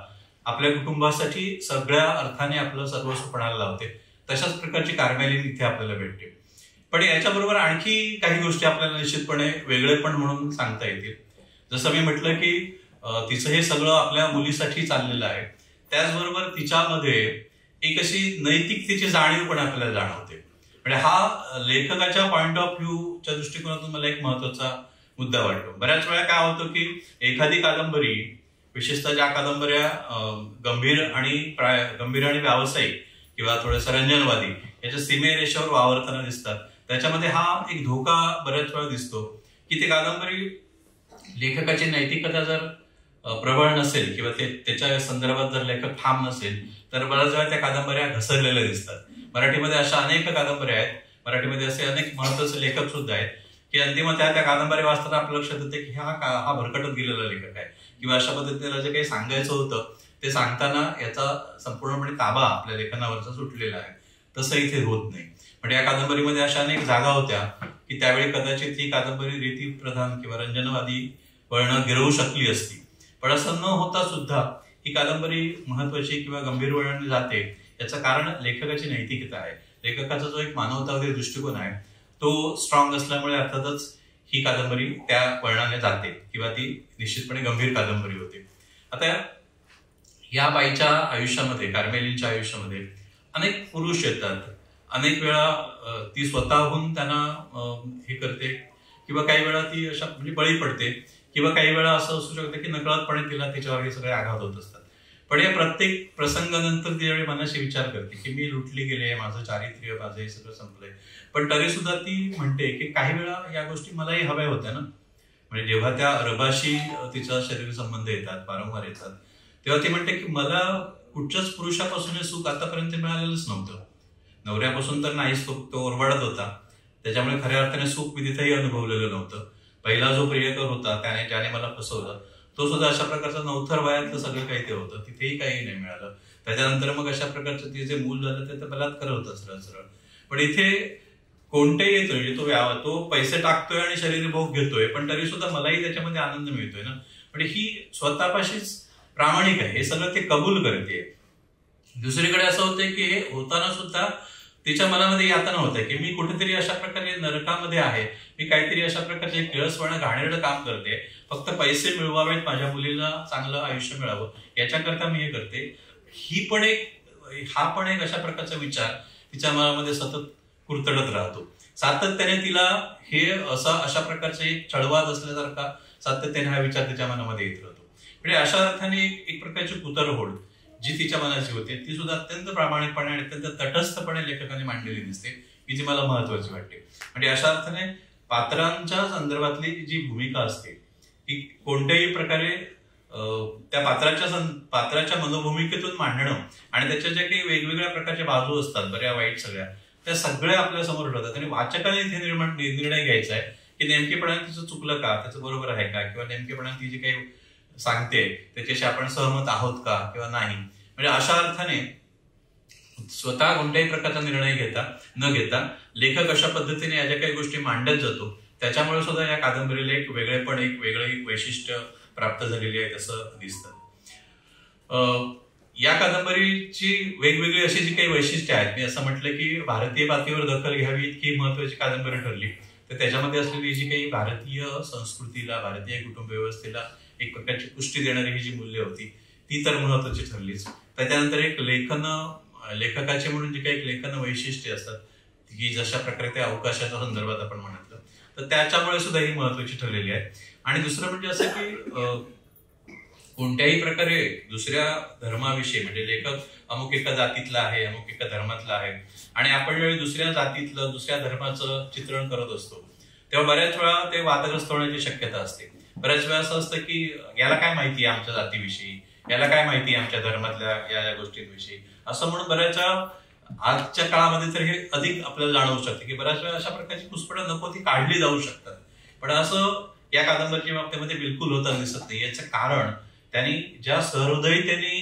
आपल्या कुटुंबासाठी सगळ्या अर्थाने आपलं सर्वस्व पणाला लावते तशाच प्रकारची कार्मेलिन इथे आपल्याला भेटते. पण याच्याबरोबर आणखी काही गोष्टी आपल्याला निश्चितपणे वेगळेपण म्हणून सांगता येतील. जसं मी म्हटलं की तिचं हे सगळं आपल्या मुलीसाठी चाललेलं आहे, त्याचबरोबर तिच्यामध्ये एक अशी नैतिकतेची जाणीव पण आपल्याला जाणवते. म्हणजे हा लेखकाच्या पॉईंट ऑफ व्ह्यूच्या दृष्टिकोनातून मला एक महत्वाचा मुद्दा वाटतो. बऱ्याच वेळा काय होतं की एखादी कादंबरी, विशेषतः ज्या कादंबऱ्या गंभीर आणि व्यावसायिक किंवा थोडंसं रंजनवादी याच्या सीमेरेषेवर वावरताना दिसतात, त्याच्यामध्ये हा एक धोका बऱ्याच वेळा दिसतो की ते कादंबरी लेखकाची नैतिकता जर प्रबळ नसेल किंवा ते त्याच्या संदर्भात जर लेखक ठाम नसेल तर बऱ्याच वेळा त्या कादंबऱ्या घसरलेल्या दिसतात. मराठीमध्ये अशा अनेक कादंबऱ्या आहेत, मराठीमध्ये असे अनेक महत्वाचे लेखक सुद्धा आहेत की अंतिम त्या त्या कादंबरी वाचताना आपल्या लक्षात येते की हा भरकटत गेलेला लेखक आहे किंवा अशा पद्धतीने जे काही सांगायचं होतं ते सांगताना याचा संपूर्णपणे ताबा आपल्या लेखनावरचा सुटलेला आहे. तसं इथे होत नाही. म्हणजे या कादंबरीमध्ये अशा अनेक जागा होत्या की त्यावेळी कदाचित ही कादंबरी रीतीप्रधान किंवा रंजनवादी वळणं गिरवू शकली असती, पण असं न होता सुद्धा ही कादंबरी महत्वाची किंवा गंभीर वळणाने जाते. याचं कारण लेखकाची नैतिकता आहे. लेखकाचा जो एक मानवतावादी दृष्टिकोन आहे तो स्ट्रॉंग असल्यामुळे अर्थातच ही कादंबरी त्या वळणाने जाते किंवा ती निश्चितपणे गंभीर कादंबरी होते. आता या बाईच्या आयुष्यामध्ये, कार्मेलींच्या आयुष्यामध्ये अनेक पुरुष येतात, अनेक वेळा ती स्वतःहून त्यांना हे करते किंवा काही वेळा ती अशा म्हणजे बळी पडते किंवा काही वेळा असं असू शकतं की नकळतपणे तिला तिच्यावर हे सगळे आघात होत असतात. पण या प्रत्येक प्रसंगानंतर ती ज्यावेळी मनाशी विचार करते की मी लुटली गेले, माझं चारित्र्य, माझं हे सगळं संपलंय, पण तरी सुद्धा ती म्हणते की काही वेळा या गोष्टी मलाही हव्या होत्या ना. म्हणजे जेव्हा त्या अरबाशी तिचा शरीर संबंध येतात, वारंवार येतात, तेव्हा ती म्हणते की मला कुठच्याच पुरुषापासून हे सुख आतापर्यंत मिळालेलंच नव्हतं. नवऱ्यापासून तर नाहीच, तो ओरबाडत होता, त्याच्यामुळे खऱ्या अर्थाने सुख मी तिथेही अनुभवलेलं नव्हतं. पहिला जो प्रियकर होता त्याने ज्याने मला फसवलं तो सुद्धा अशा प्रकारचा नवथर वयातलं सगळं काही ते होतं, तिथेही काही नाही मिळालं. त्याच्यानंतर मग अशा प्रकारचं ते जे मूल झालं ते तर बलात्कार होता सरळ सरळ. पण इथे कोणतेही येतो म्हणजे तो पैसे टाकतोय आणि शरीरभोग घेतोय, पण तरी सुद्धा मलाही त्याच्यामध्ये आनंद मिळतोय ना. पण ही स्वतःपाशीच प्रामाणिक आहे, हे सगळं ते कबूल करते. दुसरीकडे असं होतंय की हे होताना सुद्धा तिच्या मनामध्ये यातना होतं की मी कुठेतरी अशा प्रकारे नरकामध्ये आहे, मी काहीतरी अशा प्रकारचे किळसवाणं घाणेरडं काम करते, फक्त पैसे मिळवावेत, माझ्या मुलीला चांगलं आयुष्य मिळावं याच्याकरता मी हे करते. हा पण एक अशा प्रकारचा विचार तिच्या मनामध्ये सतत कुरतडत राहतो. सातत्याने तिला हे असा अशा प्रकारचे एक छळवाद असल्यासारखा सातत्याने हा विचार तिच्या मनामध्ये येत राहतो. म्हणजे अशा अर्थाने एक प्रकारची कुतरहोड जी तिच्या मनाची होते ती सुद्धा अत्यंत प्रामाणिकपणे आणि अत्यंत तटस्थपणे लेखकाने मांडलेली दिसते, की जी मला महत्वाची वाटते. म्हणजे अशा अर्थाने पात्रांच्या संदर्भातली जी भूमिका असते की कोणत्याही प्रकारे त्या पात्राच्या मनोभूमिकेतून मांडणं आणि त्याच्या ज्या काही वेगवेगळ्या प्रकारच्या बाजू असतात बऱ्या वाईट सगळ्या, त्या सगळ्या आपल्या समोर ठेवतात आणि वाचकाने इथे निर्णय घ्यायचा आहे की नेमकेपणाने तिचं चुकलं का, त्याचं बरोबर आहे का, किंवा नेमकेपणाने ती जी काही सांगते त्याच्याशी आपण सहमत आहोत का किंवा नाही. म्हणजे अशा अर्थाने स्वतः कोणत्याही प्रकारचा निर्णय न घेता लेखक अशा पद्धतीने या ज्या काही गोष्टी मांडत जातो त्याच्यामुळे सुद्धा या कादंबरीला एक वेगळेपण, एक वेगळे वैशिष्ट्य प्राप्त झालेली आहे असं दिसतं. या कादंबरीची वेगवेगळी अशी जी काही वैशिष्ट्ये आहेत, मी असं म्हटलं की भारतीय पातळीवर दखल घ्यावी इतकी महत्वाची कादंबरी ठरली तर त्याच्यामध्ये असलेली जी काही भारतीय संस्कृतीला, भारतीय कुटुंब व्यवस्थेला एक प्रकारची पुष्टी देणारी ही जी मूल्य होती ती तर महत्वाची ठरलीच. त्याच्यानंतर एक लेखकाचे म्हणून जे काही लेखन वैशिष्ट्ये असतात की जशा प्रकारे त्या अवकाशाच्या संदर्भात आपण म्हटलं तर त्याच्यामुळे सुद्धा ही महत्वाची ठरलेली आहे. आणि दुसरं म्हणजे असं की कोणत्याही प्रकारे दुसऱ्या धर्माविषयी, म्हणजे लेखक अमुक एका जातीतला आहे, अमुक एका धर्मातला आहे आणि आपण ज्यावेळी दुसऱ्या जातीतलं, दुसऱ्या धर्माचं चित्रण करत असतो तेव्हा बऱ्याच वेळा ते वादग्रस्त होण्याची शक्यता असते. बऱ्याच वेळा असं असतं की याला काय माहिती आहे आमच्या जातीविषयी, याला काय माहिती आहे आमच्या धर्मातल्या या गोष्टींविषयी, असं म्हणून बऱ्याच आजच्या काळामध्ये तर हे अधिक आपल्याला जाणवू शकते की बऱ्याच वेळा अशा प्रकारची पुष्पटं नको ती काढली जाऊ शकतात. पण असं या कादंबरीच्या बाबतीमध्ये बिलकुल होताना दिसत नाही. याचं कारण त्यांनी ज्या सहृदयतेने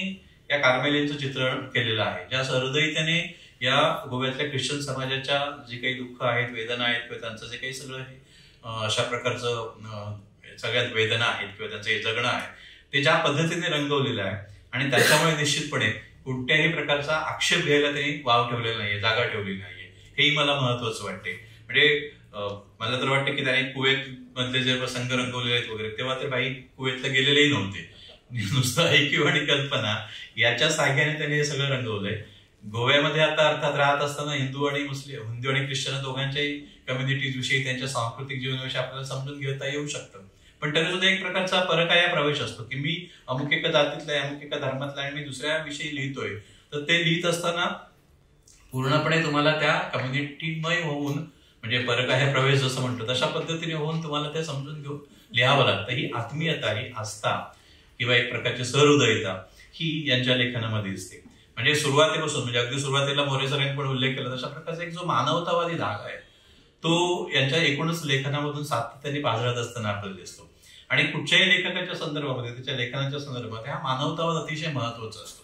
या कार्मेलींचं चित्रण केलेलं आहे, ज्या सहृदयतेने या गोव्यातल्या ख्रिश्चन समाजाच्या जे काही दुःख आहेत, वेदना आहेत किंवा त्यांचं जे काही सगळं हे अशा प्रकारचं सगळ्यात वेदना आहेत किंवा त्यांचं हे जगणं आहे ते ज्या पद्धतीने रंगवलेलं आहे आणि त्याच्यामुळे निश्चितपणे कोणत्याही प्रकारचा आक्षेप घ्यायला त्यांनी वाव ठेवलेला नाहीये, जागा ठेवलेली नाहीये. हेही मला महत्वाचं वाटते. म्हणजे मला तर वाटतं की त्याने कुवेत मधले जे प्रसंग रंगवलेले आहेत वगैरे तेव्हा तर भाई कुवेतला गेलेलेही नव्हते, नुसतं ऐकीव आणि कल्पना याच्या साह्याने त्याने हे सगळं रंगवलंय. गोव्यामध्ये आता अर्थात राहत असताना हिंदू आणि मुस्लिम, हिंदू आणि ख्रिश्चन दोघांच्याही कम्युनिटीजविषयी, त्यांच्या सांस्कृतिक जीवनाविषयी आपल्याला समजून घेता येऊ शकतं. पण तरी सुद्धा एक प्रकारचा परकाया प्रवेश असतो की मी अमुक एका जातीतला आहे, अमुक एका धर्मातला आणि मी दुसऱ्याविषयी लिहितोय. तर ते लिहित असताना पूर्णपणे तुम्हाला त्या कम्युनिटीमय होऊन, म्हणजे परकाया प्रवेश जसं म्हणतो तशा पद्धतीने होऊन तुम्हाला ते समजून घेऊन लिहावं लागतं. ही आत्मीयता, ही आस्था किंवा एक प्रकारची सहृदयता ही यांच्या लेखनामध्ये दिसते. म्हणजे सुरुवातीपासून, म्हणजे अगदी सुरुवातीला मोरे सरांनी पण उल्लेख केला तशा प्रकारचा एक जो मानवतावादी धागा आहे तो यांच्या एकूणच लेखनामधून सातत्याने पाझरत असताना आपल्याला दिसतो. आणि कुठच्याही लेखकाच्या संदर्भामध्ये, त्याच्या लेखनाच्या संदर्भात हा मानवतावाद अतिशय महत्वाचा असतो.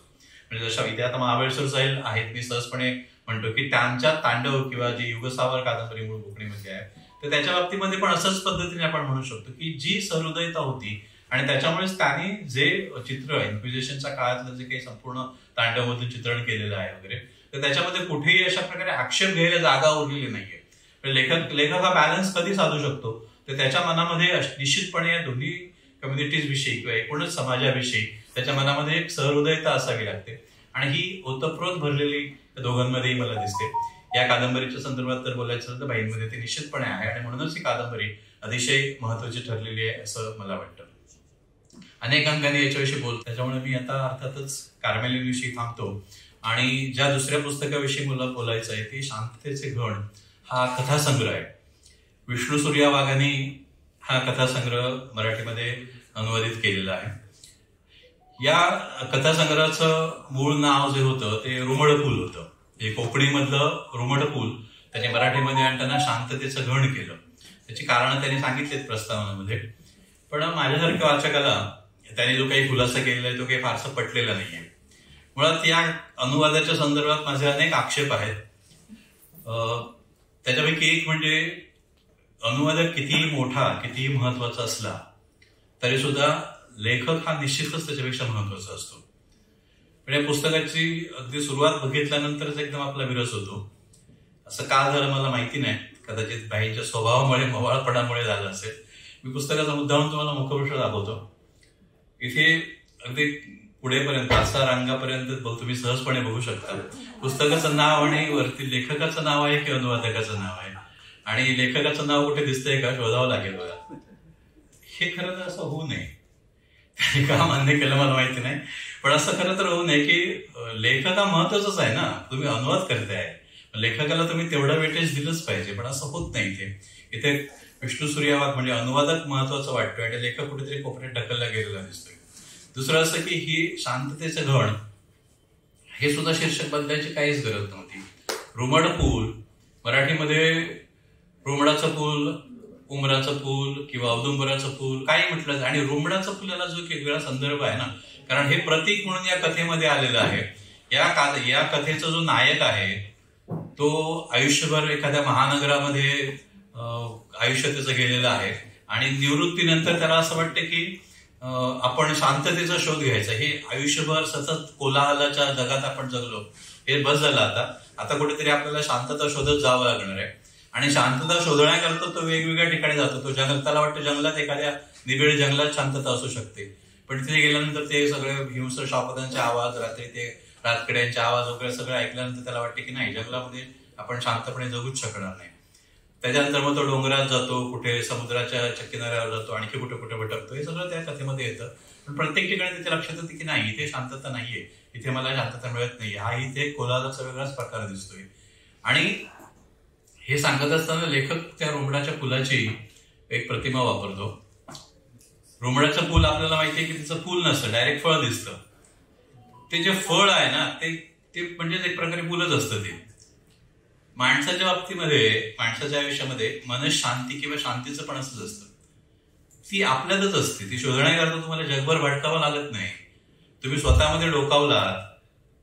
म्हणजे जशा इथे आता महाबळेश्वर साहिल आहेत, मी सहजपणे म्हणतो की त्यांच्या तांडव किंवा जी युगसावर कादंबरी मूळ कोकणीमध्ये आहे तर त्याच्या बाबतीमध्ये पण असंच पद्धतीने आपण म्हणू शकतो की जी सहृदयता होती आणि त्याच्यामुळेच त्यांनी जे चित्र इन्क्विजिशनच्या काळातलं जे काही संपूर्ण तांडवमधून चित्रण केलेलं आहे वगैरे, तर त्याच्यामध्ये कुठेही अशा प्रकारे आक्षेप घ्यायला जागा उरलेली नाहीये. लेखक हा बॅलन्स कधी साधू शकतो, तर त्याच्या मनामध्ये निश्चितपणे या दोन्ही कम्युनिटीज विषयी किंवा एकूणच समाजाविषयी त्याच्या मनामध्ये एक सहृदयता असावी लागते आणि ही ओतप्रोत भरलेली दोघांमध्येही मला दिसते. या कादंबरीच्या संदर्भात तर बोलायचं तर बाईंमध्ये ते निश्चितपणे आहे आणि म्हणूनच ही कादंबरी अतिशय महत्वाची ठरलेली आहे असं मला वाटतं. अनेक अंगाने याच्याविषयी बोलतो, त्याच्यामुळे मी आता अर्थातच कार्मेलिनविषयी थांबतो. आणि ज्या दुसऱ्या पुस्तकाविषयी मला बोलायचं आहे ती शांततेचे घण हा कथासंग्रह आहे. विष्णू सूर्या वाघांनी हा कथासंग्रह मराठीमध्ये अनुवादित केलेला आहे. या कथासंग्रहाचं मूळ नाव जे होतं ते रुमडफूल होतं. हे कोकणीमधलं रुमडफूल त्याने मराठीमध्ये आणताना शांततेचं घण केलं. त्याची कारणं त्यांनी सांगितलीत प्रस्तावनामध्ये, पण माझ्यासारख्या वाचकाला त्यांनी जो काही खुलासा केलेला आहे तो काही फारसा पटलेला नाहीये. मुळात या अनुवादाच्या संदर्भात माझे अनेक आक्षेप आहेत. त्याच्यापैकी एक म्हणजे अनुवादक कितीही मोठा, कितीही महत्वाचा असला तरी सुद्धा लेखक हा निश्चितच त्याच्यापेक्षा महत्वाचा असतो. पण या पुस्तकाची अगदी सुरुवात बघितल्यानंतरच एकदम आपला विरस होतो. असं का झालं मला माहिती नाही, कदाचित बाईंच्या स्वभावामुळे, मवाळपणामुळे झालं असेल. मी पुस्तकाचा मुद्दा म्हणून तुम्हाला मुखपृष्ठ दाखवतो. इथे अगदी पुढेपर्यंत 5-6 रांगापर्यंत तुम्ही सहजपणे बघू शकता. पुस्तकाचं नाव आणि वरती लेखकाचं नाव आहे की अनुवादकाचं नाव आहे, आणि लेखकाचं नाव कुठे दिसतंय का शोधावं लागेल बघा. हे खरं तर असं होऊ नये, त्याने का मान्य केलं मला माहिती नाही, पण असं खरं तर होऊ नये की लेखक हा महत्वाचाच आहे ना, तुम्ही अनुवाद करताय, लेखकाला तुम्ही तेवढा वेटेज दिलंच पाहिजे, पण असं होत नाही. इथे इथे विष्णू सूर्या वाघ म्हणजे अनुवादक महत्वाचा वाटतोय आणि लेखक कुठेतरी कोपऱ्यात ढकलला गेलेला दिसतोय. दुसरं असं की ही शांततेचं घण हे सुद्धा शीर्षक बदलायची काहीच गरज नव्हती. रुमड पूल मराठीमध्ये रुमडाचं पूल, उमराचं फूल किंवा औदुंबराचं फूल काही म्हटलं, आणि रुमडाचं फुलाला जो एक वेगळा संदर्भ आहे ना, कारण हे प्रतीक म्हणून या कथेमध्ये आलेलं आहे. या कथेचा जो नायक आहे तो आयुष्यभर एखाद्या महानगरामध्ये आयुष्य त्याचं गेलेलं आहे आणि निवृत्तीनंतर त्याला असं वाटतं की आपण शांततेचा शोध घ्यायचा. हे आयुष्यभर सतत कोलाहलाच्या जगात आपण जगलो, हे बस झालं, आता आता कुठेतरी आपल्याला शांतता शोधत जावं लागणार आहे. आणि शांतता शोधण्याकरता तो वेगवेगळ्या ठिकाणी जातो. तो जंगल, त्याला वाटतं जंगलात, एखाद्या निबिड जंगलात शांतता असू शकते, पण तिथे गेल्यानंतर ते सगळे हिंस्र श्वापदांचे आवाज, रात्री ते रातकिड्यांचे आवाज वगैरे सगळं ऐकल्यानंतर त्याला वाटते की नाही, जंगलामध्ये आपण शांतपणे जगूच शकणार नाही. त्याच्यानंतर मग तो डोंगरात जातो, कुठे समुद्राच्या किनाऱ्यावर जातो, आणखी कुठे कुठे भटकतो, हे सगळं त्या कथेमध्ये येतं. पण प्रत्येक ठिकाणी त्याच्या लक्षात येतं की नाही, इथे शांतता नाहीये, इथे मला शांतता मिळत नाही, हा इथे कोलाहलाचा वेगळाच प्रकार दिसतोय. आणि हे सांगत असताना लेखक त्या रुमडाच्या फुलाची एक प्रतिमा वापरतो. रुमडाचं फुल आपल्याला माहिती आहे की तिचं फुल नसतं, डायरेक्ट फळ दिसतं. ते जे फळ आहे ना ते ते म्हणजेच एक प्रकारे फुलच असतं. ते माणसाच्या बाबतीमध्ये, माणसाच्या आयुष्यामध्ये मनशांती किंवा शांतीचं पण असंच असतं, ती आपल्यातच असते. ती शोधण्याकरता तुम्हाला जगभर भटकावं लागत नाही. तुम्ही स्वतःमध्ये डोकावलात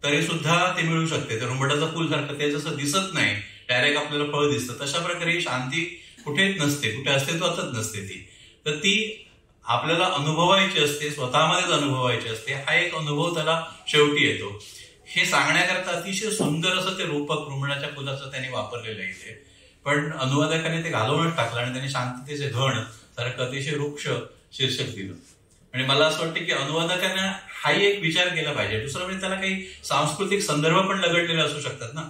तरी सुद्धा ते मिळू शकते. ते रुमडाचं फुल सारखं ते जसं दिसत नाही, डायरेक्ट आपल्याला फळ दिसतं, तशा प्रकारे शांती कुठेच नसते, कुठे अस्तित्वातच नसते ती. तर ती आपल्याला अनुभवायची असते, स्वतःमध्येच अनुभवायची असते. हा एक अनुभव त्याला शेवटी येतो. हे सांगण्याकरता अतिशय सुंदर असं ते रूपक रुमडाच्या फुलाचं त्यांनी वापरलेलं आहे इथे, पण अनुवादकाने ते घालवूनच टाकलं आणि त्यांनी शांततेचे घण सारखं अतिशय वृक्ष शीर्षक दिलं. आणि मला असं वाटतं की अनुवादकांना हाही एक विचार केला पाहिजे. दुसरं म्हणजे त्याला काही सांस्कृतिक संदर्भ पण लगडलेले असू शकतात ना.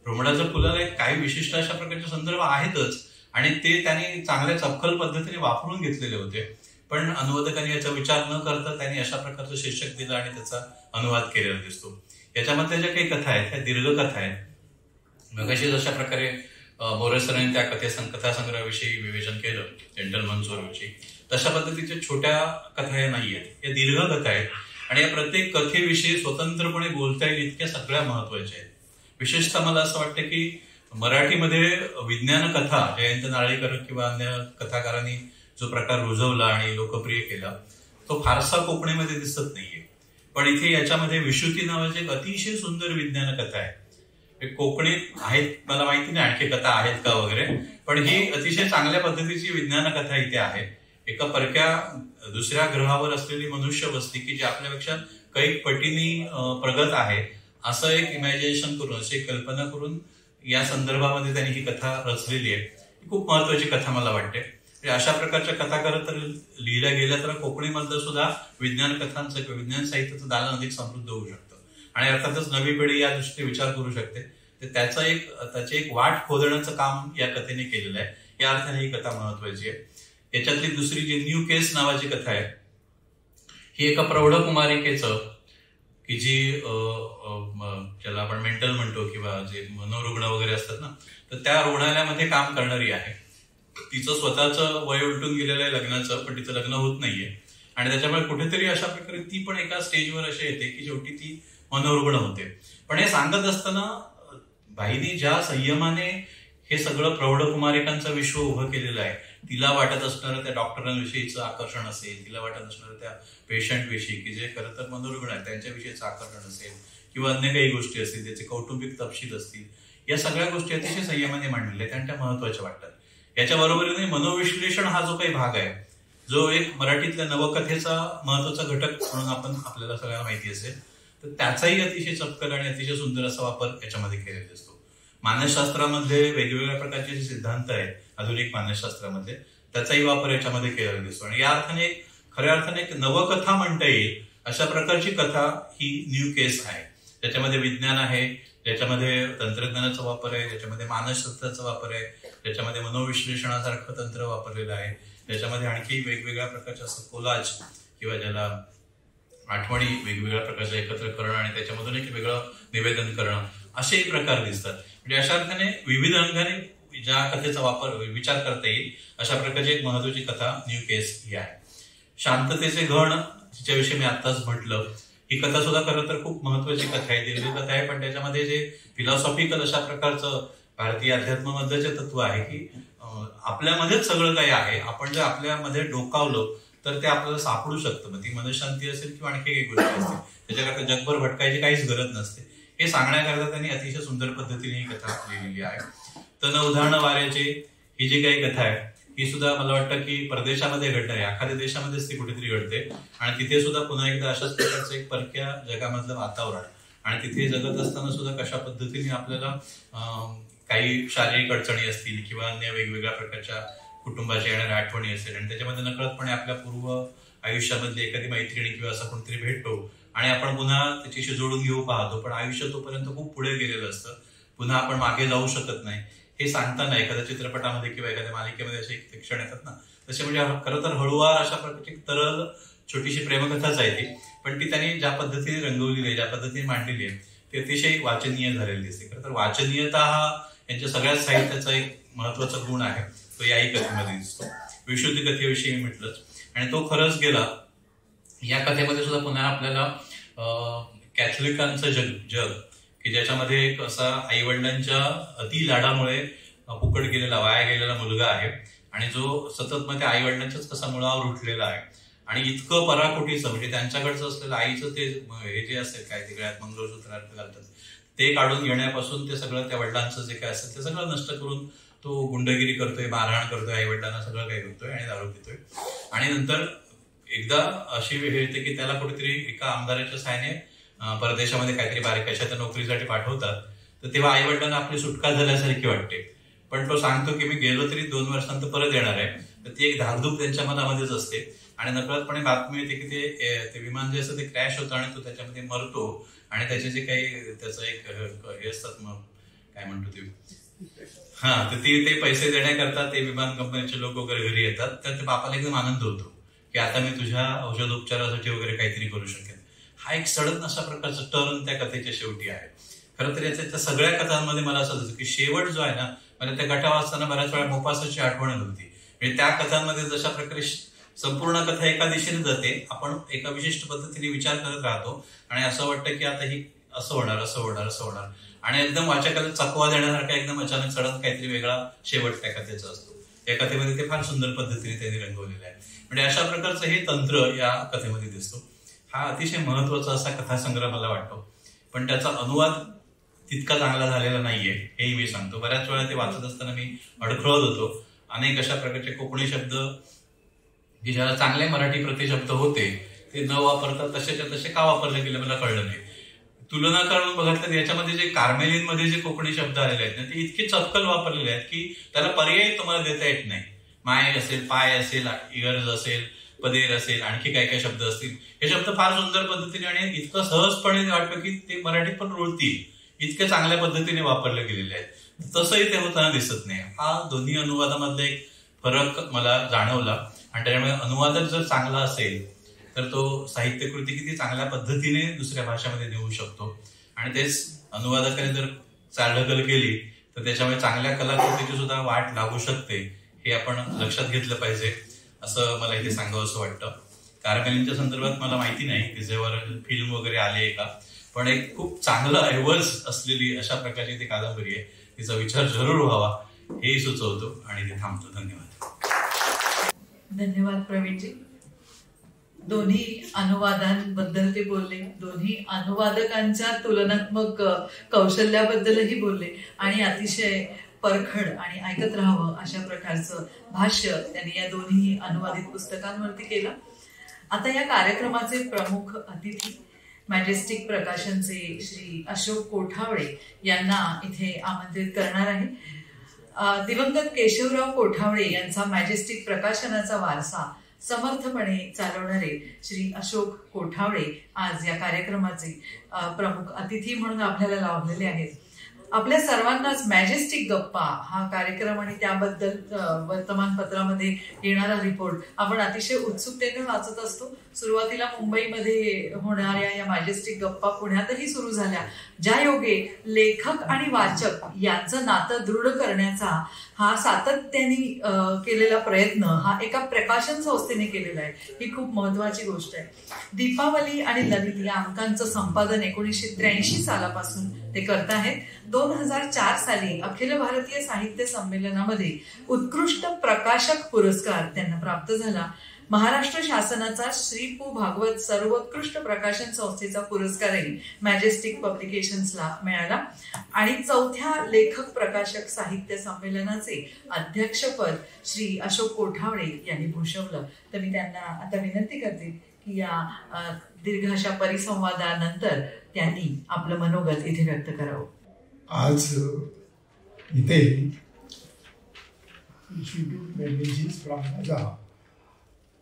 रुमडाचं फुलाला एक काही विशिष्ट अशा प्रकारचे संदर्भ आहेतच आणि ते त्यांनी चांगल्या चपखल पद्धतीने वापरून घेतलेले होते, पण अनुवादकांनी याचा विचार न करता त्यांनी अशा प्रकारचं शीर्षक दिलं आणि त्याचा अनुवाद केलेला दिसतो. याच्यामधल्या ज्या काही कथा आहेत त्या दीर्घकथा आहेत. मगाशी जशा प्रकारे मोरे सरांनी त्या कथासंग्रहाविषयी विवेचन केलं जेंटलमन चोरविषयी, तशा पद्धतीच्या छोट्या कथा या नाही आहेत, या दीर्घ कथा आहेत आणि या प्रत्येक कथेविषयी स्वतंत्रपणे बोलता येईल इतक्या सगळ्या महत्वाच्या आहेत. विशेषतः मला असं वाटतं की मराठीमध्ये विज्ञान कथा जयंत नारळीकर किंवा अन्य कथाकारांनी जो प्रकार रुजवला आणि लोकप्रिय केला तो फारसा कोकणीमध्ये दिसत नाहीये, पण इथे याच्यामध्ये विश्रुती नावाची एक अतिशय सुंदर विज्ञान कथा आहे. कोकणीत आहेत मला माहिती नाही आणखी कथा आहेत का वगैरे, पण ही अतिशय चांगल्या पद्धतीची विज्ञान कथा इथे आहे. एका परक्या दुसऱ्या ग्रहावर असलेली मनुष्य वस्ती की जी आपल्यापेक्षा कैक पटींनी प्रगत आहे असं एक इमॅजिनेशन करून, अशी एक कल्पना करून या संदर्भामध्ये त्यांनी ही कथा रचलेली आहे. ही खूप महत्वाची कथा मला वाटते. अशा प्रकारच्या कथा खरं तर लिहिल्या गेल्या तर कोकणीमधलं सुद्धा विज्ञान कथांचं किंवा विज्ञान साहित्याचं दालन अधिक समृद्ध होऊ शकतं आणि अर्थातच नवी पिढी या दृष्टीने विचार करू शकते. तर त्याची एक वाट खोदण्याचं काम या कथेने केलेलं आहे. या अर्थाने ही कथा महत्वाची आहे. याच्यातली दुसरी जी न्यू केस नावाची कथा आहे ही एका प्रौढ कुमारिकेचं की जी ज्याला आपण मेंटल म्हणतो किंवा जे मनोरुग्ण वगैरे असतात ना, तर त्या रुग्णालयामध्ये काम करणारी आहे. तिचं स्वतःचं वय उलटून गेलेलं आहे लग्नाचं, पण तिचं लग्न होत नाहीये आणि त्याच्यामुळे कुठेतरी अशा प्रकारे ती पण एका स्टेजवर अशी येते की शेवटी ती मनोरुग्ण होते. पण हे सांगत असताना भाईनी ज्या संयमाने हे सगळं प्रौढ कुमारिकांचं विश्व उभं केलेलं आहे, तिला वाटत असणारं त्या डॉक्टरांविषयीचं आकर्षण असेल, तिला वाटत असणारं त्या पेशंटविषयी की जे खरं तर मनोरुग्ण आहेत त्यांच्याविषयीचं आकर्षण असेल किंवा अन्य काही गोष्टी असतील, त्याचे कौटुंबिक तपशील असतील, या सगळ्या गोष्टी अतिशय संयमाने मांडलेल्या आहेत आणि त्या महत्वाच्या वाटतात. याच्या बरोबरीने मनोविश्लेषण हा जो काही भाग आहे जो एक मराठीतल्या नवकथेचा महत्वाचा घटक म्हणून आपण आपल्याला सगळ्यांना माहिती असेल, तर त्याचाही अतिशय चपखल आणि अतिशय सुंदर असा वापर याच्यामध्ये केलेला दिसतो. मानसशास्त्रामध्ये वेगवेगळ्या प्रकारचे जे सिद्धांत आहेत आधुनिक मानसशास्त्रामध्ये त्याचाही वापर याच्यामध्ये केलेला दिसतो आणि या अर्थाने खऱ्या अर्थाने एक नवकथा म्हणता येईल अशा प्रकारची कथा ही न्यू केस आहे. त्याच्यामध्ये विज्ञान आहे, ज्याच्यामध्ये तंत्रज्ञानाचा वापर आहे, ज्याच्यामध्ये मानसशास्त्राचा वापर आहे, ज्याच्यामध्ये मनोविश्लेषणासारखं तंत्र वापरलेलं आहे, त्याच्यामध्ये आणखी वेगवेगळ्या प्रकारच्या असं कोलाज किंवा ज्याला आठवणी वेगवेगळ्या प्रकारच्या एकत्र करणं आणि त्याच्यामधून एक वेगळं निवेदन करणं असेही प्रकार दिसतात. म्हणजे अशा अर्थाने विविध अंगाने ज्या कथेचा वापर विचार करता येईल अशा प्रकारची एक महत्वाची कथा न्यू केस ही आहे. शांततेचे घण जिच्याविषयी मी आत्ताच म्हटलं, ही कथा सुद्धा खरं तर खूप महत्वाची कथा आहे, दीर्घ कथा आहे, पण त्याच्यामध्ये जे फिलॉसॉफिकल अशा प्रकारचं भारतीय अध्यात्मामधलं जे तत्व आहे की आपल्यामध्येच सगळं काही आहे, आपण जर आपल्यामध्ये डोकावलं तर ते आपल्याला सापडू शकतं. मग ती मनशांती असेल किंवा आणखी काही गोष्टी असतील, त्याच्याकरता जगभर भटकायची काहीच गरज नसते. हे सांगण्याकरता त्यांनी अतिशय सुंदर पद्धतीने ही कथा लिहिलेली आहे. तन उदाहरण वाऱ्याचे ही जी काही कथा आहे ही सुद्धा मला वाटतं की परदेशामध्ये घडणार आहे, एखाद्या देशामध्येच ती कुठेतरी घडते आणि तिथे सुद्धा पुन्हा एकदा अशाच प्रकारचं एक परक्या जगामधलं वातावरण आणि तिथे जगत असताना सुद्धा कशा पद्धतीने आपल्याला काही शारीरिक अडचणी असतील किंवा अन्य वेगवेगळ्या प्रकारच्या कुटुंबाच्या येणाऱ्या आठवणी असेल आणि त्याच्यामध्ये नकळतपणे आपल्या पूर्व आयुष्यामधली एखादी मैत्रिणी किंवा असं कोणतरी भेटतो आणि आपण पुन्हा त्याच्याशी जोडून घेऊ पाहतो, पण आयुष्य तोपर्यंत खूप पुढे गेलेलं असतं, पुन्हा आपण मागे जाऊ शकत नाही. हे सांगताना एखाद्या चित्रपटामध्ये किंवा एखाद्या मालिकेमध्ये असे एक क्षण येतात ना, तसे म्हणजे खरं तर हळूवार अशा प्रकारची तरल छोटीशी प्रेमकथाच आहे ती, पण ती त्यांनी ज्या पद्धतीने रंगवलेली आहे, ज्या पद्धतीने मांडलेली आहे ती अतिशय वाचनीय झालेली दिसते. खरं तर वाचनीयता हा यांच्या सगळ्याच साहित्याचा एक महत्वाचा गुण आहे, तो याही कथेमध्ये दिसतो. विशुद्ध कथेविषयी म्हटलंच आणि तो खरंच गेला या कथेमध्ये सुद्धा पुन्हा आपल्याला कॅथलिकांचं जग की ज्याच्यामध्ये एक असा आईवडिलांच्या अति लाडामुळे फुकट गेलेला वाया गेलेला मुलगा आहे आणि जो सतत मग त्या आईवडिलांच्याच कसा मुळावर उठलेला आहे आणि इतकं पराकोटीचं म्हणजे त्यांच्याकडचं असलेलं आईचं ते हे जे असेल काय ते गळ्यात मंगळसूत्र घालतात ते काढून घेण्यापासून ते सगळं त्या वडिलांचं जे काय असेल ते सगळं नष्ट करून तो गुंडगिरी करतोय, मारहाण करतोय, आईवडिलांना सगळं काही करतोय आणि दारू पितोय. आणि नंतर एकदा अशी वेळ येते की त्याला कुठेतरी एका आमदाराच्या सहाय्याने परदेशामध्ये काहीतरी बारीक त्या नोकरीसाठी पाठवतात, तर तेव्हा आईवडिलांना आपली सुटका झाल्यासारखी वाटते, पण तो सांगतो की मी गेलो तरी 2 वर्षांत परत येणार आहे. तर ती एक धाकधूक त्यांच्या मनामध्येच असते. आणि नकळतपणे बातमी येते की ते विमान जे असतं ते क्रॅश होतं आणि तो त्याच्यामध्ये मरतो आणि त्याचे जे काही त्याचं एक हे असतात, मग काय म्हणतो ते, हा, तर ते पैसे देण्याकरता ते विमान कंपनीचे लोक वगैरे घरी येतात. तर त्या बापाला एकदम आनंद होतो की आता मी तुझ्या औषधोपचारासाठी वगैरे काहीतरी करू शकेन. हा एक सडन अशा प्रकारचा टर्न त्या कथेच्या शेवटी आहे. खरं तर याच्या त्या सगळ्या कथांमध्ये मला असं दिसतं की शेवट जो आहे ना, मला त्या कथा वाचताना बऱ्याच वेळा मोपासाची आठवण होती. म्हणजे त्या कथांमध्ये जशा प्रकारे संपूर्ण कथा एका दिशेने जाते, आपण एका विशिष्ट पद्धतीने विचार करत राहतो आणि असं वाटतं की आता ही असं होणार, असं होणार, असं होणार, आणि एकदम वाचकाला चकवा देण्यासारखा एकदम अचानक सडन काहीतरी वेगळा शेवट त्या कथेचा असतो. या कथेमध्ये ते फार सुंदर पद्धतीने त्यांनी रंगवलेलं आहे. म्हणजे अशा प्रकारचं हे तंत्र या कथेमध्ये दिसतो. हा अतिशय महत्वाचा असा कथासंग्रह मला वाटतो, पण त्याचा अनुवाद तितका चांगला झालेला नाहीये हेही मी सांगतो. बऱ्याच वेळा ते वाचत असताना मी अडखळत होतो. अनेक अशा प्रकारचे कोकणी शब्द की ज्याला चांगले मराठी प्रतिशब्द होते ते न वापरता तसेच्या तसे का वापरले गेले मला कळलं नाही. तुलना करून बघितलं तर याच्यामध्ये जे कार्मेलिनमध्ये जे कोकणी शब्द आलेले आहेत ना, ते इतके चपकल वापरलेले आहेत की त्याला पर्याय तुम्हाला देता येत नाही. माय असेल, पाय असेल, इयर्स असेल, पदेर असेल, आणखी काय काय शब्द असतील, हे शब्द फार सुंदर पद्धतीने आणि इतकं सहजपणे वाटतं की ते मराठीत पण रुळतील, इतक्या चांगल्या पद्धतीने वापरले गेलेले आहेत. तसंही ते होताना दिसत नाही. हा दोन्ही अनुवादामधला एक फरक मला जाणवला. आणि त्यामुळे अनुवादक जर चांगला असेल तर तो साहित्यकृती किती चांगल्या पद्धतीने दुसऱ्या भाषेमध्ये देऊ शकतो, आणि तेच अनुवादकाने जर चालढकल केली तर त्याच्यामुळे चांगल्या कलाकृतीची सुद्धा वाट लागू शकते, हे आपण लक्षात घेतलं पाहिजे असं मला इथे सांगावं असं वाटतं. कार्मेलिनच्या संदर्भात मला माहिती नाही त्याच्यावर फिल्म वगैरे आली आहे का, पण एक खूप चांगलं ऐवज असलेली अशा प्रकारची ती कादंबरी आहे. तिचा विचार जरूर व्हावा हेही सुचवतो आणि ते थांबतो. धन्यवाद. धन्यवाद प्रवीणजी. दोन्ही अनुवादांबद्दल ते बोलले, दोन्ही अनुवादकांच्या तुलनात्मक कौशल्याबद्दलही बोलले आणि अतिशय परखड आणि ऐकत राहावं अशा प्रकारचं भाष्य त्यांनी या दोन्ही अनुवादित पुस्तकांवरती केलं. आता या कार्यक्रमाचे प्रमुख अतिथी मॅजेस्टिक प्रकाशनचे श्री अशोक कोठावळे यांना इथे आमंत्रित करणार आहे. दिवंगत केशवराव कोठावळे यांचा मॅजेस्टिक प्रकाशनाचा वारसा समर्थपणे चालवणारे श्री अशोक कोठावळे आज या कार्यक्रमाचे प्रमुख अतिथी म्हणून आपल्याला लाभलेले आहेत. आपल्या सर्वांनाच मॅजेस्टिक गप्पा हा कार्यक्रम आणि त्याबद्दल वर्तमानपत्रामध्ये येणारा रिपोर्ट आपण अतिशय उत्सुकतेने वाचत असतो. सुरुवातीला मुंबईमध्ये होणाऱ्या या मॅजेस्टिक गप्पा पुण्यातही सुरू झाल्या, ज्या योगे लेखक आणि वाचक यांचं नातं दृढ करण्याचा हा सातत्याने केलेला प्रयत्न हा एका प्रकाशन संस्थेने केलेला आहे, ही खूप महत्वाची गोष्ट आहे. दीपावली आणि ललित या अंकांचं संपादन 1983 सालापासून ते करत आहेत. 2004 साली अखिल भारतीय साहित्य संमेलनामध्ये उत्कृष्ट प्रकाशक पुरस्कार त्यांना प्राप्त झाला. महाराष्ट्र शासनाचा श्री पु भागवत सर्वोत्कृष्ट प्रकाशन संस्थेचा पुरस्कारही मॅजेस्टिक पब्लिकेशन्सला मिळाला आणि चौथ्या लेखक प्रकाशक साहित्य संमेलनाचे अध्यक्षपद श्री अशोक कोठावळे यांनी भूषवलं. तर मी त्यांना आता विनंती करते की या दीर्घ अशा परिसंवादानंतर त्यांनी आपलं मनोगत इथे व्यक्त करावं. आज इथे इन्स्टिट्यूट मेनेजिस ब्रागांझा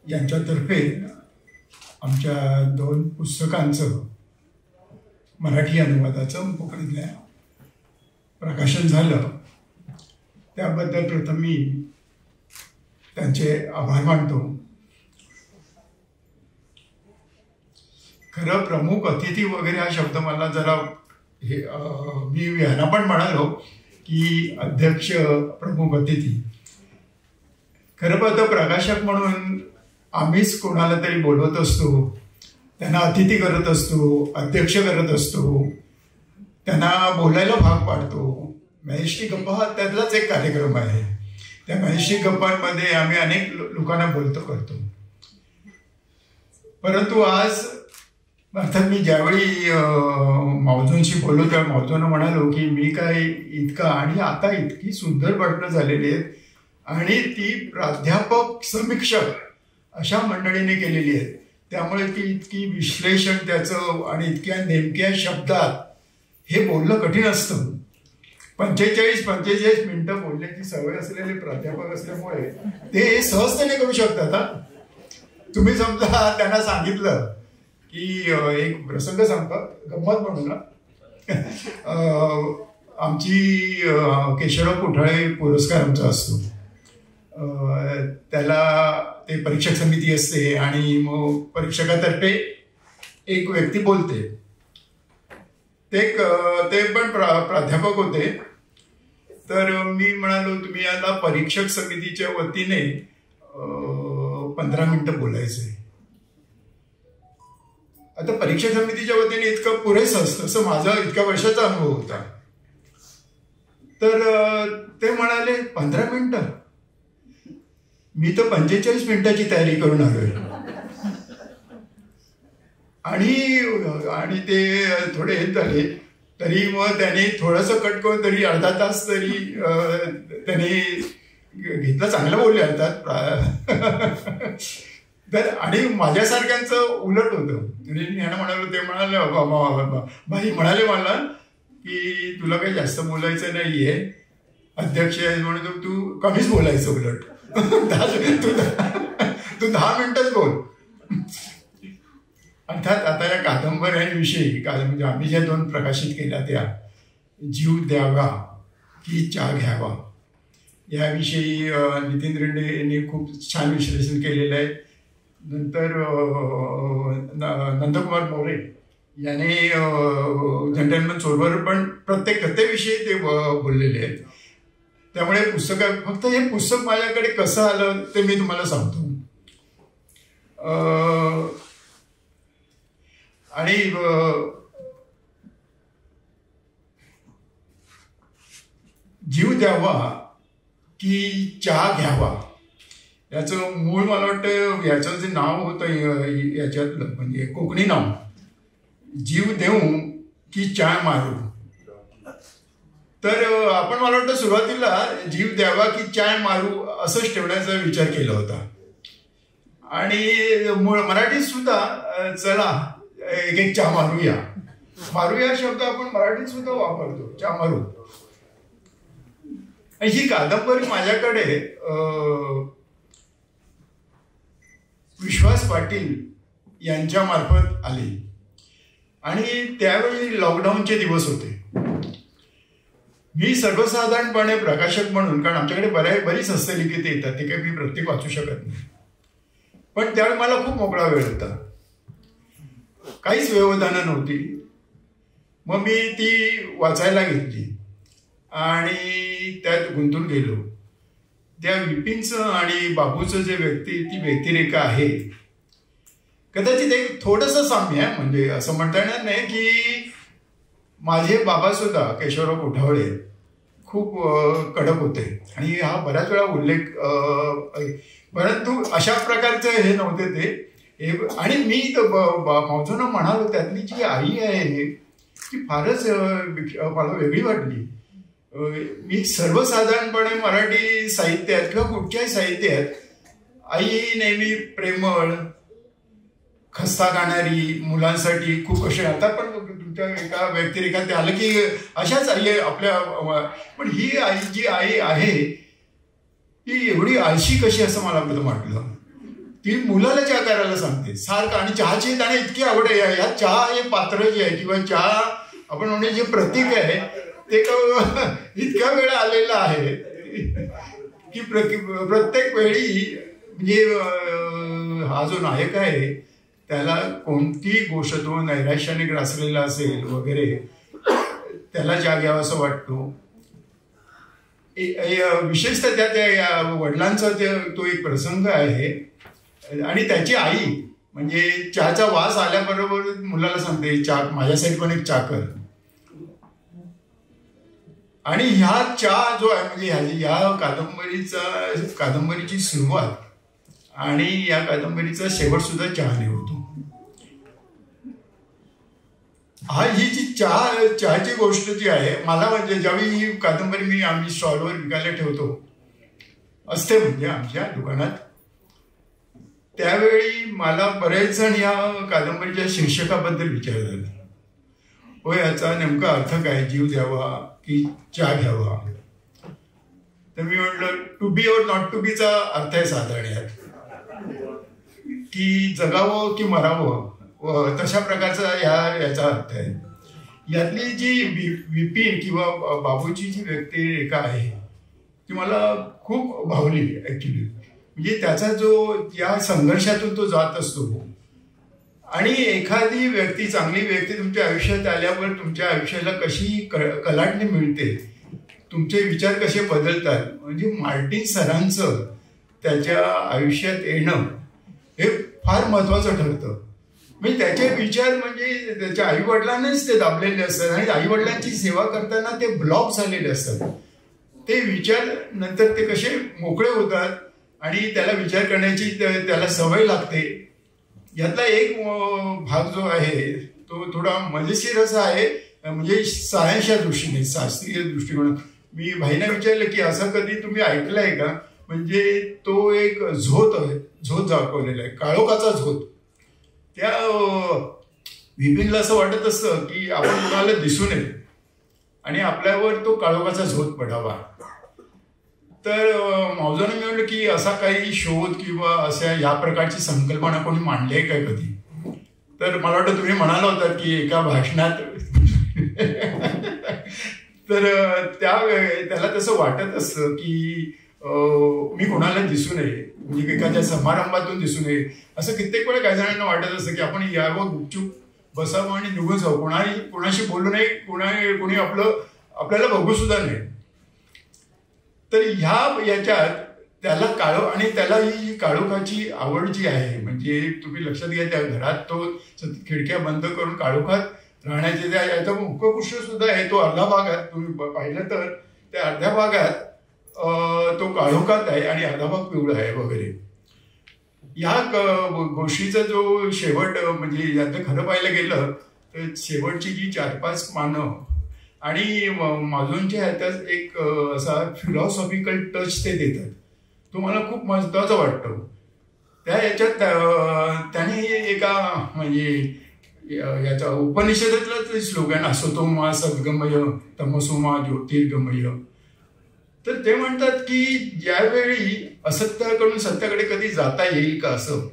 यांच्यातर्फे आमच्या दोन पुस्तकांचं मराठी अनुवादाचं कोकणीतल्या प्रकाशन झालं, त्याबद्दल प्रथम मी त्यांचे आभार मानतो. खरं प्रमुख अतिथी वगैरे हा शब्द मला जरा हे मी यांना पण म्हणालो की अध्यक्ष प्रमुख अतिथी, खरं पाहता प्रकाशक म्हणून आम्हीच कोणाला तरी बोलवत असतो, त्यांना अतिथी करत असतो, अध्यक्ष करत असतो, त्यांना बोलायला भाग पाडतो. मॅजेस्टिक गप्पा हा त्यातलाच एक कार्यक्रम आहे. त्या मॅजेस्टिक गप्पांमध्ये आम्ही अनेक लोकांना बोलतो करतो. परंतु आज अर्थात मी ज्यावेळी मावजोंशी बोललो तेव्हा मावजोंना म्हणालो की मी काय इतका, आणि आता इतकी सुंदर भाषणं झालेली आहेत आणि ती प्राध्यापक समीक्षक अशा मंडळीने केलेली आहेत, त्यामुळे ती इतकी विश्लेषण त्याचं आणि इतक्या नेमक्या शब्दात हे बोलणं कठीण असतं. 45 मिनटं बोलण्याची सवय असलेले प्राध्यापक असल्यामुळे ते सहजतेने करू शकतात. हा, तुम्ही समजा त्यांना सांगितलं की एक प्रसंग सांगतो, गंमत म्हणून ना, आमची केशवराव कोठाळे पुरस्कार आमचा असतो, त्याला ते परीक्षक समिती असते आणि मग परीक्षकातर्फे एक व्यक्ती बोलते. ते पण प्राध्यापक होते. तर मी म्हणालो तुम्ही आता परीक्षक समितीच्या वतीने 15 मिनटं बोलायचं आहे. आता परीक्षक समितीच्या वतीने इतकं पुरेसं असतं असं माझा इतक्या वर्षाचा अनुभव होता. तर ते म्हणाले 15 मिनटं, मी तर 45 मिनिटाची तयारी करून आलोय. आणि आणि ते थोडे हे झाले, तरी मग त्याने थोडंसं कट करून तरी अर्धा तास तरी त्याने घेतलं, चांगलं बोलले अर्थात. तर आणि माझ्यासारख्यांचं उलट होतं. म्हणजे मी ह्यांना म्हणालो, ते म्हणाले बाई म्हणाले मला की तुला काही जास्त बोलायचं नाही आहे, अध्यक्ष आहे म्हणून तू कमीच बोलायचं उलट, तू 10 मिनिटंच बोल. अर्थात आता या कादंबऱ्यांविषयी, म्हणजे आम्ही ज्या 2 प्रकाशित केल्या त्या जीव द्यावा की चहा घ्यावा याविषयी नितीन रेंडे यांनी खूप छान विश्लेषण केलेलं आहे. नंतर नंदकुमार मोरे याने जंटलमन चोरवर पण प्रत्येक कथेविषयी ते बोललेले आहेत. त्यामुळे पुस्तक, फक्त हे पुस्तक माझ्याकडे कसं आलं ते मी तुम्हाला सांगतो. आणि जीव द्यावा की चहा घ्यावा याचं मूळ मला वाटतं याचं जे नाव होतं याच्यातलं म्हणजे कोकणी नाव, जीव देऊ की चहा मारू. तर आपण मला वाटतं सुरुवातीला जीव द्यावा की चाय मारू असंच ठेवण्याचा विचार केला होता. आणि मूळ मराठीत सुद्धा चला एक एक चहा मारूया, मारूया शब्द आपण मराठीत सुद्धा वापरतो, चहा मारू. ही कादंबरी माझ्याकडे विश्वास पाटील यांच्या मार्फत आली आणि त्यावेळी लॉकडाऊनचे दिवस होते. मी सर्वसाधारणपणे प्रकाशक म्हणून, कारण आमच्याकडे बरीच हस्तलिखित येतात, ते काही मी प्रत्येक वाचू शकत नाही, पण त्यावेळी मला खूप मोकळा वेळ होता, काहीच व्यवधानं नव्हती. मग मी ती वाचायला घेतली आणि त्यात गुंतून गेलो. त्या विपिनचं आणि बाबूचं जे ती व्यक्तिरेखा आहे, कदाचित एक थोडंसं साम्य आहे, म्हणजे असं म्हणता येणार नाही की माझे बाबासुद्धा केशवराव कोठावळे खूप कडक होते आणि हा बऱ्याच वेळा उल्लेख, परंतु अशा प्रकारचे हे नव्हते ते. आणि मी तर मावजोना म्हणालो त्यातली जी आई आहे ती फारच मला वेगळी वाटली. मी सर्वसाधारणपणे मराठी साहित्यात किंवा कुठच्याही साहित्यात आई नेहमी प्रेमळ, खस्ता खाणारी, मुलांसाठी खूप असे, आता पण तुमच्या एका व्यक्तिरेखा ते आलं की अशाच आई आपल्या, पण ही आई जी आई आहे ती एवढी आळशी कशी असं मला वाटलं. ती मुलाला चहा करायला सांगते सारखं, आणि चहाची त्याने इतकी आवड आहे. ह्या चहा हे पात्र जे आहे किंवा चहा आपण म्हणजे जे प्रतीक आहे ते इतक्या वेळा आलेलं आहे की प्रत्येक वेळी म्हणजे हा जो नायक आहे त्याला कोणतीही गोष्ट, तो नैराश्याने ग्रासलेला असेल वगैरे, त्याला चहा घ्यावा असं वाटतो. विशेषतः त्या त्या वडिलांचा तो एक प्रसंग आहे आणि त्याची आई म्हणजे चहाचा वास आल्याबरोबर मुलाला सांगते चहा माझ्यासाठी पण एक चहा कर. आणि ह्या चहा जो आहे म्हणजे ह्या कादंबरीची सुरुवात आणि या कादंबरीचा शेवट सुद्धा चहाने होतो. हा ही जी चहाची गोष्ट जी आहे मला म्हणजे ज्यावेळी ही कादंबरी मी आम्ही स्टॉलवर विकायला ठेवतो असते म्हणजे आमच्या दुकानात, त्यावेळी मला बरेच जण या कादंबरीच्या शीर्षकाबद्दल विचारतात, हो याचा नेमका अर्थ काय, जीव द्यावा की चहा घ्यावा. तर मी म्हटलं to be or not to बीचा अर्थ आहे साधारण यात. की जगावं की मरावं तशा प्रकारचा ह्या याचा अर्थ आहे. यातली जी विपिन किंवा बाबूची जी व्यक्तिरेखा आहे ती मला खूप भावली ॲक्च्युली. म्हणजे त्याचा जो या संघर्षातून तो जात असतो आणि एखादी व्यक्ती, चांगली व्यक्ती तुमच्या आयुष्यात आल्यावर तुमच्या आयुष्याला कशी कलाटणी मिळते, तुमचे विचार कसे बदलतात, म्हणजे मार्टिन सरांचं त्याच्या आयुष्यात येणं हे फार महत्त्वाचं ठरतं. म्हणजे त्याचे विचार म्हणजे त्याच्या आईवडिलांनाच ते दाबलेले असतात आणि आईवडिलांची सेवा करताना ते ब्लॉक झालेले असतात. ते विचार नंतर ते कसे मोकळे होतात आणि त्याला विचार करण्याची त्याला सवय लागते. यातला एक भाग जो आहे तो थोडा मजेशीर असा आहे, म्हणजे सायन्सच्या दृष्टीने, शास्त्रीय दृष्टिकोनात. मी भाईंना विचारलं की असं कधी तुम्ही ऐकलं आहे का, म्हणजे तो एक झोत आहे, झोत दाखवलेला आहे, काळोखाचा झोत. त्या विपिनला असं वाटत असतं की आपण कुणाला दिसू नये आणि आपल्यावर तो काळोखाचा झोत पडावा. तर मावजानं मी म्हणलं की असा काही शोध किंवा अशा या प्रकारची संकल्पना कोणी मांडली आहे काय कधी? तर मला वाटतं तुम्ही म्हणाला होता की एका भाषणात तर त्या त्याला तसं वाटत असतं की मी कोणाला दिसू नये, म्हणजे एखाद्या समारंभातून दिसू नये. असं कित्येक वेळा काही जणांना वाटत असतं की आपण यावं, गुपचूप बसावं आणि निघून जावं, कोणाशी बोलू नये, कोणी आपलं आपल्याला बघू सुद्धा नये. तर ह्या याच्यात त्याला काळो आणि त्याला ही काळोखाची आवड जी आहे, म्हणजे तुम्ही लक्षात घ्या त्या घरात तो खिडक्या बंद करून काळोखात राहण्याचे त्या याचा मुखपृष्ठ सुद्धा आहे. तो अर्धा भागात तुम्ही पाहिलं तर त्या अर्ध्या भागात तो काळोखात आहे आणि अर्धा भाग पिवळा आहे वगैरे. ह्या गोष्टीचा जो शेवट, म्हणजे यातलं खरं पाहायला गेलं तर शेवटची जी 4-5 पानं आणि माजूनच्या ह्याच्यात एक असा फिलॉसॉफिकल टच ते देतात, तो मला खूप महत्त्वाचा वाटतो. त्या याच्यात त्याने एका म्हणजे याचा उपनिषदातलाच स्लोगन असो मा सद्गमय तमसो मा ज्योतिर्गमय. तर ते म्हणतात की ज्यावेळी असत्याकडून सत्याकडे कधी जाता येईल का असं.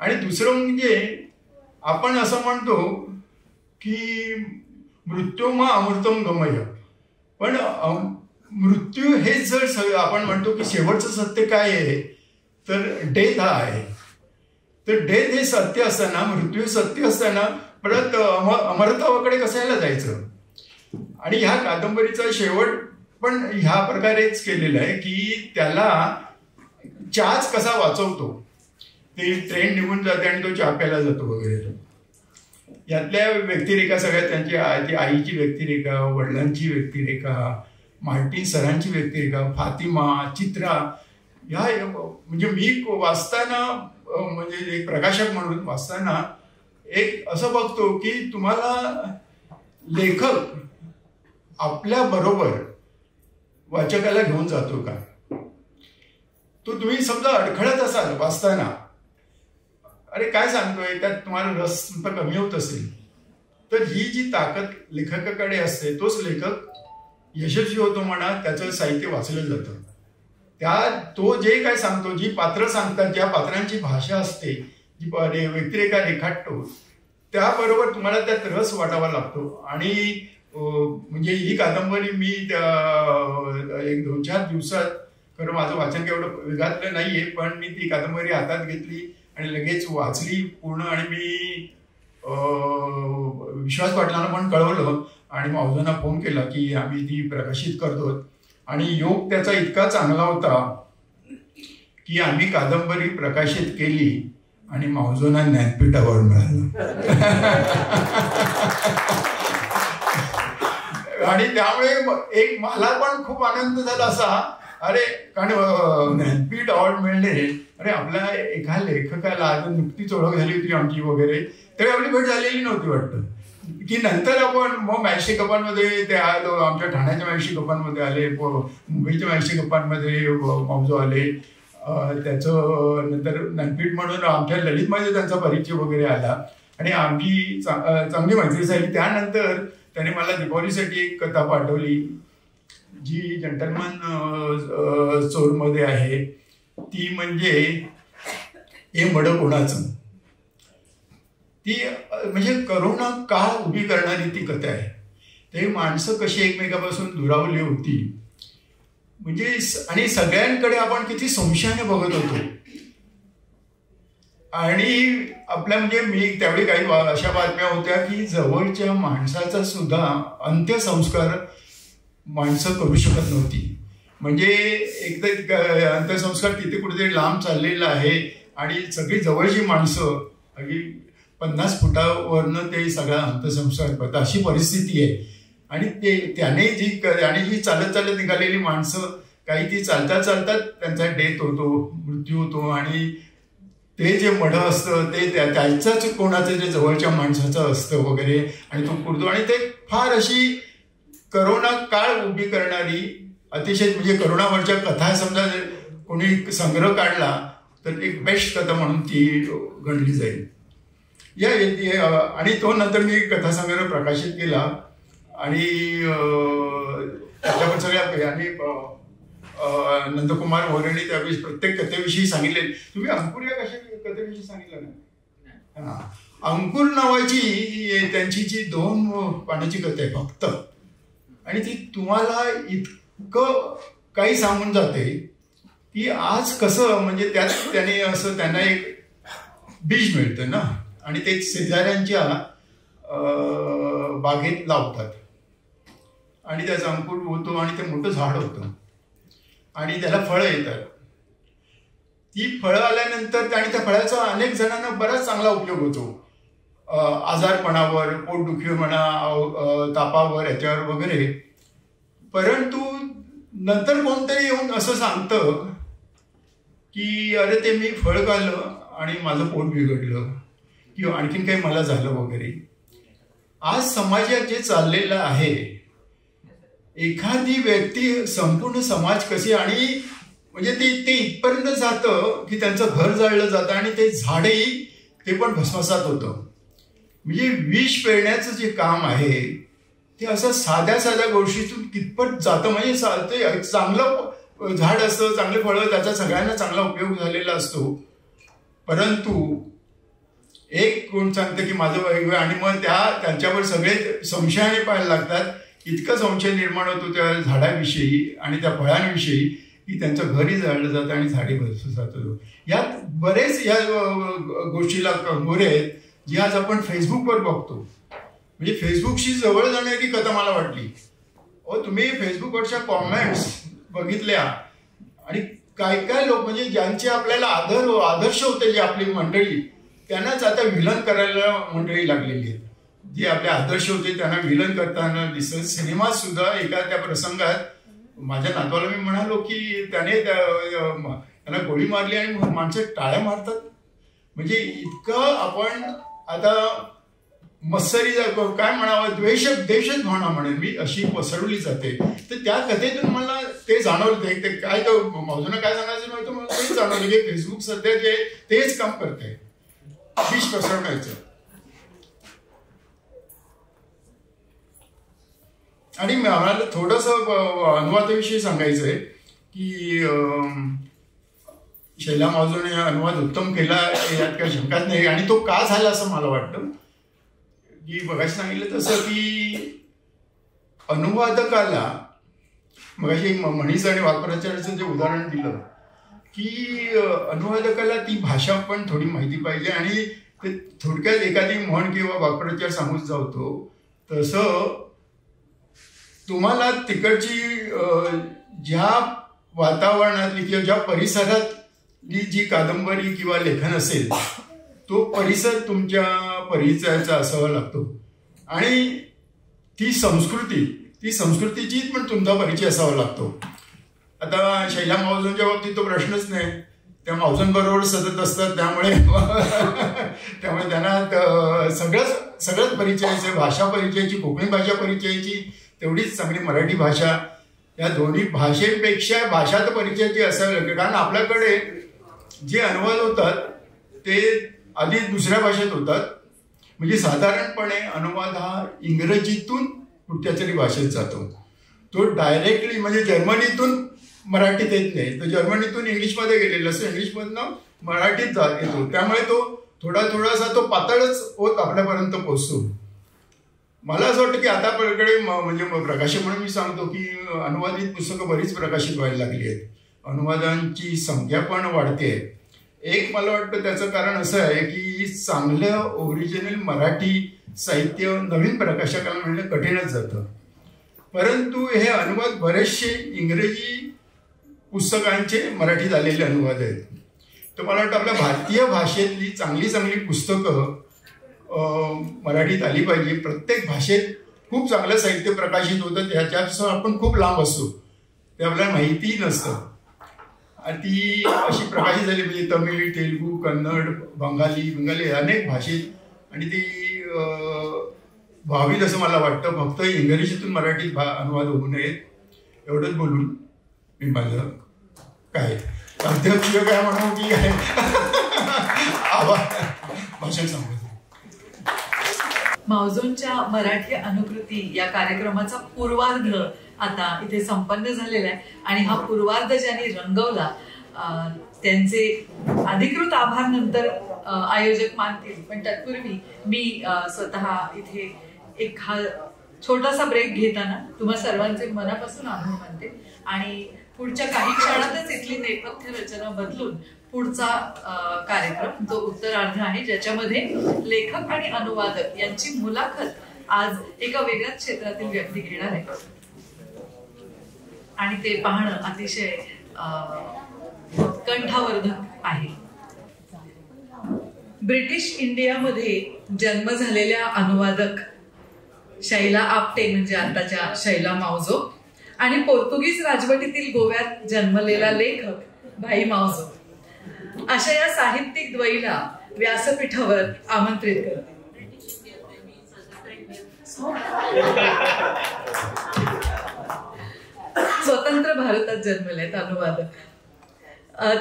आणि दुसरं म्हणजे आपण असं म्हणतो की मृत्यू मा अमृतम गमय, पण मृत्यू हेच जर आपण म्हणतो की शेवटचं सत्य काय आहे तर डेथ हा आहे. तर डेथ हे सत्य असताना, मृत्यू सत्य असताना परत अमरत्वाकडे कसायला जायचं. आणि ह्या कादंबरीचा शेवट पण ह्या प्रकारेच केलेला आहे की त्याला चहाच कसा वाचवतो, ती ट्रेन निघून जाते आणि तो चहा प्यायला जातो वगैरे. यातल्या व्यक्तिरेखा सगळ्या त्यांची, आईची व्यक्तिरेखा, वडिलांची व्यक्तिरेखा, मार्टिन सरांची व्यक्तिरेखा, फातिमा, चित्रा, ह्या म्हणजे मी वाचताना म्हणजे एक प्रकाशक म्हणून वाचताना एक असं बघतो की तुम्हाला लेखक आपल्या बरोबर वाचकाला घेऊन जातो का. तो तुम्ही समजा अडखळत असाल वाचताना, अरे काय सांगतोय, त्यात तुम्हाला रस तुमचा कमी होत असेल, तर ही जी ताकद लेखकाकडे असते तोच लेखक यशस्वी होतो म्हणा, त्याचं साहित्य वाचलं जातं. त्या तो जे काय सांगतो, जी पात्र सांगतात, ज्या पात्रांची भाषा असते, जी व्यक्तिरेखा रेखाटतो, त्याबरोबर तुम्हाला त्यात रस वाटावा लागतो. आणि म्हणजे ही कादंबरी मी त्या 1-2-4 दिवसात, खरं माझं वाचन काही एवढं वेगातलं नाही आहे, पण मी ती कादंबरी हातात घेतली आणि लगेच वाचली पूर्ण. आणि मी विश्वास पाटलांना पण कळवलं आणि मावजांना फोन केला की आम्ही ती प्रकाशित करतो. आणि योग त्याचा इतका चांगला होता की आम्ही कादंबरी प्रकाशित केली आणि मावजोंना ज्ञानपीठ अवॉर्ड मिळाला. आणि त्यामुळे एक मला पण खूप आनंद झाला असा, अरे कारण ज्ञानपीठ अवॉर्ड मिळणे, अरे आपल्या एका लेखकाला अजून नुकतीच ओळख झाली होती आमची वगैरे, तेव्हा आपली भेट झालेली नव्हती वाटतं की नंतर आपण मग मॅशी गप्पांमध्ये ते आलो, आमच्या ठाण्याच्या मॅशी गप्पांमध्ये आले, मुंबईच्या मॅशी गप्पांमध्ये मावजो आले, त्याचं नंतर ज्ञानपीठ म्हणून आमच्या ललितमध्ये त्यांचा परिचय वगैरे आला आणि आमची चांगली मैत्री झाली. त्यानंतर त्याने मला दीपावलीसाठी एक कथा पाठवली जी जंटलमन चोरमध्ये आहे, ती म्हणजे हे मडं कोणाचं, ती म्हणजे करोना काळ उभी करणारी ती कथा आहे. ते माणसं कशी एकमेकापासून दुरावली होती म्हणजे, आणि सगळ्यांकडे आपण किती संशयाने बघत होतो. आणि आपल्या म्हणजे मी त्यावेळी काही अशा बातम्या होत्या की जवळच्या माणसाचा सुद्धा अंत्यसंस्कार माणसं करू शकत नव्हती. म्हणजे एकदा अंत्यसंस्कार तिथे कुठेतरी लांब चाललेला आहे आणि सगळी जवळची माणसं अगदी 50 फुटावरनं ते सगळा अंत्यसंस्कार करतात अशी परिस्थिती आहे. आणि ते त्याने जी आणि जी चालत चालत निघालेली माणसं काही ती चालता चालतात त्यांचा डेथ होतो, मृत्यू होतो. आणि ते जे मढं असतं ते त्याचाच कोणाचं जे जवळच्या माणसाचं असतं वगैरे आणि तो कुरतो. आणि ते फार अशी करोना काळ उभी करणारी अतिशय म्हणजे करोनावरच्या कथा समजा कोणी संग्रह काढला तर एक बेस्ट कथा म्हणून ती गणली जाईल. या आणि तो नंतर मी कथासंग्रह प्रकाशित केला आणि त्याच्यावर सगळ्या आणि नंदकुमार मोरेंनी त्यावेळी प्रत्येक कथेविषयी सांगितले. तुम्ही अंकुर या कशा कथेविषयी सांगितलं ना? हां, अंकुर नावाची त्यांची जी 2 पानाची कथा आहे फक्त, आणि ती तुम्हाला इतकं काही सांगून जाते की आज कसं म्हणजे त्यात त्याने असं त्यांना एक बीज मिळतं ना आणि ते शेजाऱ्यांच्या बागेत लावतात आणि त्याचा अंकुर होतो आणि ते मोठं झाड होतं आणि त्याला फळं येतात. ती फळं आल्यानंतर आणि त्या फळाचा अनेक जणांना बराच चांगला उपयोग होतो, आजारपणावर, पोटदुखी म्हणा, तापावर, याच्यावर वगैरे. परंतु नंतर कोणतरी येऊन असं सांगतं की अरे ते मी फळ खाल्लं आणि माझं पोट बिघडलं किंवा आणखीन काही मला झालं वगैरे. आज समाजात जे चाललेलं आहे, एखादी व्यक्ती संपूर्ण समाज कशी आणि म्हणजे ते ते इथपर्यंत जातं की त्यांचं घर जाळलं जातं आणि ते झाडही ते पण भस्मसात होतं. म्हणजे विष पेरण्याचं जे काम आहे ते असं साध्या साध्या गोष्टीतून कितपत जातं. म्हणजे ते चांगलं झाड असतं, चांगले फळं, त्याचा सगळ्यांना चांगला उपयोग झालेला असतो. परंतु एक कोण सांगतं की माझं आणि मग त्या त्यांच्यावर सगळे संशयाने पाहायला लागतात. इतकं संशय निर्माण होतो त्या झाडाविषयी आणि त्या फळांविषयी की त्यांचं घरही जाळलं जातं आणि झाडे भस्मसात होतं. यात बरेच या गोष्टीला कंगोरे आहेत जी आज आपण फेसबुकवर बघतो. म्हणजे फेसबुकशी जवळ जाण्याची कथा मला वाटली. अहो तुम्ही फेसबुकवरच्या कॉमेंट्स बघितल्या आणि काय काय लोक म्हणजे ज्यांचे आपल्याला आदर्श होते जी आपली मंडळी, त्यांनाच आता विलन करायला मंडळी लागलेली आहेत. जे आपले आदर्श होते त्यांना विलन करताना दिसत. सिनेमात सुद्धा एका त्या प्रसंगात माझ्या नातवाला मी म्हणालो की त्याने त्यांना गोळी मारली आणि माणसं टाळ्या मारतात. म्हणजे इतकं आपण आता मत्सरी काय म्हणावं, द्वेषच भावना म्हणेन मी, अशी पसरवली जाते. तर त्या कथेतून मला ते जाणवलं. ते काय तो मावजून काय सांगायचं नव्हतं, मला तेच जाणवलं की फेसबुक सध्या जे तेच काम करते, विष पसरवण्याचं. आणि मला थोडंसं अनुवादाविषयी सांगायचं आहे की शैला मावजोने अनुवाद उत्तम केला यात काही शंकाच नाही. आणि तो का झाला असं मला वाटतं की मगाशी सांगितलं तसं की अनुवादकाला मगाशी म्हणीचं आणि वाक्प्रचाराचं जे उदाहरण दिलं की अनुवादकाला ती भाषा पण थोडी माहिती पाहिजे आणि ते थोडक्यात एखादी म्हण किंवा वाक्प्रचार सांगून जातो. तसं तुम्हाला तिकडची ज्या वातावरणातली किंवा ज्या परिसरातली जी कादंबरी किंवा लेखन असेल तो परिसर तुमच्या परिचयाचा असावा लागतो आणि ती संस्कृतीची पण तुमचा परिचय असावा लागतो. आता शैला मावजोंच्या बाबतीत तो प्रश्नच नाही, त्या मावजोंबरोबर सतत असतात त्यामुळे त्यामुळे त्यांना सगळंच परिचयाचं, भाषा परिचयाची, कोकणी भाषा परिचयाची तेवढीच चांगली मराठी भाषा, या दोन्ही भाषेपेक्षा भाषा तर परिचयाची असावी लागते. कारण आपल्याकडे जे अनुवाद होतात ते आधी दुसऱ्या भाषेत होतात. म्हणजे साधारणपणे अनुवाद हा इंग्रजीतून कुठल्या तरी भाषेत जातो, तो डायरेक्टली म्हणजे जर्मनीतून मराठीत येत नाही, तर जर्मनीतून इंग्लिशमध्ये गेलेला असतो, इंग्लिशमधनं मराठीत येतो, त्यामुळे तो थोडा थोडासा तो पातळच होत आपल्यापर्यंत पोहोचतो. मला असं वाटतं की आता आपल्याकडे म्हणजे प्रकाशक म्हणून मी सांगतो की अनुवादित पुस्तकं बरीच प्रकाशित व्हायला लागली आहेत, अनुवादांची संख्या पण वाढते आहे. एक मला वाटतं त्याचं कारण असं आहे की चांगलं ओरिजिनल मराठी साहित्य नवीन प्रकाशकाला मिळणं कठीणच जातं, परंतु हे अनुवाद बरेचसे इंग्रजी पुस्तकांचे मराठीत आलेले अनुवाद आहेत. तर मला वाटतं आपल्या भारतीय भाषेतली चांगली चांगली पुस्तकं मराठीत आली पाहिजे. प्रत्येक भाषेत खूप चांगलं साहित्य प्रकाशित होतं, त्याच्यापासून आपण खूप लांब असतो, ते आपल्याला माहितीही नसतं, आणि ती अशी प्रकाशित झाली म्हणजे तमिळ, तेलुगू, कन्नड, बंगाली अनेक भाषेत, आणि ती व्हावीत असं मला वाटतं. फक्त इंग्रजीतून मराठीत अनुवाद होऊ नयेत एवढंच बोलून मी माझं काय अध्यक्ष काय म्हणू की आभार भाषण सांगतो. मावजोंच्या मराठी अनुकृती या कार्यक्रमाचा पूर्वार्ध आता इथे संपन्न झालेला आहे आणि हा पूर्वार्ध ज्यांनी रंगवला त्यांचे अधिकृत आभार नंतर आयोजक मानतील, पण तत्पूर्वी मी स्वतः इथे एक हा छोटासा ब्रेक घेताना तुम्हा सर्वांचे मनापासून आभार मानते आणि पुढच्या काही क्षणातच इथली नेपथ्य रचना बदलून पुढचा कार्यक्रम जो उत्तरार्ध आहे ज्याच्यामध्ये लेखक आणि अनुवादक यांची मुलाखत आज एका वेगळ्याच क्षेत्रातील व्यक्ती घेणार आहे आणि ते पाहणं अतिशय उत्कंठावर्धक आहे. ब्रिटिश इंडियामध्ये जन्म झालेल्या अनुवादक शैला आपटे म्हणजे आताच्या शैला मावजो आणि पोर्तुगीज राजवटीतील गोव्यात जन्मलेला लेखक भाई मावजो अशा या साहित्यिक द्वयीला व्यासपीठावर आमंत्रित करते. स्वतंत्र भारतात जन्मलेत अनुवादक,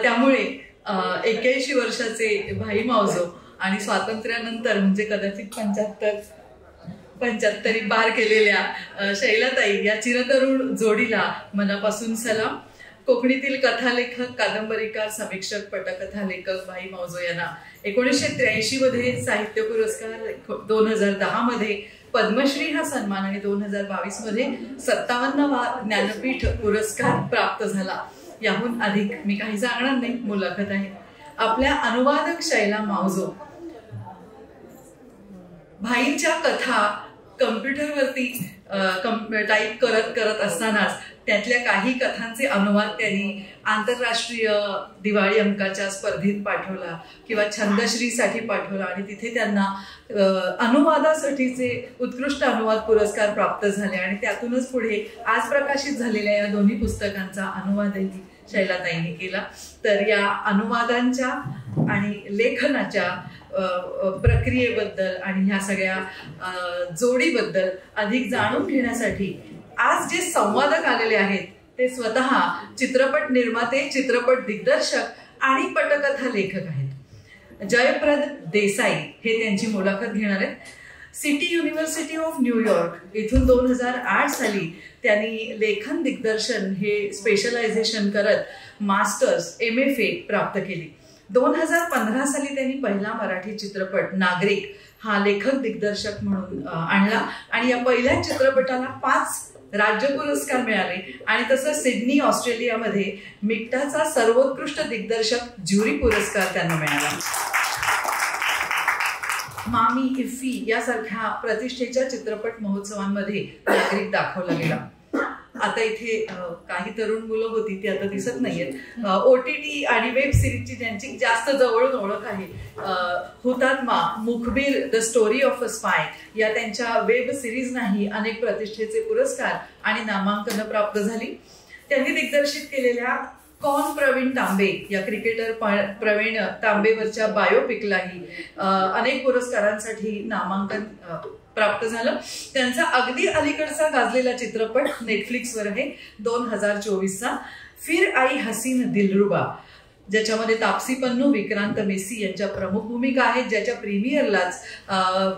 त्यामुळे 81 वर्षाचे भाई मावजो आणि स्वातंत्र्यानंतर म्हणजे कदाचित 75 पार केलेल्या शैलाताई या चिरतरुण जोडीला मनापासून सलाम. कोकणीतील कथालेखक, कादंबरीकार, समीक्षक, पटकथा लेखक भाई मावजो यांना 1983 मध्ये साहित्य पुरस्कार, 2010 मध्ये पद्मश्री हा सन्मान आणि 2022 मध्ये 57वा ज्ञानपीठ पुरस्कार प्राप्त झाला. याहून अधिक मी काही सांगणार नाही, मुलाखत आहे. आपल्या अनुवादक शैला मावजो भाईंच्या कथा कम्प्युटरवरती टाईप करत करत असतानाच त्यातल्या काही कथांचे अनुवाद त्यांनी आंतरराष्ट्रीय दिवाळी अंकाच्या स्पर्धेत पाठवला किंवा छंदश्रीसाठी पाठवला आणि तिथे त्यांना अनुवादासाठीचे उत्कृष्ट अनुवाद पुरस्कार प्राप्त झाले आणि त्यातूनच पुढे आज प्रकाशित झालेल्या या दोन्ही पुस्तकांचा अनुवादही शैलाताईंनी केला. तर या अनुवादांच्या आणि लेखनाच्या प्रक्रियेबद्दल आणि ह्या सगळ्या जोडीबद्दल अधिक जाणून घेण्यासाठी आज जे संवादक आलेले आहेत ते स्वतः चित्रपट निर्माते, चित्रपट दिग्दर्शक आणि पटकथा लेखक आहेत. जयप्रद देसाई हे त्यांची मुलाखत घेणार आहेत. City university of New York इथून 2008 साली त्यांनी लेखन दिग्दर्शन हे स्पेशलायझेशन करत मास्टर्स MFA प्राप्त केली. 2015 साली त्यांनी पहिला मराठी चित्रपट नागरिक हा लेखक दिग्दर्शक म्हणून आणला आणि या पहिल्या चित्रपटाला 5 राज्य पुरस्कार मिळाले आणि तसंच सिडनी ऑस्ट्रेलियामध्ये मिक्टाचा सर्वोत्कृष्ट दिग्दर्शक ज्युरी पुरस्कार त्यांना मिळाला. मामी, इफ्फी यासारख्या प्रतिष्ठेच्या चित्रपट महोत्सवांमध्ये नागरिक दाखवला गेला. आता इथे काही तरुण मुलं होती ती आता दिसत नाहीयेत. OTT आणि वेब सिरीजची ज्यांची जास्त जवळून ओळख आहे, Hutatma, Mukhbir, the story of a spy या त्यांच्या वेब सिरीजनाही अनेक प्रतिष्ठेचे पुरस्कार आणि नामांकनं प्राप्त झाली. त्यांनी दिग्दर्शित केलेल्या कॉन प्रवीण तांबे या क्रिकेटर प्रवीण तांबेवरच्या बायोपिकलाही अनेक पुरस्कारांसाठी नामांकन प्राप्त झालं. त्यांचा अगदी अलीकडचा गाजलेला चित्रपट नेटफ्लिक्सवर आहे 2024चा फिर आई हसीन दिलरुबा, ज्याच्यामध्ये तापसी पन्नू, विक्रांत मेसी यांच्या प्रमुख भूमिका आहेत, ज्याच्या प्रीमियरलाच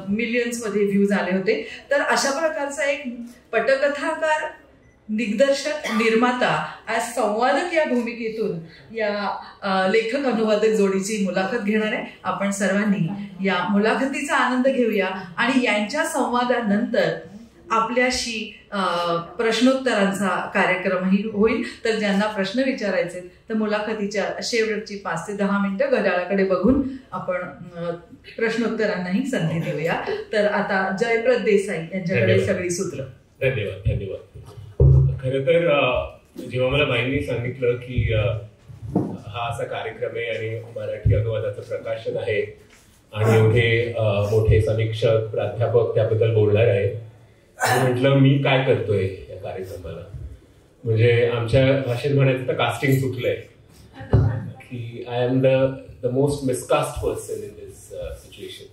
मिलियन्समध्ये व्ह्यूज आले होते. तर अशा प्रकारचा एक पटकथाकार, दिग्दर्शक, निर्माता, आज संवादक या भूमिकेतून या लेखक अनुवादक जोडीची मुलाखत घेणार आहे. आपण सर्वांनी या मुलाखतीचा आनंद घेऊया आणि यांच्या संवादानंतर आपल्याशी प्रश्नोत्तरांचा कार्यक्रमही होईल. तर ज्यांना प्रश्न विचारायचे तर मुलाखतीच्या शेवटची 5 ते 10 मिनिटं घड्याळाकडे बघून आपण प्रश्नोत्तरांनाही संधी देऊया. तर आता जयप्रद देसाई यांच्याकडे सगळी सूत्र. धन्यवाद धन्यवाद. खरं तर जेव्हा मला भाईंनी सांगितलं की हा असा कार्यक्रम आहे आणि मराठी अनुवादाचं प्रकाशन आहे आणि एवढे मोठे समीक्षक, प्राध्यापक त्याबद्दल बोलणार आहे, म्हटलं मी काय करतोय या कार्यक्रमाला. म्हणजे आमच्या भाषेत म्हणायचं तर कास्टिंग चुकलंय की I am the most miscast person in this situation.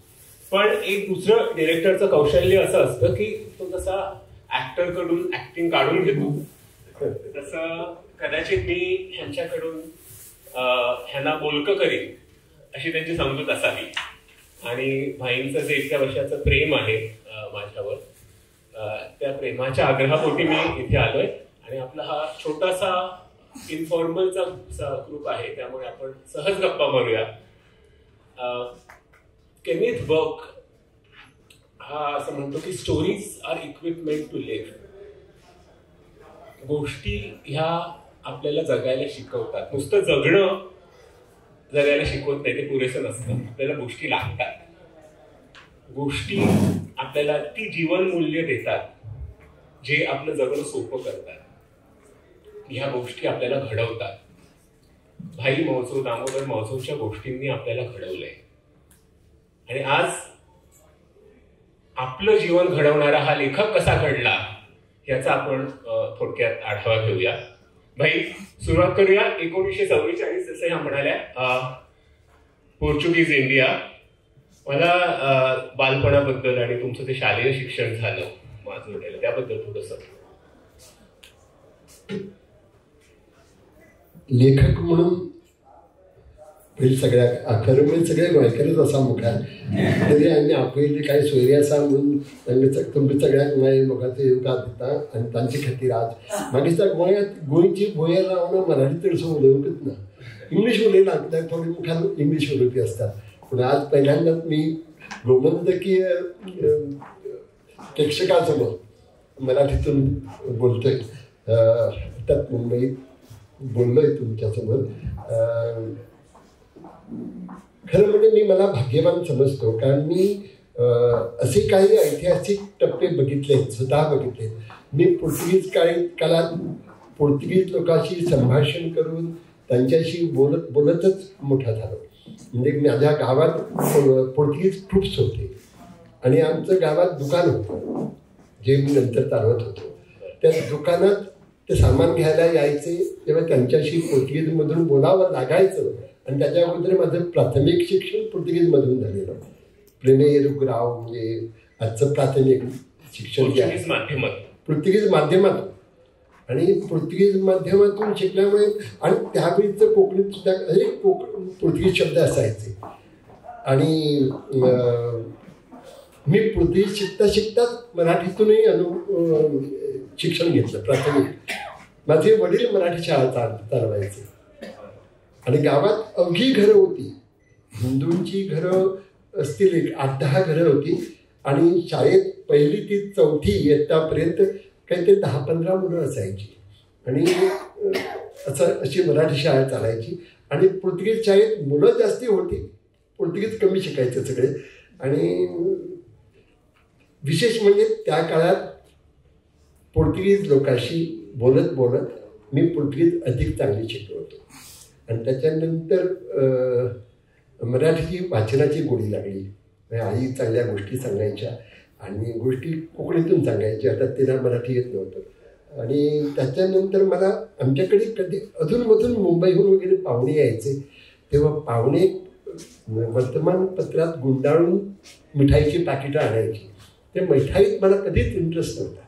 पण एक दुसरं डिरेक्टरचं कौशल्य असं असतं की तो जसा ऍक्टरकडून ऍक्टिंग काढून घेतो तसं कदाचित मी ह्यांच्याकडून ह्यांना बोलकं करीन अशी त्यांची समजूत असावी. आणि भाईंचं जे इतक्या वर्षाचं प्रेम आहे माझ्यावर, त्या प्रेमाच्या आग्रहापोटी मी इथे आलोय. आणि आपला हा छोटासा इन्फॉर्मलचा ग्रुप आहे त्यामुळे आपण सहज गप्पा मारूया. केनेथ बर्क हा असं म्हणतो की stories are equipment to live. गोष्टी ह्या आपल्याला जगायला शिकवतात. नुसतं जगणं जगायला शिकवत नाही, ते पुरेसं नसतं. आपल्याला गोष्टी लागतात, गोष्टी आपल्याला ती जीवनमूल्य देतात जे आपलं जगणं सोपं करतात. ह्या गोष्टी आपल्याला घडवतात. भाई महोत्सव, दामोदर महोत्सवच्या गोष्टींनी आपल्याला घडवलंय आणि आज आपलं जीवन घडवणारा हा लेखक कसा घडला याचा आपण थोडक्यात आढावा घेऊया. भाई सुरुवात करूया 1944, जसं ह्या म्हणाल्या, पोर्चुगीज इंडिया. मला बालपणाबद्दल आणि तुमचं ते शालेय शिक्षण झालं माजोर्ड्याला त्याबद्दल थोडंसं. लेखक म्हणून पयलीं सगळ्या खरें म्हणजे सगळे गोंयकारच आसा मुखार, तरी आमी आपयल्ली कांय सोयरी आसा म्हणून तांकां तुमकां सगळ्यांक मागीर मोगाचो येवकार दिता आनी तांचे खातीर आज मागीर गोंयांत गोंयची भुंयेर रावन मराठी चडसो उलोवंकूच ना, इंग्लीश उलयना कित्याक थोडी मुखार इंग्लीश उलोवपी आसतात. पूण आज पहिल्यांदाच मी गोमंतकीय प्रेक्षकांसमोर मराठीतून बोलतोय, त्यात मुंबईत बोललोय तुमच्यासमोर. खरं म्हणजे मी मला भाग्यवान समजतो, कारण मी असे काही ऐतिहासिक टप्पे बघितले, स्वतः बघितले. मी पोर्तुगीज काळात पोर्तुगीज लोकांशी संभाषण करून त्यांच्याशी बोलत बोलतच मोठा झालो. म्हणजे माझ्या गावात पोर्तुगीज ट्रूप्स होते आणि आमचं गावात दुकान होतं जे मी नंतर चालवत होतो. त्या दुकानात ते सामान घ्यायला यायचे तेव्हा त्यांच्याशी पोर्तुगीजमधून बोलावं लागायचं आणि त्याच्या अगोदर माझं प्राथमिक शिक्षण पोर्तुगीजमधून झालेलं. प्रिमेरो ग्राव म्हणजे आजचं प्राथमिक शिक्षण जे आहे पोर्तुगीज माध्यमातून, आणि पोर्तुगीज माध्यमातून शिकल्यामुळे आणि त्यावेळीचं कोकणीत सुद्धा अनेक पोर्तुगीज शब्द असायचे. आणि मी पोर्तुगीज शिकता शिकताच मराठीतूनही शिक्षण घेतलं प्राथमिक. माझे वडील मराठी शाळा चालवायचे आणि गावात अवघी घरं होती, हिंदूंची घरं असतील एक 8-10 घरं होती आणि शाळेत पहिली ती चौथी इयत्तापर्यंत काहीतरी 10-15 मुलं असायची आणि असं अशी मराठी शाळा चालायची. आणि पोर्तुगीज शाळेत मुलं जास्ती होती, पोर्तुगीज कमी शिकायचे सगळे. आणि विशेष म्हणजे त्या काळात पोर्तुगीज लोकांशी बोलत बोलत मी पोर्तुगीज अधिक चांगली शिकलो होतो. आणि त्याच्यानंतर मराठीची वाचनाची गोडी लागली. आई चांगल्या गोष्टी सांगायच्या आणि गोष्टी कोकणीतून सांगायच्या, आता तिला मराठी येत नव्हतं. आणि त्याच्यानंतर मला आमच्याकडे कधी अधूनमधून मुंबईहून वगैरे पाहुणे यायचे तेव्हा पाहुणे वर्तमानपत्रात गुंडाळून मिठाईची पाकिटं आणायची. ते मिठाईत मला कधीच इंटरेस्ट नव्हता.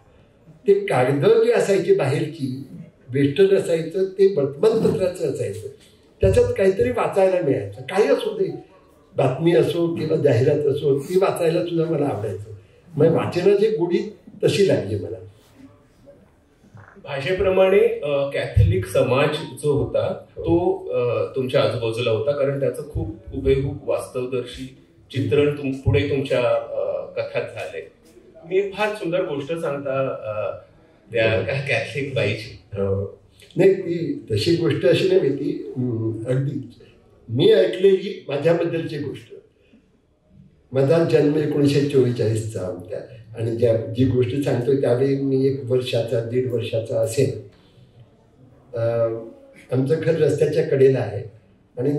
ते कागदं जी असायची बाहेरची वेस्टर्न असायचं, ते वर्तमानपत्राचं असायचं, त्याच्यात काहीतरी वाचायला मिळायचं, काही असू दे, बातमी असो किंवा जाहिरात असो, ती वाचायला सुद्धा मला आवडायचं. मग वाचनाची गोडी तशी लागली मला. भाषेप्रमाणे कॅथलिक समाज जो होता तो तुमच्या आजूबाजूला होता, कारण त्याचं खूप हुबेहूब वास्तवदर्शी चित्रण पुढे तुमच्या कथात झालंय. मी एक फार सुंदर गोष्ट सांगता त्या कॅथलिक बाईची. नाही, ती तशी गोष्ट अशी नाही, ती अगदी मी ऐकलेली माझ्याबद्दलची गोष्ट. माझा जन्म 1944चा होता आणि जी गोष्ट सांगतो त्यावेळी मी 1 वर्षाचा 1.5 वर्षाचा असेल. आमचं घर रस्त्याच्या कडेला आहे आणि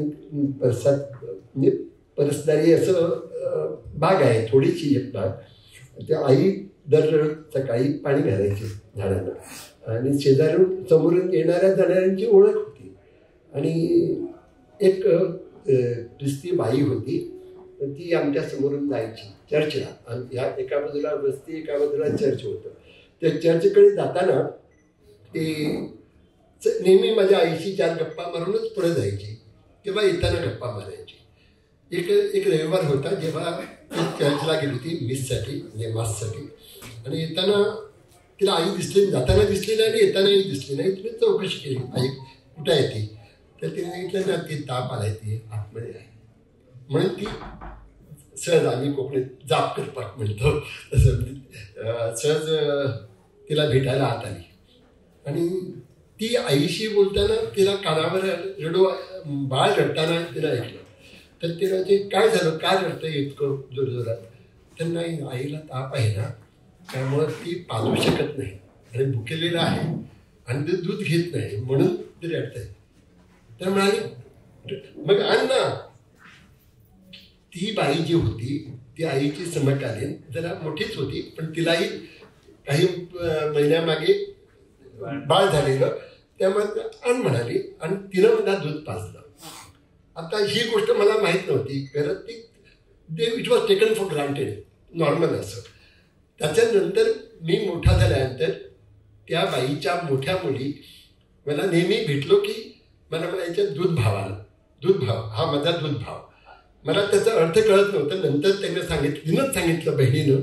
परसात म्हणजे परसदारी असं बाग आहे, थोडीशी एक बाग. त्या आई दररोज सकाळी पाणी घालायची झाडांना आणि शेजारून समोरून येणाऱ्या जाणाऱ्यांची ओळख होती. आणि एक ख्रिस्ती बाई होती, ती आमच्या समोरून जायची चर्चला. आणि ह्या एका बाजूला वस्ती, एका बाजूला चर्च होतं. त्या चर्चकडे जाताना ती नेहमी माझ्या आईशी 4 गप्पा मारूनच पुढे जायची किंवा येताना गप्पा मारायची. एक रविवार होता जेव्हा ती चर्चला गेली होती मिससाठी, म्हणजे माससाठी. आणि येताना तिला आई दिसली, जाताना दिसली नाही आणि येतानाही दिसली नाही. तिने चौकशी केली, आई कुठं आहे ती? तर तिने सांगितलं ना ती ताप आलाय, ती आतमध्ये आहे. म्हणून ती सहज, आम्ही कोकणीत जाप करपाक म्हणतो तसं, सहज तिला भेटायला आत आली. आणि ती आईशी बोलताना तिला कानावर बाळ रडताना तिला ऐकलं. तर तिला ते काय झालं, काय रडतं इतकं जोरजोरात? तर नाही, आईला ताप आहे ना, त्यामुळं ती पाजू शकत नाही आणि भुकेलेलं आहे आणि ते दूध घेत नाही म्हणून ती रडत आहे. तर म्हणाली मग आण ना. ती बाई जी होती ती आईची समकालीन, जरा मोठीच होती, पण तिलाही काही महिन्यामागे बाळ झालेलं, त्यामुळे आण म्हणाली आणि तिनं मला दूध पाजलं. आता ही गोष्ट मला माहीत नव्हती, कारण ती it was taken for granted, normal असं. त्याच्यानंतर मी मोठा झाल्यानंतर त्या बाईच्या मोठ्या मुली मला नेहमी भेटलो की मला म्हणायच्या दूध भावाला, दूध भाव, हा माझा दूध भाव. मला त्याचा अर्थ कळत नव्हता. नंतर त्यांनी सांगितलं, तिनंच सांगितलं बहिणीनं,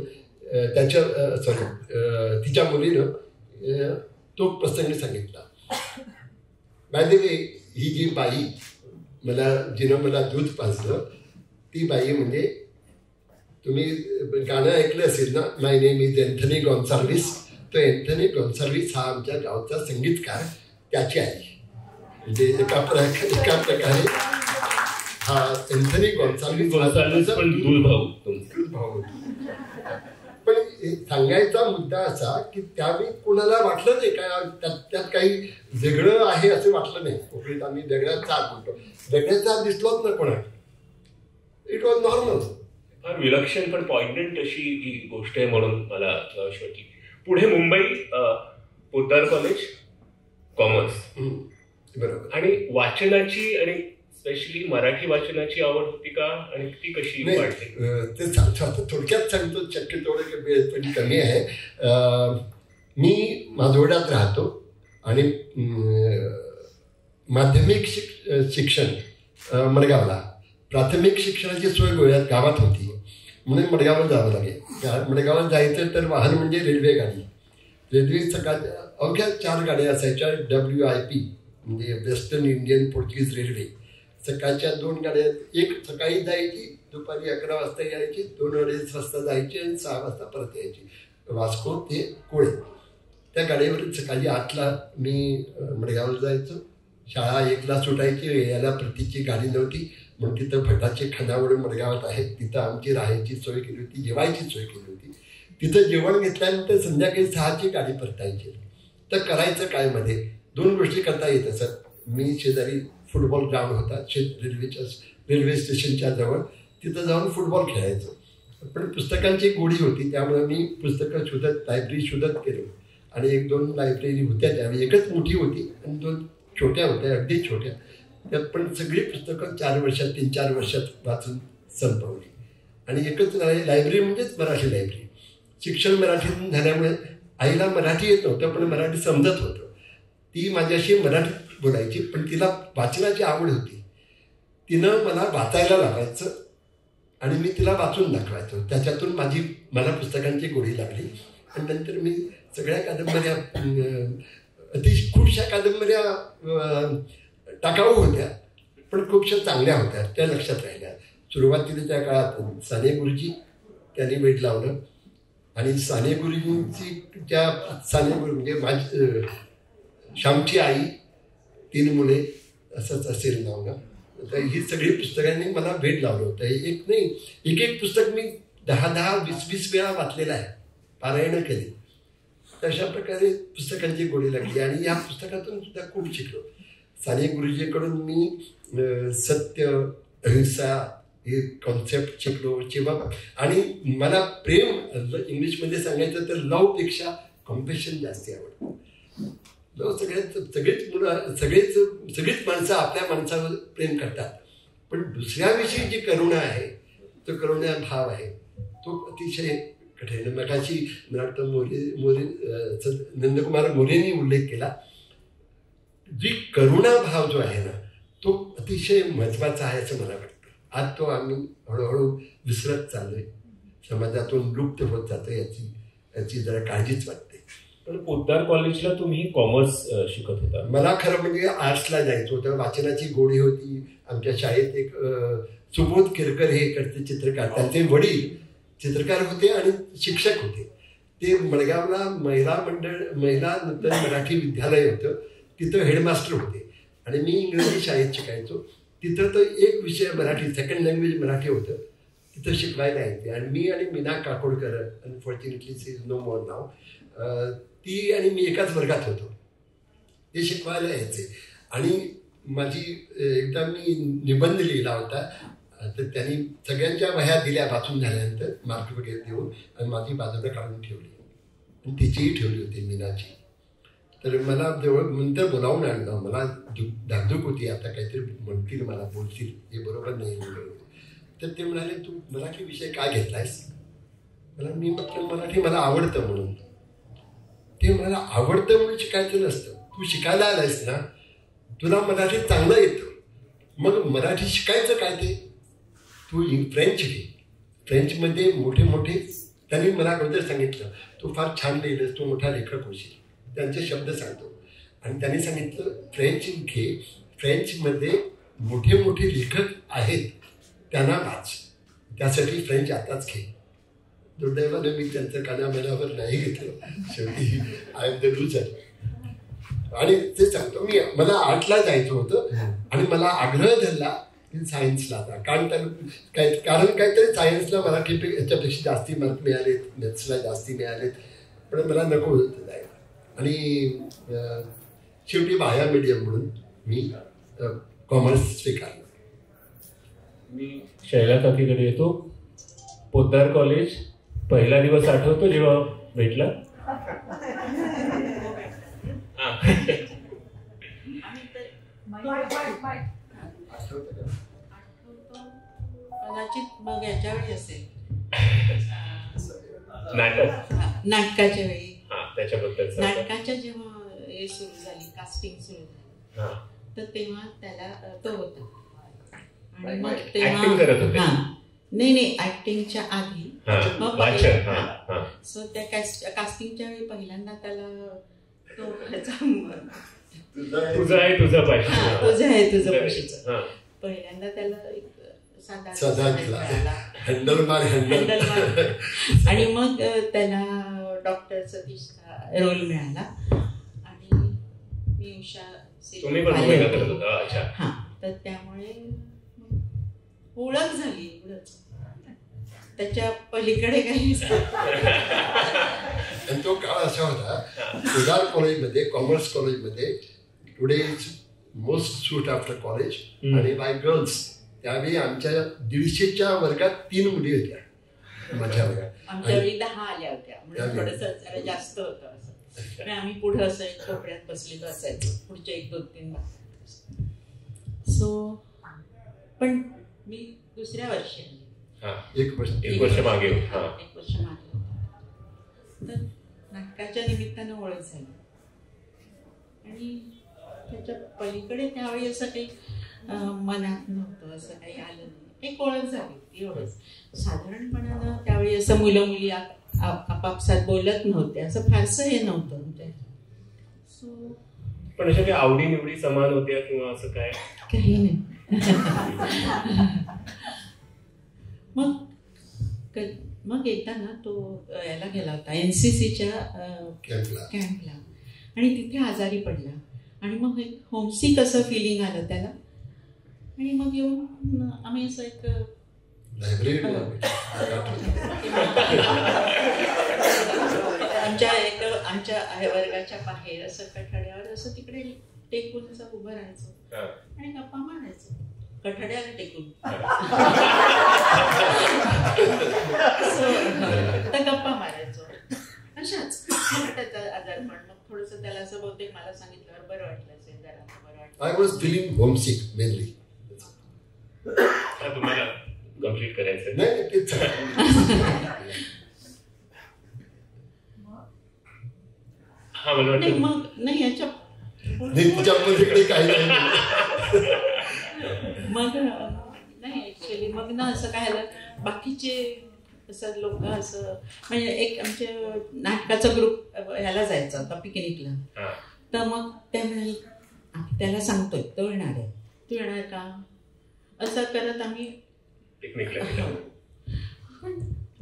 त्याच्या सॉरी तिच्या मुलीनं तो प्रसंग सांगितला. बाय the way, ही जी बाई मला, जिनं मला दूध पाजलं, ती बाई म्हणजे तुम्ही गाणं ऐकलं असेल ना, my name is Anthony Gonsalves. तो अँथनी गॉन्साल्विस हा आमच्या गावचा संगीतकार, त्याची आई. म्हणजे एका प्रकारे हा अँथनी गॉन्साल्विस पण दूध भाऊ. पण सांगायचा मुद्दा असा की त्यावेळी कोणाला वाटलं नाही का त्यात काही वेगळं आहे असं वाटलं नाही. कोकणीत आम्ही वेगळ्या चार म्हणतो, वेगळ्या चार दिसलोच ना कोणाला. It was normal. फार विलक्षण पण पॉइंटंट अशी ही गोष्ट आहे म्हणून मला वाटली. पुढे मुंबई, पोद्दार कॉलेज, कॉमर्स, बरोबर. आणि वाचनाची आणि स्पेशली मराठी वाचनाची आवड होती का आणि ती कशी वाढली? ते सांगतो, थोडक्यात सांगतो, शक्य तेवढं, वेळ पण कमी आहे. मी माधवड्यात राहतो आणि माध्यमिक शिक्षण मडगावला, प्राथमिक शिक्षणाची सोय गोव्यात गावात होती म्हणून मडगावला जावं लागेल. मडगावला जायचं तर वाहन म्हणजे रेल्वे गाडी. रेल्वे सकाळ अवघ्या 4 गाड्या असायच्या, WIP म्हणजे वेस्टर्न इंडियन पोर्तुगीज रेल्वे. सकाळच्या 2 गाड्या, एक सकाळी जायची, दुपारी 11 वाजता यायची, 2-2.5 वाजता जायची आणि 6 वाजता परत यायची, वास्को ते कोळे. त्या गाडीवर सकाळी 8ला मी मडगावला जायचो. शाळा 1ला सुटायची, यायला प्रतीची गाडी नव्हती म्हणून तिथं भटाचे खानावळ मडगावात आहे, तिथं आमची राहायची सोय केली होती, जेवायची सोय केली होती. तिथं जेवण घेतल्यानंतर संध्याकाळी 6ची गाडी परतायची. तर करायचं काय, मध्ये 2 गोष्टी करता येत असत. मी शेजारी फुटबॉल ग्राउंड होता रेल्वे स्टेशनच्या जवळ, तिथं जाऊन फुटबॉल खेळायचो. पण पुस्तकांची गोडी होती, त्यामुळे मी पुस्तकं शोधत, लायब्ररी शोधत गेलो. आणि 1-2 लायब्ररी होत्या त्यावेळी, एकच मोठी होती आणि 2 छोट्या होत्या, अगदी छोट्या. त्यात पण सगळी पुस्तकं 4 वर्षात, 3-4 वर्षात वाचून संपवली. आणि एकच लायब्ररी म्हणजेच मराठी लायब्ररी. शिक्षण मराठीतून झाल्यामुळे आईला मराठी येत नव्हतं पण मराठी समजत होतं. ती माझ्याशी मराठीत बोलायची, पण तिला वाचनाची आवड होती. तिनं मला वाचायला लावायचं आणि मी तिला वाचून दाखवायचो. त्याच्यातून मला पुस्तकांची गोडी लागली. आणि नंतर मी सगळ्या कादंबऱ्या अतिशय खूपशा कादंबऱ्या टाकाऊ होत्या पण खूपशा चांगल्या होत्या, त्या लक्षात राहिल्या. सुरुवातीच्या काळात साने गुरुजी त्यांनी वेड लावलं आणि साने गुरुजींची ज्या साने गुरु म्हणजे माझी श्यामची आई, 3 मुले असंच असेल नाव ना, तर ही सगळी पुस्तकांनी मला भेट लावलं होतं. एक नाही, एक एक पुस्तक मी 10-10, 20-20 वेळा वाचलेलं आहे, पारायणं केली. तशा प्रकारे पुस्तकांची गोडी लागली आणि या पुस्तकातून सुद्धा खूप शिकलो. साने गुरुजीकडून मी सत्य, अहिंसा हे कॉन्सेप्ट शिकलो. जेव्हा आणि मला प्रेम, इंग्लिशमध्ये सांगायचं तर लवपेक्षा कॉम्पॅशन जास्ती आवडतं. लव सगळेच मुलं, सगळीच माणसं आपल्या माणसावर प्रेम करतात, पण दुसऱ्याविषयी जी करुणा आहे, तो करुणा भाव आहे तो अतिशय कठीण. मगाशी मला वाटतं मोरे मोरे नंदकुमार मोरेंनी उल्लेख केला, जी करुणा भाव जो आहे ना तो अतिशय महत्त्वाचा आहे असं मला वाटतं. आज तो आम्ही हळूहळू विसरत चाललो आहे, समाजातून लुप्त होत जातो, याची जरा काळजीच वाटते. पण पोद्दार कॉलेजला तुम्ही कॉमर्स शिकत होता? मला खरं म्हणजे आर्ट्सला जायचं होतं, वाचनाची गोडी होती. आमच्या शाळेत एक सुबोध केरकर हे इकडचे चित्रकार, त्यांचे वडील चित्रकार होते आणि शिक्षक होते. ते मडगावला महिला मंडळ, महिला नंतर मराठी विद्यालय होतं, तिथं हेडमास्टर होते आणि मी इंग्रजी शाळेत शिकायचो. तिथं तर एक विषय मराठी, सेकंड लँग्वेज मराठी होतं, तिथं शिकवायला यायचे. आणि मी आणि Meena Kakodkar, unfortunately she is no more now, ती आणि मी एकाच वर्गात होतो, ते शिकवायला यायचे. आणि माझी एकदा मी निबंध लिहिला होता, तर त्यांनी सगळ्यांच्या वह्या दिल्या वाचून झाल्यानंतर मार्क वगैरे देऊन, आणि माझी बाजूला काढून ठेवली आणि तिचीही ठेवली होती मीनाची. तर मला जवळ नंतर बोलावून आणलं, मला धाकधूक होती, आता काहीतरी म्हणतील मला, बोलतील, हे बरोबर नाही. तर ते म्हणाले, तू मराठी विषय का घेतला आहेस? मला मी म्हटलं मराठी मला आवडतं म्हणून. ते मला आवडतं म्हणून शिकायचं नसतं, तू शिकायला आलायस ना, तुला मराठी चांगलं येतं, मग मराठी शिकायचं काय ते, तू फ्रेंच घे. फ्रेंचमध्ये मोठे मोठे त्यांनी मला अगोदर सांगितलं, तू फार छान लिहिलंस, तू मोठा लेखक होशील, त्यांचे शब्द सांगतो. आणि त्यांनी सांगितलं फ्रेंच घे, फ्रेंचमध्ये मोठे मोठे लेखक आहेत त्यांना वाच, त्यासाठी फ्रेंच आताच घे. दुर्दैवाने मी त्यांचं कानामनावर नाही घेतलं, शेवटी I am the loser. आणि ते सांगतो मी, मला आर्टला जायचं होतं आणि मला आग्रह धरला की सायन्सला जा, कारण काहीतरी सायन्सला मराठी याच्यापेक्षा जास्ती मार्क मिळालेत, मॅथ्सला जास्ती मिळालेत, पण मला नको होतं जायला. आणि शेवटी बाया मीडियम म्हणून मी कॉमर्स स्वीकारलं. मी शैला काकीकडे येतो. पोद्दार कॉलेज पहिला दिवस आठवतो जेव्हा भेटला? कदाचित मग याच्या वेळी असेल, नाटक, नाटकाच्या वेळी. त्याच्याबद्दल नाटकाच्या जेव्हा हे सुरू झाली, कास्टिंग सुरू झाली, तर तेव्हा त्याला तो होता. आणि मग तेव्हा नाही नाही ऍक्टिंगच्या आधी सो त्या कास्टिंगच्या वेळी पहिल्यांदा त्याला तो तुझं आहे तुझं पैसे, पहिल्यांदा त्याला एक साधा हँडल मार. आणि मग त्याला डॉक्टर सतीशचा रोल मिळाला आणि मी उषा, हा, तर त्यामुळे ओळख झाली एवढंच, त्याच्या पलीकडे काही. आणि तो काळ असा होता, पोद्दार कॉलेजमध्ये, कॉमर्स कॉलेजमध्ये, today is most sought after college आणि बाय गर्ल्स, त्यावेळी आमच्या 150च्या वर्गात 3 मुली होत्या माझ्या वर्गात. आमच्या वेळी 10 आल्या होत्या, म्हणजे थोडंसं जरा जास्त होतं असं. आम्ही पुढं असं एक कोपऱ्यात बसलेलो असायचो, पुढचे 1 2 3. सो पण मी दुसऱ्या वर्षी आले, एक वर्ष मागे, एक वर्ष मागे. तर नाटकाच्या निमित्तानं ओळख झाली आणि त्याच्या पलीकडे त्यावेळी असं काही मनात नव्हतं, असं काही आलं नाही, एक ओळख झाली एवढंच. साधारणपणानं त्यावेळी असं मुलं मुली आपापसात बोलत नव्हते, असं फारसं हे नव्हतं आमच्या. सो सो पण अशा काही आवडी निवडी समान होत्या किंवा असं काय? काही नाही. मग मग एकदा ना तो याला गेला होता NCCच्या कॅम्पला आणि तिथे आजारी पडला आणि मग एक होमसिक असं फिलिंग आलं त्याला आणि मग येऊन आम्ही असं एक आमच्या एक आमच्या वर्गाच्या बाहेर असं कठड्यावर असं तिकडे टेकून असं उभं राहायचं आणि गप्पा मारायचो कठड्याला टेकून. तर गप्पा मारायचो अशाच. मग त्याचा आजारपण मग थोडंसं त्याला असं बहुतेक मला सांगितल्यावर बरं वाटलं असेल जरा, बरं वाटलं. I was feeling homesick mainly. तुम्हाला कम्प्लीट करायचं नाही तेच. हा मला वाटतं मग नाही याच्या काही नाही. मग नाही ॲक्च्युली मग ना असं काय झालं बाकीचे असं लोक असं म्हणजे एक आमच्या नाटकाचा ग्रुप ह्याला जायचा होता पिकनिकला. तर मग ते म्हणाले त्याला सांगतोय तो येणार आहे, तू येणार का, असं करत आम्ही पिकनिकला. पण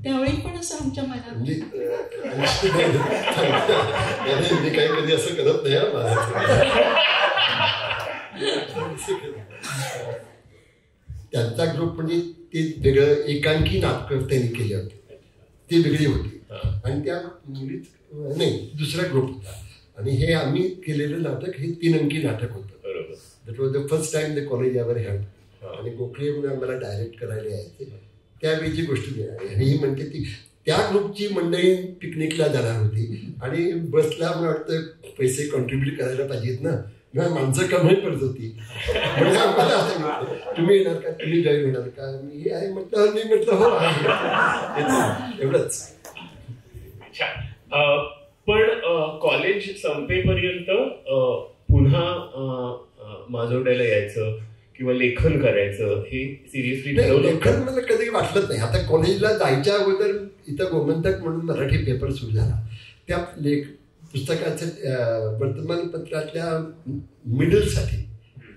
त्यावेळी पण असं आमच्या मनात मी काही कधी असं करत नाही. त्यांचा ग्रुप म्हणजे ते वेगळं एकांकी नाटकं त्यांनी केले होते, ते वेगळी होती आणि त्या मुलीत नाही दुसरा ग्रुप होता आणि हे आम्ही केलेलं नाटक हे 3 अंकी नाटक होतं. That was the first time the college ever had. आणि गोखले म्हणून आम्हाला डायरेक्ट करायला यायचे त्यावेळीची गोष्ट मिळाली. आणि ही म्हणते ती त्या ग्रुपची मंडळी पिकनिकला जाणार होती आणि बसला मला वाटतं पैसे कॉन्ट्रीब्यूट करायला पाहिजेत ना, माणसं कमी पडत होती म्हणजे आम्हाला असं तुम्ही येणार का, तुम्ही जॉईन होणार का, मी आहे म्हटलं, मी म्हटलं हो आहे, एवढंच. पण कॉलेज संपेपर्यंत पुन्हा माजोर्ड्याला यायचं किंवा लेखन करायचं हे सिरियसली ठरवलं? लेखन मला कधी वाटलंच नाही. आता कॉलेजला जायच्या अगोदर इथं गोमंतक म्हणून मराठी पेपर सुरू झाला, त्या लेख पुस्तकाचं वर्तमानपत्रातल्या मिडलसाठी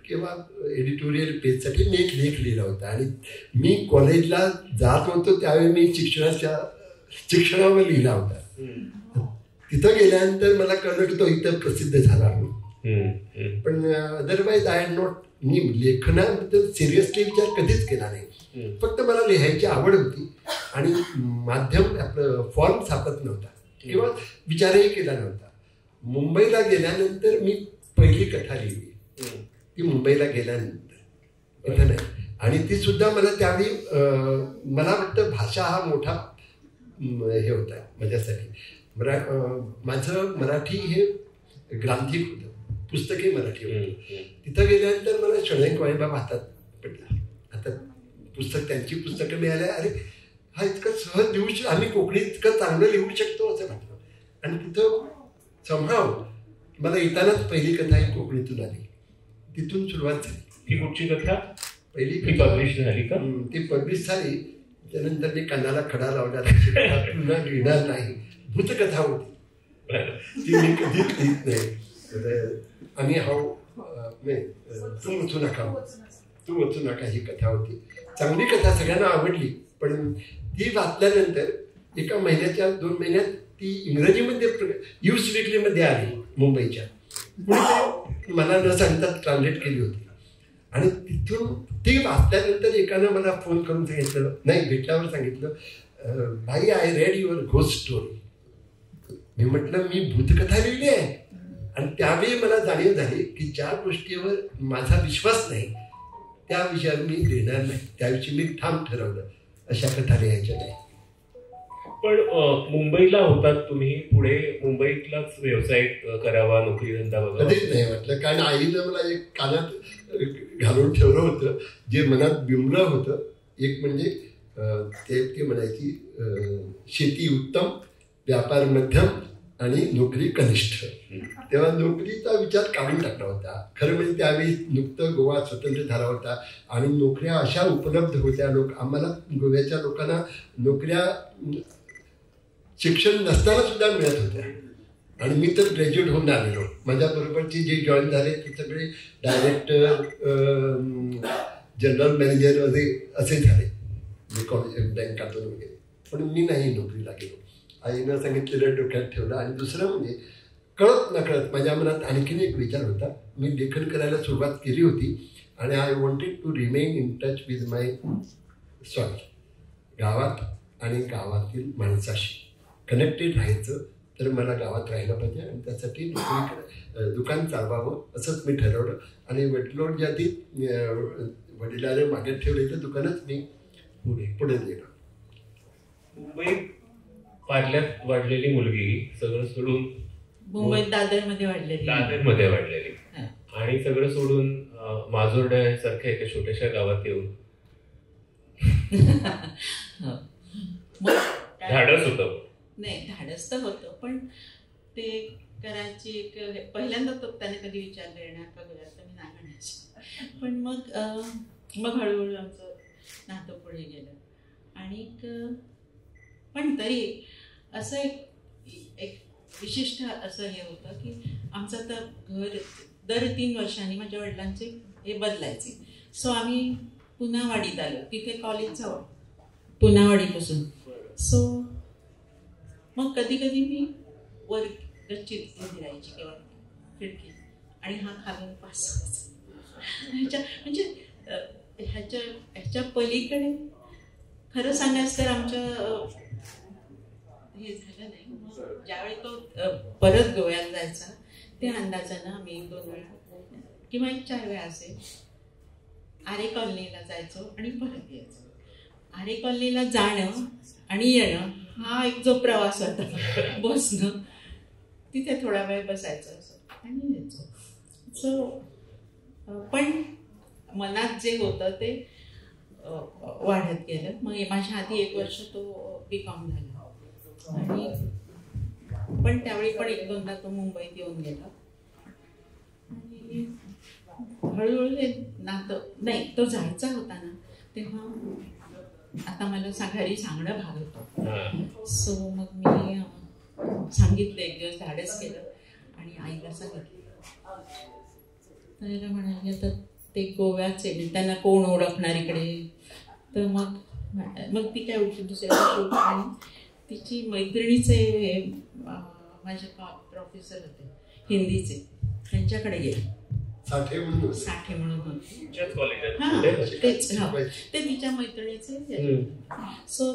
किंवा एडिटोरियल पेजसाठी मी एक लेख लिहिला होता. आणि मी कॉलेजला जात होतो त्यावेळी मी शिक्षणावर लिहिला होता. तिथं गेल्यानंतर मला कळलं की तो इथं प्रसिद्ध झाला. पण अदरवाईज I not, मी लेखनाबद्दल सिरियसली विचार कधीच केला नाही. फक्त मला लिहायची आवड होती आणि माध्यम आपलं फॉर्म सापडत नव्हता किंवा विचारही केला नव्हता. मुंबईला गेल्यानंतर मी पहिली कथा लिहिली, ती मुंबईला गेल्यानंतर, इथं नाही. आणि ती सुद्धा मला त्यावेळी मला वाटतं भाषा हा मोठा हे होता माझ्यासाठी. माझं मराठी हे ग्रांथिक होतं, पुस्तके मराठी होती. तिथं गेल्यानंतर मला शणै गोयंबाब हातात पडला. आता पुस्तक त्यांची पुस्तकं मिळाल्या, अरे हा इतकं सहज लिहू शकतो, आम्ही कोकणी इतकं चांगलं लिहू शकतो असं वाटलं. आणि तिथं समहाव मला येतानाच पहिली कथा ही कोकणीतून आली, तिथून सुरुवात झाली. ती कुठची कथा? पहिली ती पब्लिश झाली का? ती पब्लिश झाली. त्यानंतर मी कानाला खडा लावला, पुन्हा लिहिणार नाही. भूतकथा होती ती मी कधीच लिहित नाही. आणि हाव नाही तू वचू नका, तू वचू नका ही कथा होती. चांगली कथा, सगळ्यांना आवडली. पण ती वाचल्यानंतर एका महिन्याच्या 2 महिन्यात ती इंग्रजीमध्ये न्यूज वीकलीमध्ये आली मुंबईच्या. मला न सांगता ट्रान्सलेट केली होती. आणि तिथून ती वाचल्यानंतर एकानं मला फोन करून सांगितलं, नाही भेटल्यावर सांगितलं, भाई I read your ghost story. मी म्हटलं मी भूतकथा लिहिली आहे. आणि त्यावेळी मला जाणीव झाली की ज्या गोष्टीवर माझा विश्वास नाही त्या विषयावर मी लिहिणार नाही. त्याविषयी मी ठाम ठरवलं अशा कथा लिहायच्या नाही. पण मुंबईला होतात तुम्ही, पुढे मुंबईतलाच व्यवसाय करावा, नोकरी धंदा वगैरे कधीच नाही वाटलं. कारण आईनं मला एक कानात घालून ठेवलं होतं जे मनात बिंबलं होतं. एक म्हणजे ते म्हणायची शेती उत्तम, व्यापार मध्यम आणि नोकरी कनिष्ठ. तेव्हा नोकरीचा विचार काढून टाकला होता. खरं म्हणजे त्यावेळी नुकतं गोवा स्वतंत्र झाला होता आणि नोकऱ्या अशा उपलब्ध होत्या. लोक आम्हाला गोव्याच्या लोकांना नोकऱ्या शिक्षण नसताना सुद्धा मिळत होत्या. आणि मी तर ग्रॅज्युएट होऊन आलेलो, माझ्याबरोबरचे जे जॉईन झाले ते सगळे डायरेक्टर, जनरल मॅनेजर वगैरे असे झाले कॉलेज बँकातून वगैरे, पण मी नाही नोकरीला गेलो. आईनं सांगितलेलं डोक्यात ठेवलं. आणि दुसरं म्हणजे कळत नकळत माझ्या मनात आणखीन एक विचार होता. मी लेखन करायला सुरुवात केली होती आणि I wanted to remain in touch with my soil, गावात आणि गावातील माणसाशी कनेक्टेड राहायचं, तर मला गावात राहिलं पाहिजे आणि त्यासाठी नोकरी दुकान चालवावं असंच मी ठरवलं. आणि वडिलोर्जातीत वडिलाने मागे ठेवलेलं दुकानच मी पुढे गेलो. मुंबईत पार्ल्यात वाढलेली मुलगी सगळं सोडून, मुंबईत दादरमध्ये वाढलेली, दादरमध्ये वाढलेली आणि सगळं सोडून माजोर्डा सारख्या एका छोट्याशा गावात येऊन धाडस होतं. नाही, धाडस तर होतं, पण ते करायची एक पहिल्यांदा तो त्याने कधी विचारलं येणार का गोव्यात, तर मी नाही म्हणायची. पण मग मग हळूहळू आमचं नातं पुढे गेलं. आणि पण तरी असं एक एक विशिष्ट असं हे होतं की आमचं तर घर दर 3 वर्षांनी माझ्या वडिलांचे हे बदलायचे. सो आम्ही पुनावाडीत आलो, तिथे कॉलेज जवळ पुनावाडीपासून. सो मग कधी कधी मी वर गच्चीत उभी राहायची किंवा खिडकी, आणि हा खालून पास ह्याच्या म्हणजे ह्याच्या ह्याच्या पलीकडे खरं सांगायचं तर आमच्या हे झालं नाही. मग ज्यावेळी तो परत गोव्याला जायचा त्या अंदाजानं आम्ही 1-2 वेळा किंवा 1-4 वेळा असेल आरे कॉलनीला जायचो आणि परत यायचो. आरे कॉलनीला जाणं आणि येणं हा एक जो प्रवास होता बसणं, तिथे थोडा वेळ बसायचं असं आणि यायचो. सो पण मनात जे होतं ते वाढत गेलं. मग माझ्या आधी 1 वर्ष तो बी.कॉम झाला, आणि पण त्यावेळी पण 1-2दा तो मुंबईत येऊन गेला. आणि हळूहळू हे नातं, नाही तो जायचा होता ना तेव्हा आता मला घरी सांगणं भाग होतं. सो मग मी सांगितलं, एक दिवस धाडस केलं आणि आईला सांगितलं. तर म्हणाले आता ते गोव्याचे, म्हणजे त्यांना कोण ओळखणार इकडे. तर मग मग ती काय उठली दुसऱ्या दिवशी, आणि तिची मैत्रिणीचे माझे प्रोफेसर होते हिंदीचे, त्यांच्याकडे गेले. साठे म्हणून, साठे म्हणून होते, हां तेच, हां ते तिच्या मैत्रिणीचे. सो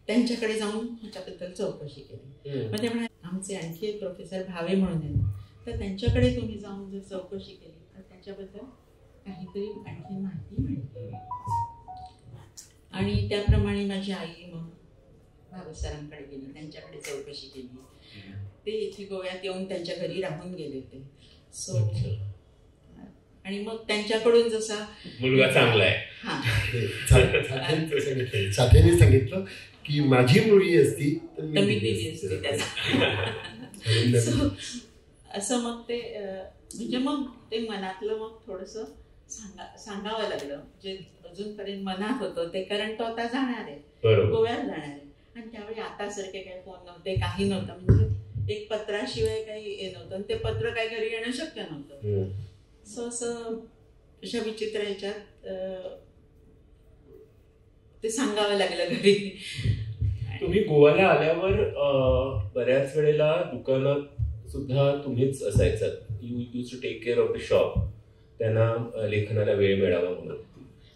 त्यांच्याकडे जाऊन ह्याच्याबद्दल चौकशी केली. मग ते म्हणाले आमचे आणखी एक प्रोफेसर भावे म्हणून आहेत, तर त्यांच्याकडे तुम्ही जाऊन जर चौकशी केली तर त्याच्याबद्दल काहीतरी आणखी माहिती मिळेल. आणि त्याप्रमाणे माझी आई मग भावे सरांकडे गेली, त्यांच्याकडे चौकशी केली. ते इथे गोव्यात येऊन त्यांच्या घरी राहून गेले होते. सो आणि मग त्यांच्याकडून जसा मुलगा चांगला आहे, हां साठेने सांगितलं की माझी मुलगी असती तर मी दिली असती त्याला. असं मग ते म्हणजे मग ते मनातलं मग थोडंसं सांगावं लागलं जे अजूनपर्यंत मनात होतं ते, कारण तो आता जाणार आहे, गोव्यात जाणार आहे. आणि त्यावेळी आता सारखे काही फोन नव्हते, काही नव्हतं, म्हणजे एक पत्राशिवाय काही हे नव्हतं, आणि ते पत्र काही घरी येणं शक्य नव्हतं. सो असं अशा विचित्र ह्याच्यात ते सांगावं लागलं घरी. तुम्ही गोव्याला आल्यावर बऱ्याच वेळेला दुकानात सुद्धा तुम्हीच असायचात. You use to take care of the shop, त्यांना लेखनाला वेळ मिळावा म्हणून.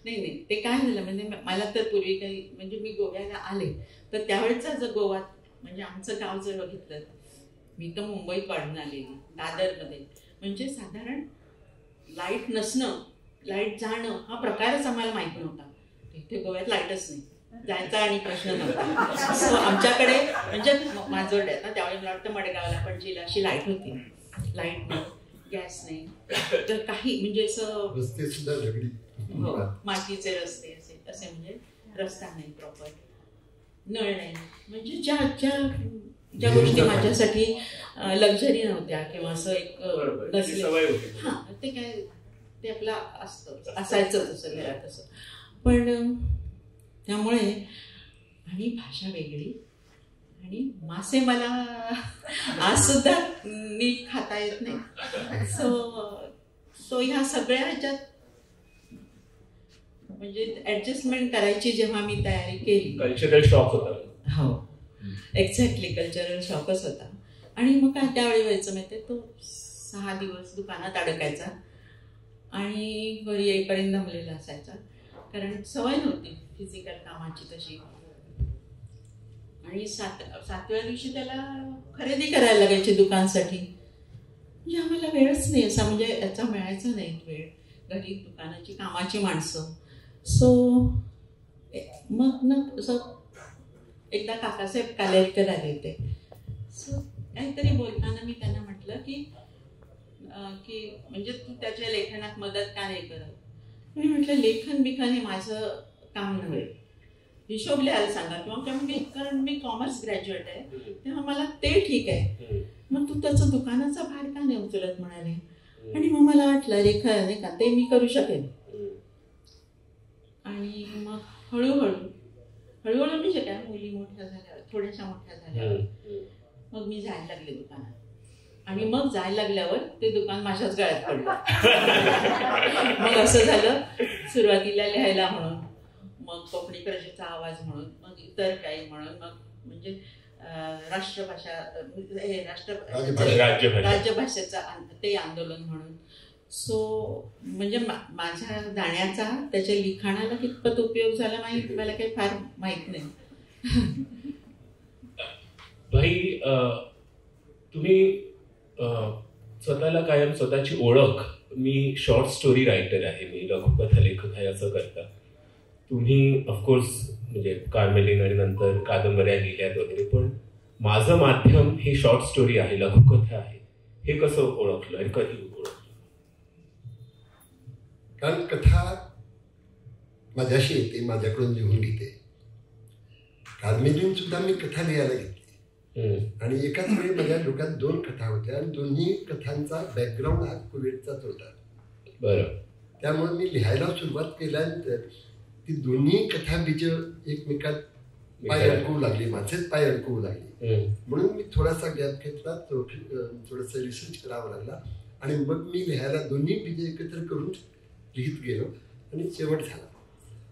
नाही नाही, ते काय झालं म्हणजे मला तर पूर्वी काही म्हणजे मी गोव्याला आले तर त्यावेळेचा जर गोवा म्हणजे आमचं गाव जर बघितलं, मी तर मुंबईत वाढून आलेली दादरमध्ये, म्हणजे साधारण लाईट नसणं, लाईट जाणं हा प्रकारच आम्हाला माहीत नव्हता. तिथे गोव्यात लाईटच नाही, जायचा आणि प्रश्न नव्हता. सो आमच्याकडे म्हणजे माजोर्ड्यात ना त्यावेळी मला वाटतं मडगावला पणजीला अशी लाईट होती, लाईट नाही, गॅस नाही, तर काही म्हणजे असं रस्ते सुद्धा दगडी, हो मातीचे रस्ते असे असे, म्हणजे रस्ता नाही प्रॉपर, नळ नाही, म्हणजे ज्या ज्या ज्या गोष्टी माझ्यासाठी लक्झरी नव्हत्या किंवा असं एक नसले, हां ते काय ते आपलं असतं, असायचं तसं घरात असं. पण त्यामुळे आणि भाषा वेगळी आणि मासे मला आज सुद्धा नीट खाता येत नाही. सो सो ह्या सगळ्या ह्याच्यात म्हणजे ॲडजस्टमेंट करायची जेव्हा मी तयारी केली, कल्चरल शॉक होता. हो, एक्झॅक्टली कल्चरल शॉकच होता. आणि मग काय त्यावेळी व्हायचं माहिती आहे, तो 6 दिवस दुकानात अडकायचा आणि घरी येईपर्यंत दमलेला असायचा, कारण सवय नव्हती फिजिकल कामाची तशी. आणि सातव्या दिवशी त्याला खरेदी करायला लागायची दुकानसाठी, म्हणजे आम्हाला वेळच नाही असा, म्हणजे याचा मिळायचा नाही वेळ, घरी दुकानाची कामाची माणसं. सो मग ना असं एकदा काकासाहेब कालेलकर आले होते, सो काहीतरी बोलताना मी त्यांना म्हटलं की की म्हणजे तू त्याच्या लेखनात मदत का नाही करत. मी म्हटलं लेखन बिखन हे माझं काम नव्हे, हिशोब लिहायला सांगा किंवा काय, मी कारण मी कॉमर्स ग्रॅज्युएट आहे तेव्हा मला ते ठीक आहे, मग तू त्याचं दुकानाचा भार का नाही उचलत म्हणाले. आणि मग मला वाटलं अरे खरं नाही का, ते मी करू शकेन. आणि मग हळूहळू हळूहळू म्हणजे काय, मुली मोठ्या झाल्या, थोड्याशा मोठ्या झाल्या, मग मी जायला लागले दुकानात. आणि मग जायला लागल्यावर ते दुकान माझ्याच गळ्यात पडलं. मग असं झालं, सुरुवातीला लिहायला म्हणून, मग कोकणी प्रजेचा आवाज म्हणून, मग इतर काही म्हणून, मग म्हणजे राष्ट्रभाषा हे राजभाषेचं ते आंदोलन म्हणून. सो म्हणजे माझ्या जाण्याचा त्याच्या लिखाणाला कितपत उपयोग झाला माहीत मला काही फार माहीत नाही. भाई, तुम्ही स्वतःला कायम स्वतःची ओळख, मी शॉर्ट स्टोरी रायटर आहे, मी लघुकथा लेखक आहे असं करता. तुम्ही ऑफकोर्स म्हणजे कार्मेलिन आणि नंतर कादंबऱ्या लिहिल्यात वगैरे, पण माझं माध्यम हे शॉर्ट स्टोरी आहे, लघुकथा आहे, हे कसं ओळखलं आणि कधी ओळखलं? कारण कथा माझ्याशी येते, माझ्याकडून लिहून घेते. कार्मेलिन सुद्धा मी कथा लिहायला घेतली आणि एकाच वेळी माझ्या डोक्यात 2 कथा होत्या आणि दोन्ही कथांचा बॅकग्राऊंड हा कोविडचाच होता. बरं, त्यामुळे मी लिहायला सुरुवात केल्यानंतर ती दोन्ही कथा बीज एकमेकात पाय अडकवू लागली, माझेच पाय अडकवू लागले. म्हणून मी थोडासा गॅप घेतला, थोडासा रिसर्च करावा लागला आणि मग मी लिहायला दोन्ही बीज एकत्र करून लिहित गेलो आणि शेवट झाला.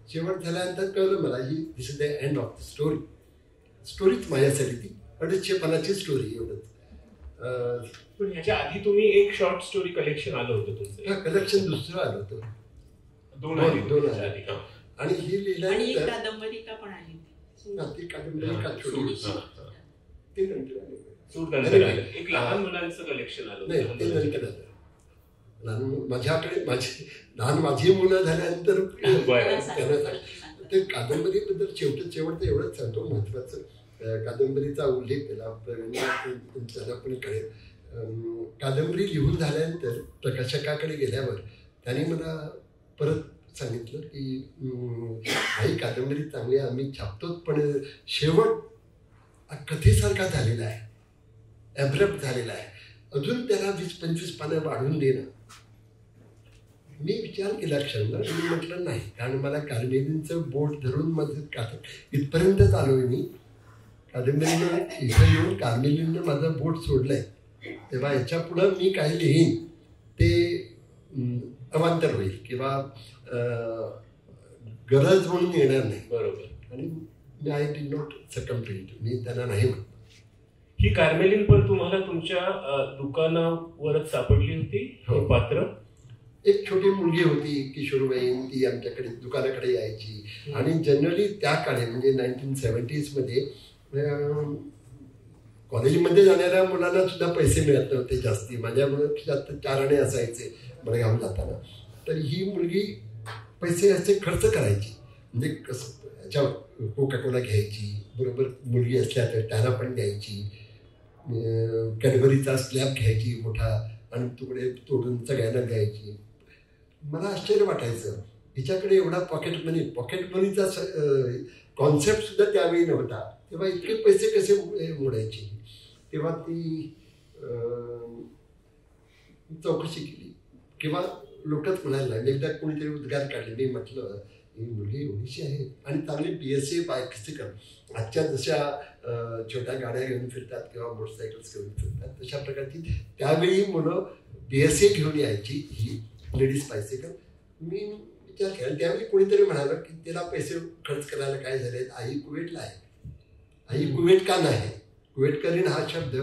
शेवट झाल्यानंतर कळलं मला ही this is the end of the story. स्टोरीच माझ्यासाठी ती 250 पानाची स्टोरी एवढंच. पण ह्याच्या आधी तुम्ही एक शॉर्ट स्टोरी कलेक्शन आलं होतं तुमचं? कलेक्शन दुसरं आलं होतं, दोन आली. आणि ही लिहिल्यानंतर कादंबरिका पण आली, ती कादंबरिका छोटी, ते नंतर आलं. एक लहान मुलांचं कलेक्शन आलं, नाही ते नंतर आलं. लहान माझ्याकडे माझी लहान माझी मुलं झाल्यानंतर त्यांना ते कादंबरीबद्दल शेवटचं एवढंच सांगतो महत्त्वाचं. कादंबरीचा उल्लेख केला त्यांना पण कळेल. कादंबरी लिहून झाल्यानंतर प्रकाशकाकडे गेल्यावर त्यांनी मला परत सांगितलं की आई कादंबरी चांगली आम्ही छापतोच, पण शेवट कथेसारखा झालेला आहे, ॲब्रप्ट झालेला आहे, अजून त्याला 20-25 पानं वाढवून देणं. मी विचार केला क्षणभर, मी म्हटलं नाही, कारण मला कार्मेलिनचं बोट धरून माझं कादं इथपर्यंतच आलो आहे मी. कादंबरीनं इथं येऊन कार्मेलिननं माझं बोट सोडलं आहे, तेव्हा याच्या पुढं मी काही लिहीन ते अवांतर होईल किंवा गरज म्हणून येणार नाही. बरोबर. आणि मी I did not succumb to it, मी त्यांना नाही म्हटलं. ही कार्मेलिन पण तुम्हाला तुमच्या दुकानावरच सापडली होती? हो, पात्र एक छोटी मुलगी होती किशोरवयीन, ती आमच्याकडे दुकानाकडे यायची. आणि जनरली त्या काळी म्हणजे 1970sमध्ये कॉलेजमध्ये जाणाऱ्या मुलांना सुद्धा पैसे मिळत नव्हते जास्ती. माझ्यामुळे जास्त 4 आणे असायचे मडगाव जाताना. तर ही मुलगी पैसे असे खर्च करायची, म्हणजे कसं याच्यावर कोका कोला घ्यायची, बरोबर मुलगी असल्या तर त्यांना पण द्यायची, कॅडबरीचा स्लॅब घ्यायची मोठा आणि तुकडे तोडून सगळ्यांना द्यायची. मला आश्चर्य वाटायचं, हिच्याकडे एवढा पॉकेट मनी, पॉकेट मनीचा कॉन्सेप्टसुद्धा त्यावेळी नव्हता, तेव्हा इतके पैसे कसे मोडायचे. तेव्हा ती चौकशी केली किंवा लोकच म्हणायला लागले. एकदा कोणीतरी उद्गार काढले, मी म्हटलं ही मुलगी एवढीशी आहे आणि चांगली BSc bicycle, आजच्या जशा छोट्या गाड्या घेऊन फिरतात किंवा मोटरसायकल्स घेऊन फिरतात तशा प्रकारची त्यावेळी मुलं BSc घेऊन यायची, ही लेडीज बायसिकल. मी विचार केला, त्यावेळी कोणीतरी म्हणालं की त्याला पैसे खर्च करायला काय झाले, आई कुवेतला आहे. आई कुवेत का नाही, कुवेतकरीन हा शब्द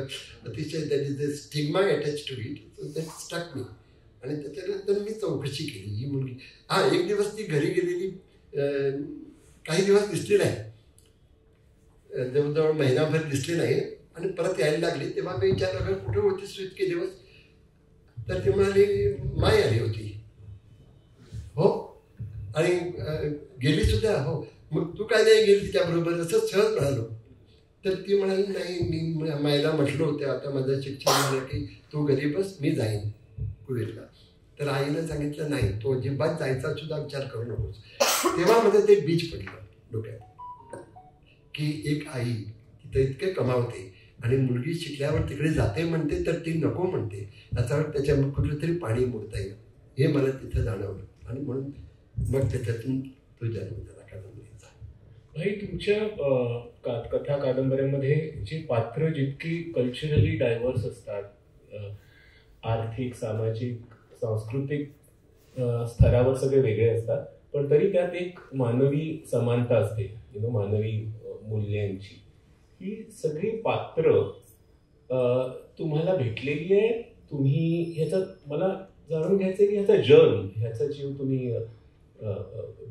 अतिशय that is a stigma attach to it, that struck me. आणि त्याच्यानंतर मी चौकशी केली, ही मुलगी हां एक दिवस ती घरी गेलेली, काही दिवस दिसली नाही, जवळजवळ महिनाभर दिसली नाही आणि परत यायला लागली. तेव्हा मी विचारलं कुठे होतीस तू इतके दिवस, तर ती म्हणाली माय आली होती. हो, आणि गेली सुद्धा. हो, मग तू काय नाही गेली तिच्याबरोबर, असं सहज म्हणालो. तर ती म्हणाली नाही, मी मायला म्हटलं होतं आता माझं शिक्षण झालं की तू घरी बस, मी जाईन कुवेतला. तर आईनं सांगितलं नाही, तो अजिबात जायचा सुद्धा विचार करू नकोस. तेव्हा माझं ते बीज पडलं डोक्यात की एक आई तिथं इतके कमावते आणि मुलगी शिकल्यावर तिकडे जाते म्हणते तर ती नको म्हणते, याच्यावर त्याच्या कुठलं तरी पाणी मुरता येईल हे मला तिथं जाणवलं आणि म्हणून मग त्याच्यातून तो जन्म झाला कादंबरीचा. भाई, तुमच्या कथा कादंबऱ्यांमध्ये जे पात्र जितकी कल्चरली डायव्हर्स असतात, आर्थिक, सामाजिक, सांस्कृतिक स्तरावर सगळे वेगळे असतात, पण तरी त्यात एक मानवी समानता असते, you know, मानवी मूल्यांची. ही सगळी पात्र तुम्हाला भेटलेली आहे, तुम्ही ह्याचा मला जाणून घ्यायचं आहे की ह्याचा जर्म, ह्याचा जीव तुम्ही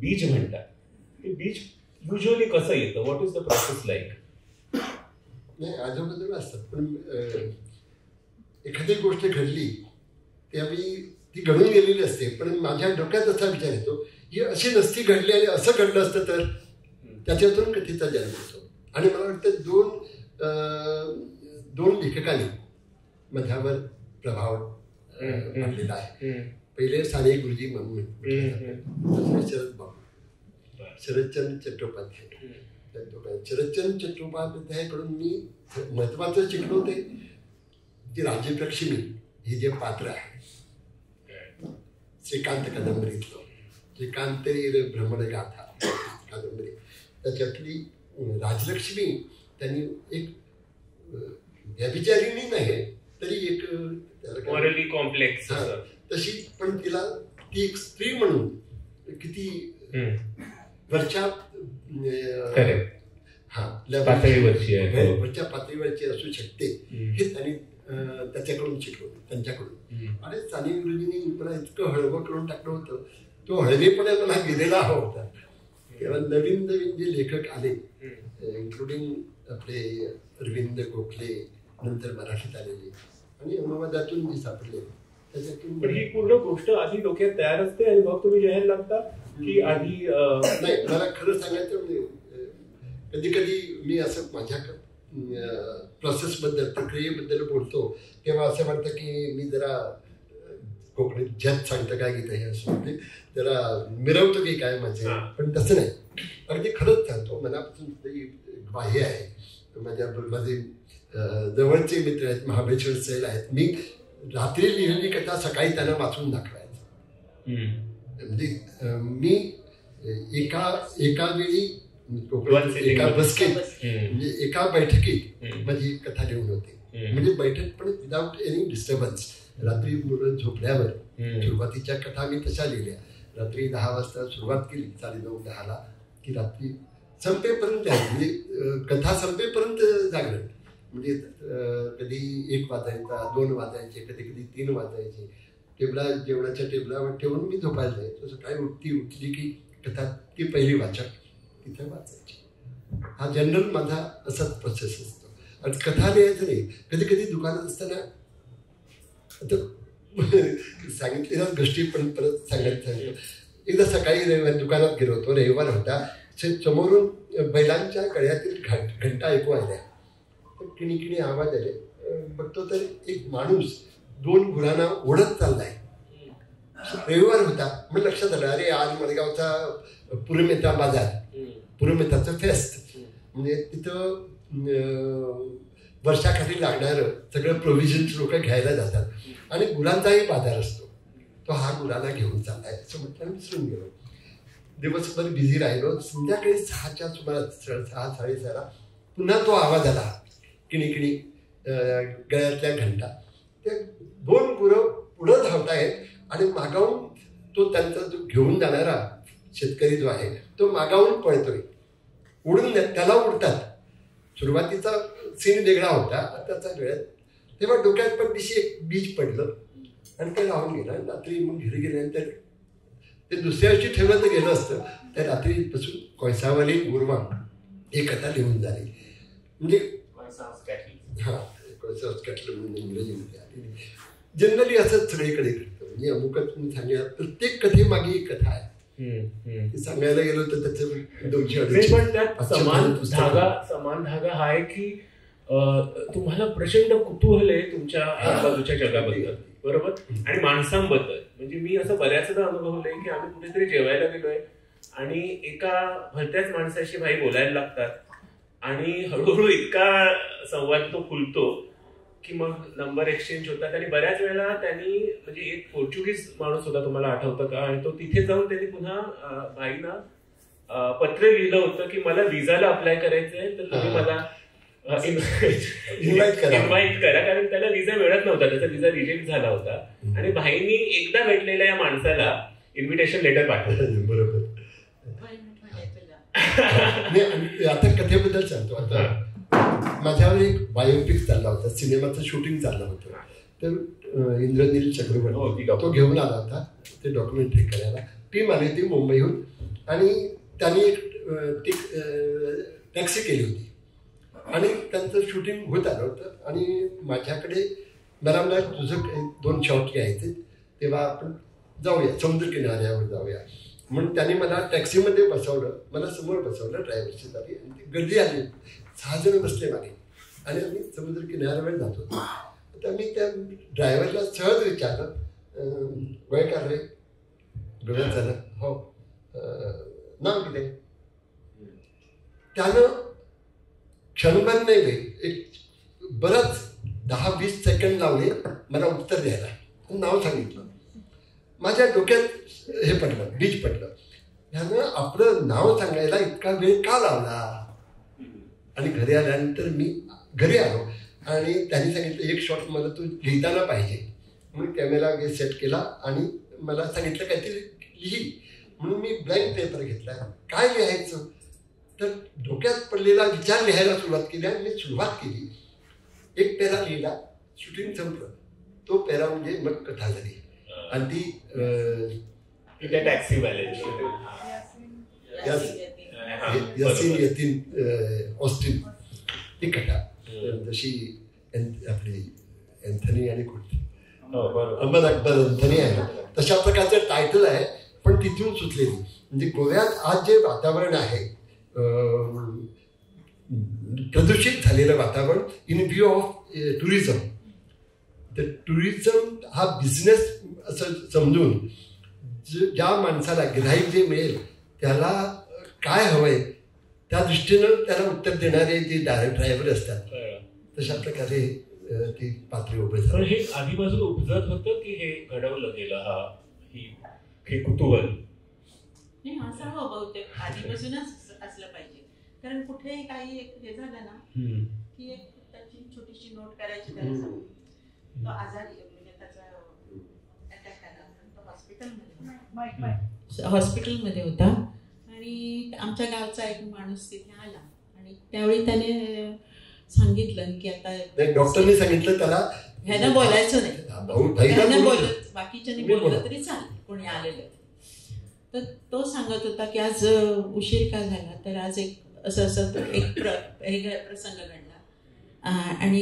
बीज म्हणता, ते बीज युजली कसं येतं, what is the process like? नाही, आजूबाजूला असतात, पण एखादी गोष्ट घडली त्यावेळी ती घडून गेलेली असते, पण माझ्या डोक्यात असा विचार येतो की अशी नसती घडली आणि असं घडलं असतं तर त्याच्यातून कथेचा जन्म होतो. आणि मला वाटतं दोन लेखकांनी माझ्यावर प्रभाव पडलेला आहे. पहिले साने गुरुजी म्हणून, दुसरे शरद बाबू, शरदचंद्र चट्टोपाध्याय. शरदचंद्र चट्टोपाध्यायकडून मी महत्त्वाचं शिकलो ते की राजलक्ष्मी हे जे पात्र आहे श्रीकांत कादंबरीतलं, श्रीकांतरी भ्रमणगाथा कादंबरी, त्याच्यातली राजलक्ष्मी त्यांनी एक व्यभिचारिणी नाही तरी एक मॉरली कॉम्प्लेक्स तशी, पण तिला ती एक स्त्री म्हणून किती वरच्या पातळीवरची वरच्या पातळीवरची असू शकते हे त्यांनी त्याच्याकडून शिकलो, त्यांच्याकडून. आणि साने गुरुजींनी मला इतकं हळवं करून टाकलं होतं, तो हळवेपणा मला गेलेला हवा होता. तेव्हा नवीन नवीन जे लेखक आले, इन्क्लुडिंग आपले अरविंद गोखले, नंतर मराठीत आलेले आणि अनुवादातून जे सापडले त्याच्यातून. पण ही पूर्ण गोष्ट आधी डोक्यात तयार असते आणि मग तुम्ही लिहायला लागता की आधी? नाही, मला खरं सांगायचं म्हणजे कधी कधी मी असं माझ्या प्रोसेसबद्दल, प्रक्रियेबद्दल बोलतो तेव्हा असं वाटतं की मी जरा कोकणीत जज सांगतं काय गीता हे असं म्हणजे जरा मिरवतो की काय माझे, पण तसं नाही, अगदी खरंच सांगतो मनापासून. ग्वाही आहे, माझे जवळचे मित्र आहेत, महाबळेश्वर सैल आहेत, मी रात्री लिहिलेली कथा सकाळी त्यांना वाचून दाखवायचं. म्हणजे मी एका वेळी एका बसकेत, म्हणजे एका बैठकीत माझी कथा लिहून होते. म्हणजे बैठक पण विदाऊट एनी डिस्टर्बन्स, रात्री मुलं झोपल्यावर. सुरुवातीच्या कथा मी तशा लिहिल्या, रात्री 10 वाजता सुरुवात केली, 9:30-10 की रात्री संपेपर्यंत, म्हणजे कथा संपेपर्यंत जागरण. म्हणजे कधी 1 वाजायचा, 2 वाजायचे, कधी कधी 3 वाजायचे. टेबला जेवणाच्या टेबलावर ठेवून मी झोपायला जायचो. सकाळी उठली की कथा ती पहिली वाचक तिथे वाचायची. हा जनरल माझा असाच प्रोसेस असतो. आणि कथा लिहायचं नाही, कधी कधी दुकानात असताना आता सांगितलेल्याच गोष्टी पण परत सांगायला सांगतो. एकदा सकाळी रविवार दुकानात गेलो होतो, रविवार होता, समोरून बैलांच्या गळ्यातील घंटा ऐकू आल्या, तर किणी किणी आवाज आले. बघतो तर एक माणूस 2 गुरांना ओढत चाललाय. रविवार होता, मग लक्षात आलं, अरे आज मडगावचा पुरुमेता बाजार, पुरुमेताचं फेस्ट, म्हणजे तिथं वर्षाखाली लागणारं सगळं प्रोव्हिजन्स लोक घ्यायला जातात आणि गुरांचाही बाजार असतो. तो हा गुरांना घेऊन चाललाय असं म्हटलं, विसरून गेलो. दिवसभर बिझी राहिलो. संध्याकाळी 6च्या सुमारास 6, 6:30 पुन्हा तो आवाज आला, किणीकिणी गळ्यातल्या घंटा. ते 2 गुरं पुढं धावतायत आणि मागावून तो त्यांचा जो घेऊन जाणारा शेतकरी जो आहे तो मागावून पळतोय, उडून त्याला उडतात. सुरुवातीचा सीन वेगळा होता, त्याचा गळ्यात. तेव्हा डोक्यात पण दिशी एक बीज पडलं आणि ते राहून गेलं. आणि रात्री मग घरी गेल्यानंतर ते दुसऱ्या दिवशी ठेवलं तर गेलं असतं. त्या रात्रीपासून कोयसावाली गोरवां ही कथा लिहून झाली. म्हणजे हां, कोयसावस कॅटल म्हणून इंग्रजीमध्ये आली. जनरली असंच सगळीकडे घडतं. म्हणजे अमुकच मी सांगायला प्रत्येक कथेमागे एक कथा आहे, सांगायला गेलो तर त्याचं 200-250. पण त्यात समान धागा हा आहे की तुम्हाला प्रचंड कुतूहल आहे तुमच्या आजूबाजूच्या जगाबद्दल, बरोबर, आणि माणसांबद्दल. म्हणजे मी असं बऱ्याचदा अनुभवलंय की आम्ही कुठेतरी जेवायला गेलोय आणि एका भलत्याच माणसाशी भाई बोलायला लागतात आणि हळूहळू इतका संवाद तो फुलतो की मग नंबर एक्सचेंज होतात. आणि बऱ्याच वेळेला त्यांनी, म्हणजे एक पोर्चुगीज माणूस होता, तुम्हाला आठवतं का, आणि तो तिथे जाऊन त्यांनी पुन्हा भाईना पत्र लिहिलं होतं की मला विजाला अप्लाय करायचंय, तर तुम्ही मला इन्व्हाइट करा, कारण त्याला विजा मिळत नव्हता, त्याचा विजा रिजेक्ट झाला होता. आणि भाईनी एकदा भेटलेल्या या माणसाला इन्व्हिटेशन लेटर पाठवलं. बरोबर. आता कथेबद्दल सांगतो. आता माझ्यावर एक बायोपिक चालला होता, सिनेमाचं शूटिंग चाललं होतं. तर इंद्रनील चक्रवर्ती तो घेऊन आला होता ते डॉक्युमेंटरी करायला. टीम आली होती मुंबईहून आणि त्यांनी एक टॅक्सी केली होती आणि त्यांचं शूटिंग होत आलं होतं. आणि माझ्याकडे मला मला तुझं 2 शॉट घ्यायचे, तेव्हा आपण जाऊया समुद्रकिनाऱ्यावर जाऊया म्हणून त्यांनी मला टॅक्सीमध्ये बसवलं, मला समोर बसवलं ड्रायव्हरची जागी. आणि ती गर्दी आली, 6 जण बसले मागे आणि आम्ही समुद्रकिनाऱ्यावर जात होतो. तर मी त्या ड्रायव्हरला सहज विचारलं, गोंयकार रे, गोव्यात झालं हो, नाव कितें? त्यानं क्षणभर नाही रे, एक बरंच 10-20 सेकंड लावले मला उत्तर द्यायला. नाव सांगितलं, माझ्या डोक्यात हे पडलं, बीज पडलं, ह्यानं आपलं नाव सांगायला इतका वेळ का लावला? आणि घरी आल्यानंतर मी घरी आलो आणि त्यांनी सांगितलं एक शॉट मला तू लिहिताना पाहिजे, म्हणून कॅमेरा वगैरे सेट केला आणि मला सांगितलं काहीतरी लिही, म्हणून मी ब्लँक पेपर घेतला. काय लिहायचं तर डोक्यात पडलेला विचार लिहायला सुरुवात केली आणि मी सुरुवात केली. एक पेरा लिहिला, शूटिंग संपलं, तो पेरा म्हणजे मग कथा झाली. आणि ती यासीन यतीन ऑस्टिन ती कथा, जशी आपली अँथनी आणि कुठली अमर अकबर अँथनी आहे ना, तशा प्रकारचं टायटल आहे, पण तिथून सुचलेली. म्हणजे गोव्यात आज जे वातावरण आहे, प्रदूषित झालेलं वातावरण इन व्ह्यू ऑफ टुरिझम, तर टुरिझम हा बिझनेस असं समजून ज्या माणसाला गिऱ्हाईक जे मिळेल त्याला काय हवं आहे त्या दृष्टीनं त्याला उत्तर देणारे जे ड्रायव्हर असतात, तशा प्रकारे ती पातळी उभे झाली. पण हे आधीपासून उपजत होतं की हे घडवलं गेलं हे कुतूहल? नाही, असावं बहुतेक आधीपासूनच असलं पाहिजे, कारण कुठेही काही एक हे झालं ना की एक त्याची छोटीशी नोट करायची त्याला सांगून. तो आजारी म्हणजे त्याचा अटॅक आला, तो हॉस्पिटलमध्ये होता आणि आमच्या गावचा एक माणूस तिथे आला आणि त्यावेळी त्याने सांगितलं की आता डॉक्टरने सांगितलं त्याला ह्यानं बोलायचं नाही, ह्यानं बोलत बाकीच्यांनी बोललं तरी चालेल, कोणी आलेलं. तर तो सांगत होता की आज उशीर का झाला, तर आज एक असं असं एक प्रसंग घडला आणि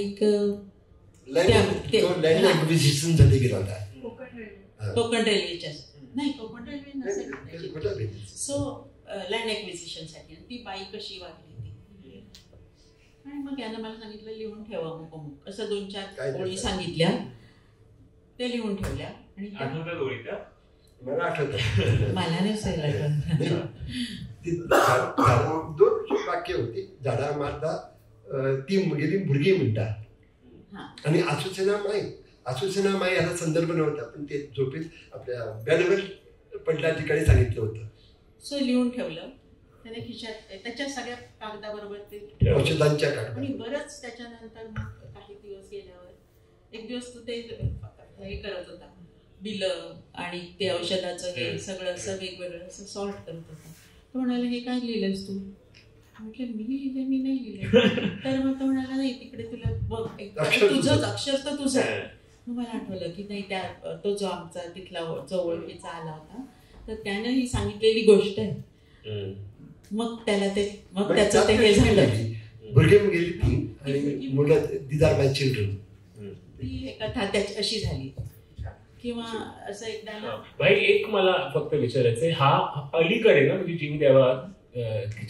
कोकण रेल्वेच्या, नाही कोकण रेल्वे नसेल, सो लँड ॲक्विजिशनसाठी ती बाई कशी वागली ती. आणि मग यानं मला सांगितलं लिहून ठेवा अमुक अमुक असं 2-4 ओळी सांगितल्या, ते लिहून ठेवल्या. आणि मला आठवतं, मला नाही 2 वाक्य होती, झाडा मारता ती गेली भुरगी म्हणता आणि आसुसेना माई, आसुसेना माई याला संदर्भ नव्हता, पण ते झोपेत आपल्या बेडवर पडल्या ठिकाणी सांगितलं होतं. सो लिहून ठेवलं त्याने खिशात, त्याच्या सगळ्या कागदाबरोबर ते औषधांच्या. आणि बरंच त्याच्यानंतर मग काही दिवस गेल्यावर एक दिवस तू ते हे करत होता, बिलं आणि ते औषधाचं हे सगळं असं वेगवेगळं असं सॉर्ट करत होता. तो म्हणाला हे काय लिहिलंस तू? म्हटलं मी लिहिलं, मी नाही लिहिलं. तर मग तो म्हणाला नाही तिकडे तुला बघ तुझंच अक्षर तर तुझं आहे. मग मला आठवलं की नाही त्या तो जो आमचा तिथला जो ओळखीचा आला होता तर त्यानं ही सांगितलेली गोष्ट आहे. मग त्याला ते मग त्याचं ते हे झालं. भुरगे गेली ती आणि मुलं these are my children, ती कथा त्याची अशी झाली. किंवा असं एकदा भाई एक मला फक्त विचारायचं, हा अलीकडे ना म्हणजे जीव द्यावा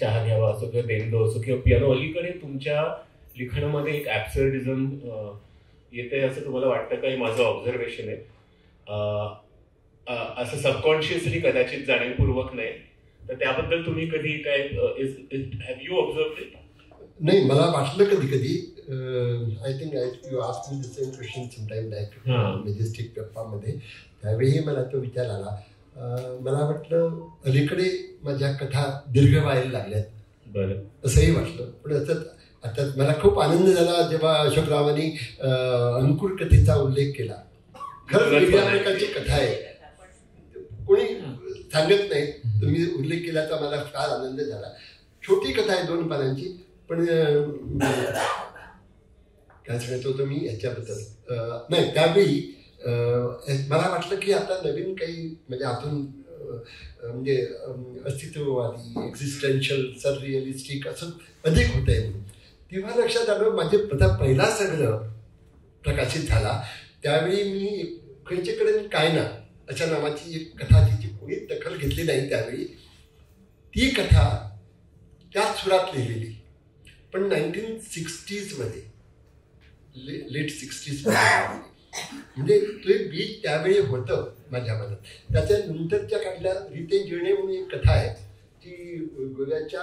चहा घ्यावा असो किंवा देंदो असो किंवा पियानो, अलीकडे तुमच्या लिखाणामध्ये एक ॲब्सर्डिझम येते असं तुम्हाला वाटतं का? हे माझं ऑब्झर्वेशन आहे, असं सबकॉन्शियसली कदाचित जाणीवपूर्वक नाही, तर त्याबद्दल तुम्ही कधी काय have you observe it? नाही, मला वाटलं कधी कधी, I think I you ask me the same question sometime like Majestic गप्पामध्ये, त्यावेळीही मला तो विचार आला. मला वाटलं अलीकडे माझ्या कथा दीर्घ व्हायला लागल्यात बरं असंही वाटलं. पण असं आता मला खूप आनंद झाला जेव्हा अशोकरावांनी अंकुर कथेचा उल्लेख केला. खरंच वेगळ्या प्रकारची कथा आहे, कोणी सांगत नाही, तुम्ही उल्लेख केला तर मला फार आनंद झाला. छोटी कथा आहे 2 पानांची, पण काय सांगायचं होतं मी याच्याबद्दल, नाही त्यावेळी मला वाटलं की आता नवीन काही म्हणजे आतून म्हणजे अस्तित्ववादी एक्झिस्टन्शियल सररिअलिस्टिक असं अधिक होत आहे म्हणून. तेव्हा लक्षात आलं माझे पहिला संग्रह प्रकाशित झाला त्यावेळी मी खंयचेकडे काय ना अशा नावाची एक कथा जिची कोणी दखल घेतली नाही त्यावेळी, ती कथा त्याच सुरात लिहिलेली, पण 1960sमध्ये लेट 60sमध्ये, म्हणजे ते बीज त्यावेळी होतं माझ्या मनात. त्याच्यानंतरच्या काढल्या रिते जिणे म्हणून एक कथा आहे ती गोव्याच्या,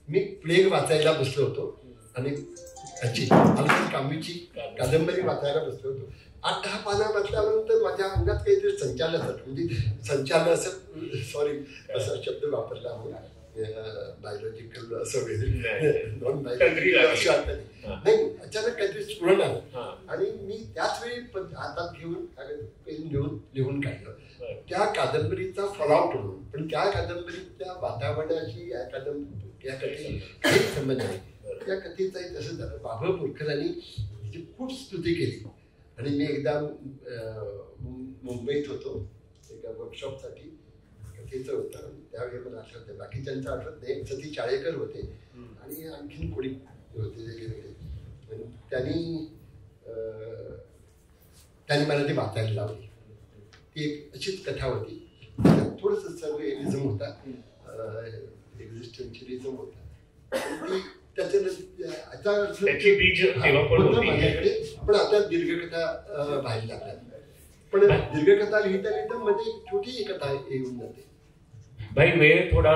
मी प्लेग वाचायला बसलो होतो आणि याची अल्बर्ट काम्यूची कादंबरी वाचायला बसलो होतो. 8-10 पानं वाचल्यानंतर माझ्या अंगात काहीतरी संचारलं जातं, म्हणजे संचारलं असं सॉरी असा शब्द वापरला म्हणून बायोलॉजिकल असं वगैरे नॉन बायोलॉजिकल असं नाही, अचानक काहीतरी स्फुरण आलं आणि मी त्याच वेळी हातात घेऊन पेन घेऊन लिहून काढलं त्या कादंबरीचा फॉलआउट म्हणून. पण त्या कादंबरीच्या वातावरणाशी या कथेशी काहीच संबंध नाही. त्या कथेचाही तसं झालं. बाबा पुरकरांनी तिची खूप स्तुती केली आणि मी एकदा मुंबईत होतो एका वर्कशॉपसाठी, कथेचं होतं त्यावेळी मला आठवतं, बाकीच्यांचं आठवत नाही. सती चाळेकर होते आणि आणखीन कोणी होते वेगळे, त्यांनी त्यांनी मला ती वाचायला लावली. ती एक अशीच कथा होती, थोडंसं सर्वरिअलिझम होता, एक्झिस्टन्शियलिझम होता. ती त्याच्या माझ्याकडे, पण आता दीर्घकथा व्हायला लागल्या. पण दीर्घकथा लिहिता लिहिता मध्ये एक छोटी कथा येऊन जाते. भाई वेळ थोडा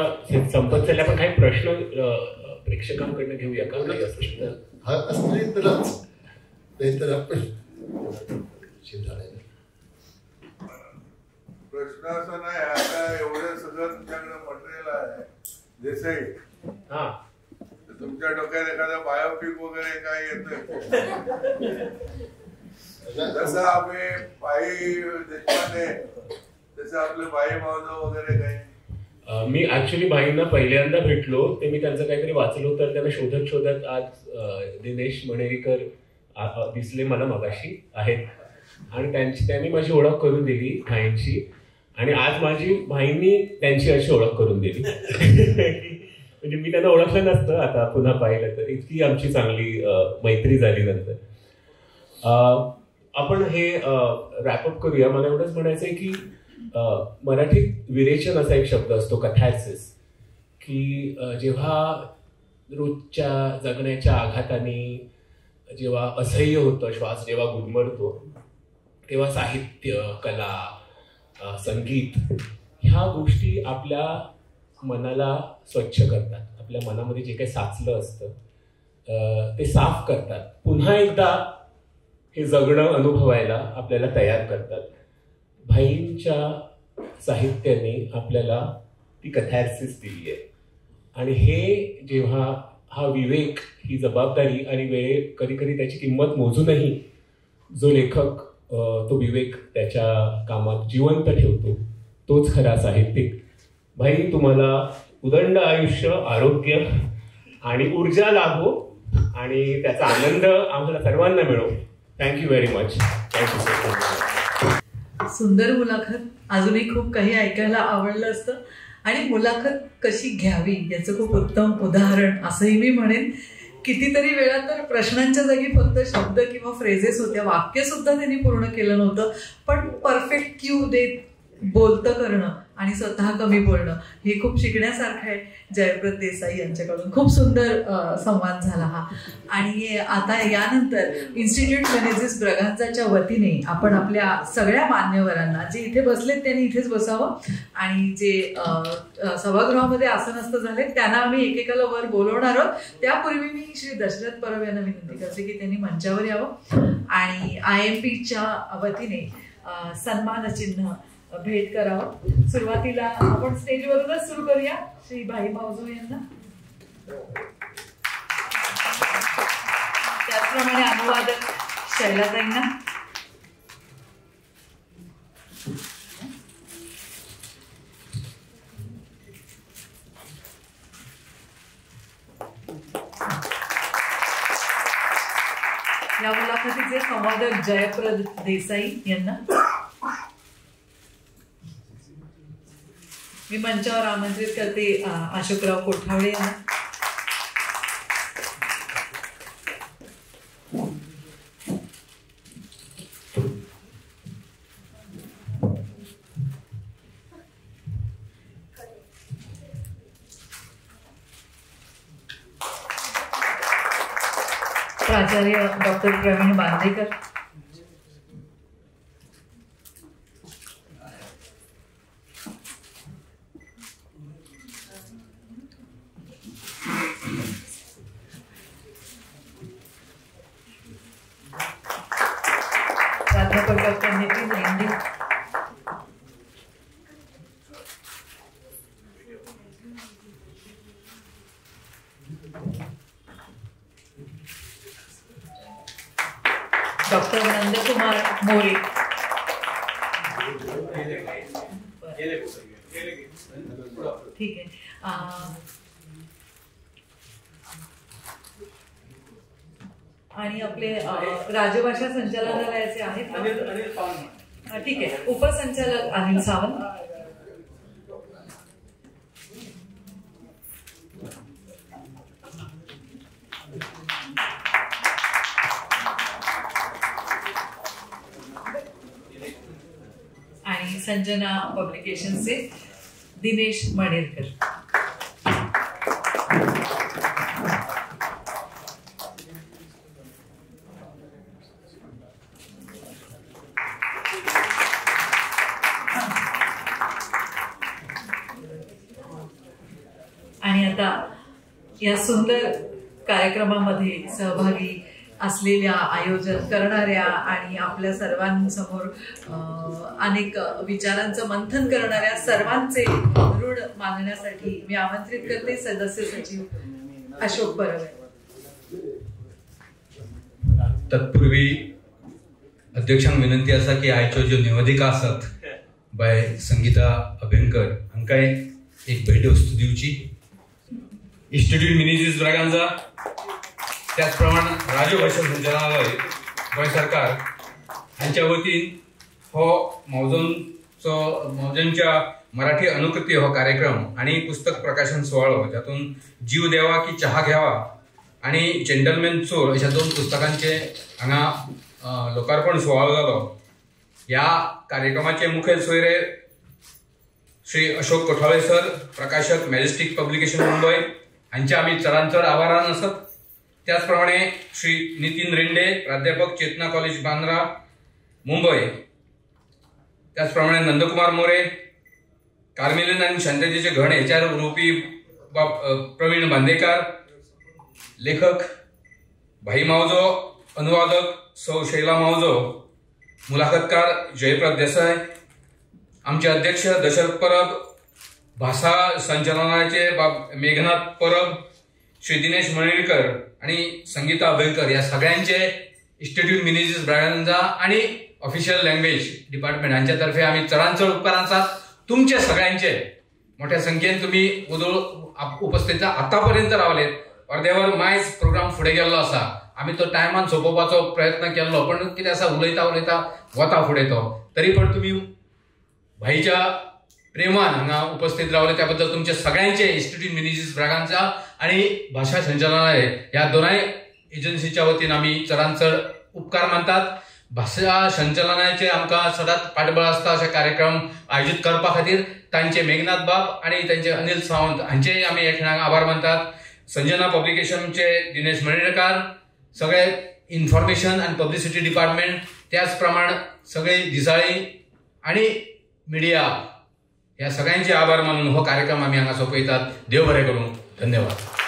संपत चालला, पण काही प्रश्न प्रेक्षकांकडनं घेऊया का? हा असले तरच, नाहीतर आपण प्रश्न असा नाही. आता एवढं सगळं तुमच्याकडे मटेरियल आहे देसाई, हा तुमच्या डोक्यात एखादा बायोपिक वगैरे काय येतोय? जसं आम्ही भाई देशपांडे तसं आपलं भाई भावजो वगैरे काही? मी ऍक्च्युली भाईंना पहिल्यांदा भेटलो ते मी त्यांचं काहीतरी वाचलो तर त्यांना शोधत शोधत आज दिनेश मणेरीकर दिसले मला मगाशी आहेत आणि त्यांनी माझी ओळख करून दिली भाईंची, आणि आज माझी भाईंनी त्यांची अशी ओळख करून दिली. म्हणजे मी त्यांना ओळखलं नसतं, आता पुन्हा पाहिलं तर इतकी आमची चांगली मैत्री झाली नंतर. आपण हे रॅपअप करूया. मला एवढंच म्हणायचं आहे की मराठीत विरेचन असा एक शब्द असतो, कथॅसिस, की जेव्हा रोजच्या जगण्याच्या आघाताने जेव्हा असह्य होतं, श्वास जेव्हा गुदमरतो, तेव्हा साहित्य, कला, संगीत ह्या गोष्टी आपल्या मनाला स्वच्छ करतात. आपल्या मनामध्ये जे काही साचलं असतं ते साफ करतात, पुन्हा एकदा हे जगणं अनुभवायला आपल्याला तयार करतात. भाईंच्या साहित्याने आपल्याला ती कथॅर्सिस दिली आहे. आणि हे जेव्हा हा विवेक, ही जबाबदारी आणि वेळ, कधी कधी त्याची किंमत मोजूनही जो लेखक तो विवेक त्याच्या कामात जिवंत ठेवतो तोच खरा साहित्यिक. भाई, तुम्हाला उदंड आयुष्य, आरोग्य आणि ऊर्जा लाभो आणि त्याचा आनंद आम्हाला सर्वांना मिळो. Thank you very much. Thank you so much. सुंदर मुलाखत. अजूनही खूप काही ऐकायला आवडलं असतं आणि मुलाखत कशी घ्यावी याचं खूप उत्तम उदाहरण असंही मी म्हणेन. कितीतरी वेळा तर प्रश्नांच्या जागी फक्त शब्द किंवा फ्रेजेस होत्या, वाक्यसुद्धा त्यांनी पूर्ण केलं नव्हतं, पण परफेक्ट क्यू देत बोलतं करणं आणि स्वतः कमी बोलणं हे खूप शिकण्यासारखं आहे जयप्रद देसाई यांच्याकडून. खूप सुंदर संवाद झाला हा. आणि आता यानंतर इन्स्टिट्यूट मेनेझिस ब्रगांजाच्या वतीने आपण आपल्या सगळ्या मान्यवरांना, जे इथे बसलेत त्यांनी इथेच बसावं आणि जे सभागृहामध्ये आसनस्थ झाले त्यांना आम्ही एकेकाला वर बोलवणार आहोत. त्यापूर्वी मी श्री दशरथ परब यांना विनंती करते की त्यांनी मंचावर यावं आणि IMPच्या वतीने सन्मानचिन्ह भेट करावं. सुरुवातीला आपण स्टेजवरूनच सुरू करूया श्री भाई मावजो यांना, त्याचप्रमाणे अनुवादक शैलाताईंना, या मुलाखतीचे संवादक जयप्रद देसाई यांना मी मंचावर आमंत्रित करते अशोकराव कोठावळे यांना, प्राचार्य डॉक्टर प्रवीण बांदेकर, प्राध्यापक डॉक्टर नितीन रेंडे, डॉक्टर नंदकुमार मोरे, ठीक आहे. आणि आपले राजभाषा संचालनालयाचे आहेत, ठीक आहे, उपसंचालक अनिल सावंत, आणि संजना पब्लिकेशनचे दिनेश मणेरकर. आणि आता या सुंदर कार्यक्रमामध्ये सहभागी असलेल्या, आयोजन करणाऱ्या आणि आपल्या सर्वांसमोर अनेक विचारांचं मंथन करणाऱ्या सर्वांचे ऋण मानण्यासाठी मी आमंत्रित करते सदस्य सचिव अशोक परब. तत्पूर्वी अध्यक्षांक विनंती आसा की आयच्यो ज्यो निवेदिका आसात बाय संगीता अभ्यंकर हांकां एक भेटवस्तू दिवची. इन्स्टिट्यूट मिनेझिस ब्रागांझा, त्याचप्रमाणे राजभाषा संचालनालय गोंय सरकार हांच्या वतीन हो मावजनच्या मराठी अनुकृती हो कार्यक्रम आणि पुस्तक प्रकाशन सुवाळो, जातून जीव द्यावा की चहा घ्यावा आणि जेंटलमॅन चोर अशा दोन पुस्तकांचे हांगा लोकार्पण सुवाळो जालो. ह्या कार्यक्रमाचे मुखेल सोयरे श्री अशोक कोठावळे सर, प्रकाशक मॅजेस्टिक पब्लिकेशन मुंबय हांचे आमी चडान चड आभारान आसत. त्याचप्रमाणे श्री नितीन रेंडे, प्राध्यापक चेतना कॉलेज बांद्रा मुंबय, त्याचप्रमाणे नंदकुमार मोरे, कार्मेलीन आनी शांततेचे घण हेच्यार उलोवपी बाब प्रवीण बांदेकार, लेखक भाई मावजो, अनुवादक सौ शैला मावजो, मुलाखतकार जयप्रद देसाय, आमचे अध्यक्ष दशरथ परब, भाशा संचालनाचे बाब मेघनाथ परब, श्री दिनेश मणेरकर आणि संगीता अभयंकर ह्या सगळ्यांचे इन्स्टिट्यूट मिनेझिस ब्रागांझा आणि ऑफिशियल लँग्वेज डिपार्टमेंट हांच्या तर्फे आमी चडान चड उपकार आसात. तुमचे सगळ्यांचे मोठ्या संख्येन तुमी वदोळ उपस्थित आतापर्यंत रावलेत. अर्देवर मायज प्रोग्राम फुडें गेल्लो आसा, आमी तो टायमान सोंपोवपाचो प्रयत्न केल्लो, पण कितें आसा उलयता उलयता वता फुडें तो, तरी पण तुमी भाईच्या प्रेमान हांगा उपस्थित रावले त्या बद्दल तुमचे सगळ्यांचे इन्स्टिट्यूट मिनेझिस ब्रागांझा आणि भाशा संचालनालय ह्या दोनाय एजन्सीच्या वतीन आमी चडान चड उपकार मानतात. भाशा संचालनाचे आमकां सदांच पाठबळ आसता अशे कार्यक्रम आयोजीत करपा खातीर तांचे मेघनाथ बाब आणि तांचे अनिल सावंत हांचेय आमी हे खिणाक आभार मानतात. संजना पब्लिकेशनचे दिनेश मणेरकार, सगळे इन्फॉर्मेशन आनी पब्लिसिटी डिपार्टमेंट, त्याच प्रमाण सगळे दिसाळी आणि मिडिया ह्या सगळ्यांचे आभार मानून हो कार्यक्रम आमी हांगा सोंपयतात. देव बरें करूं. धन्यवाद.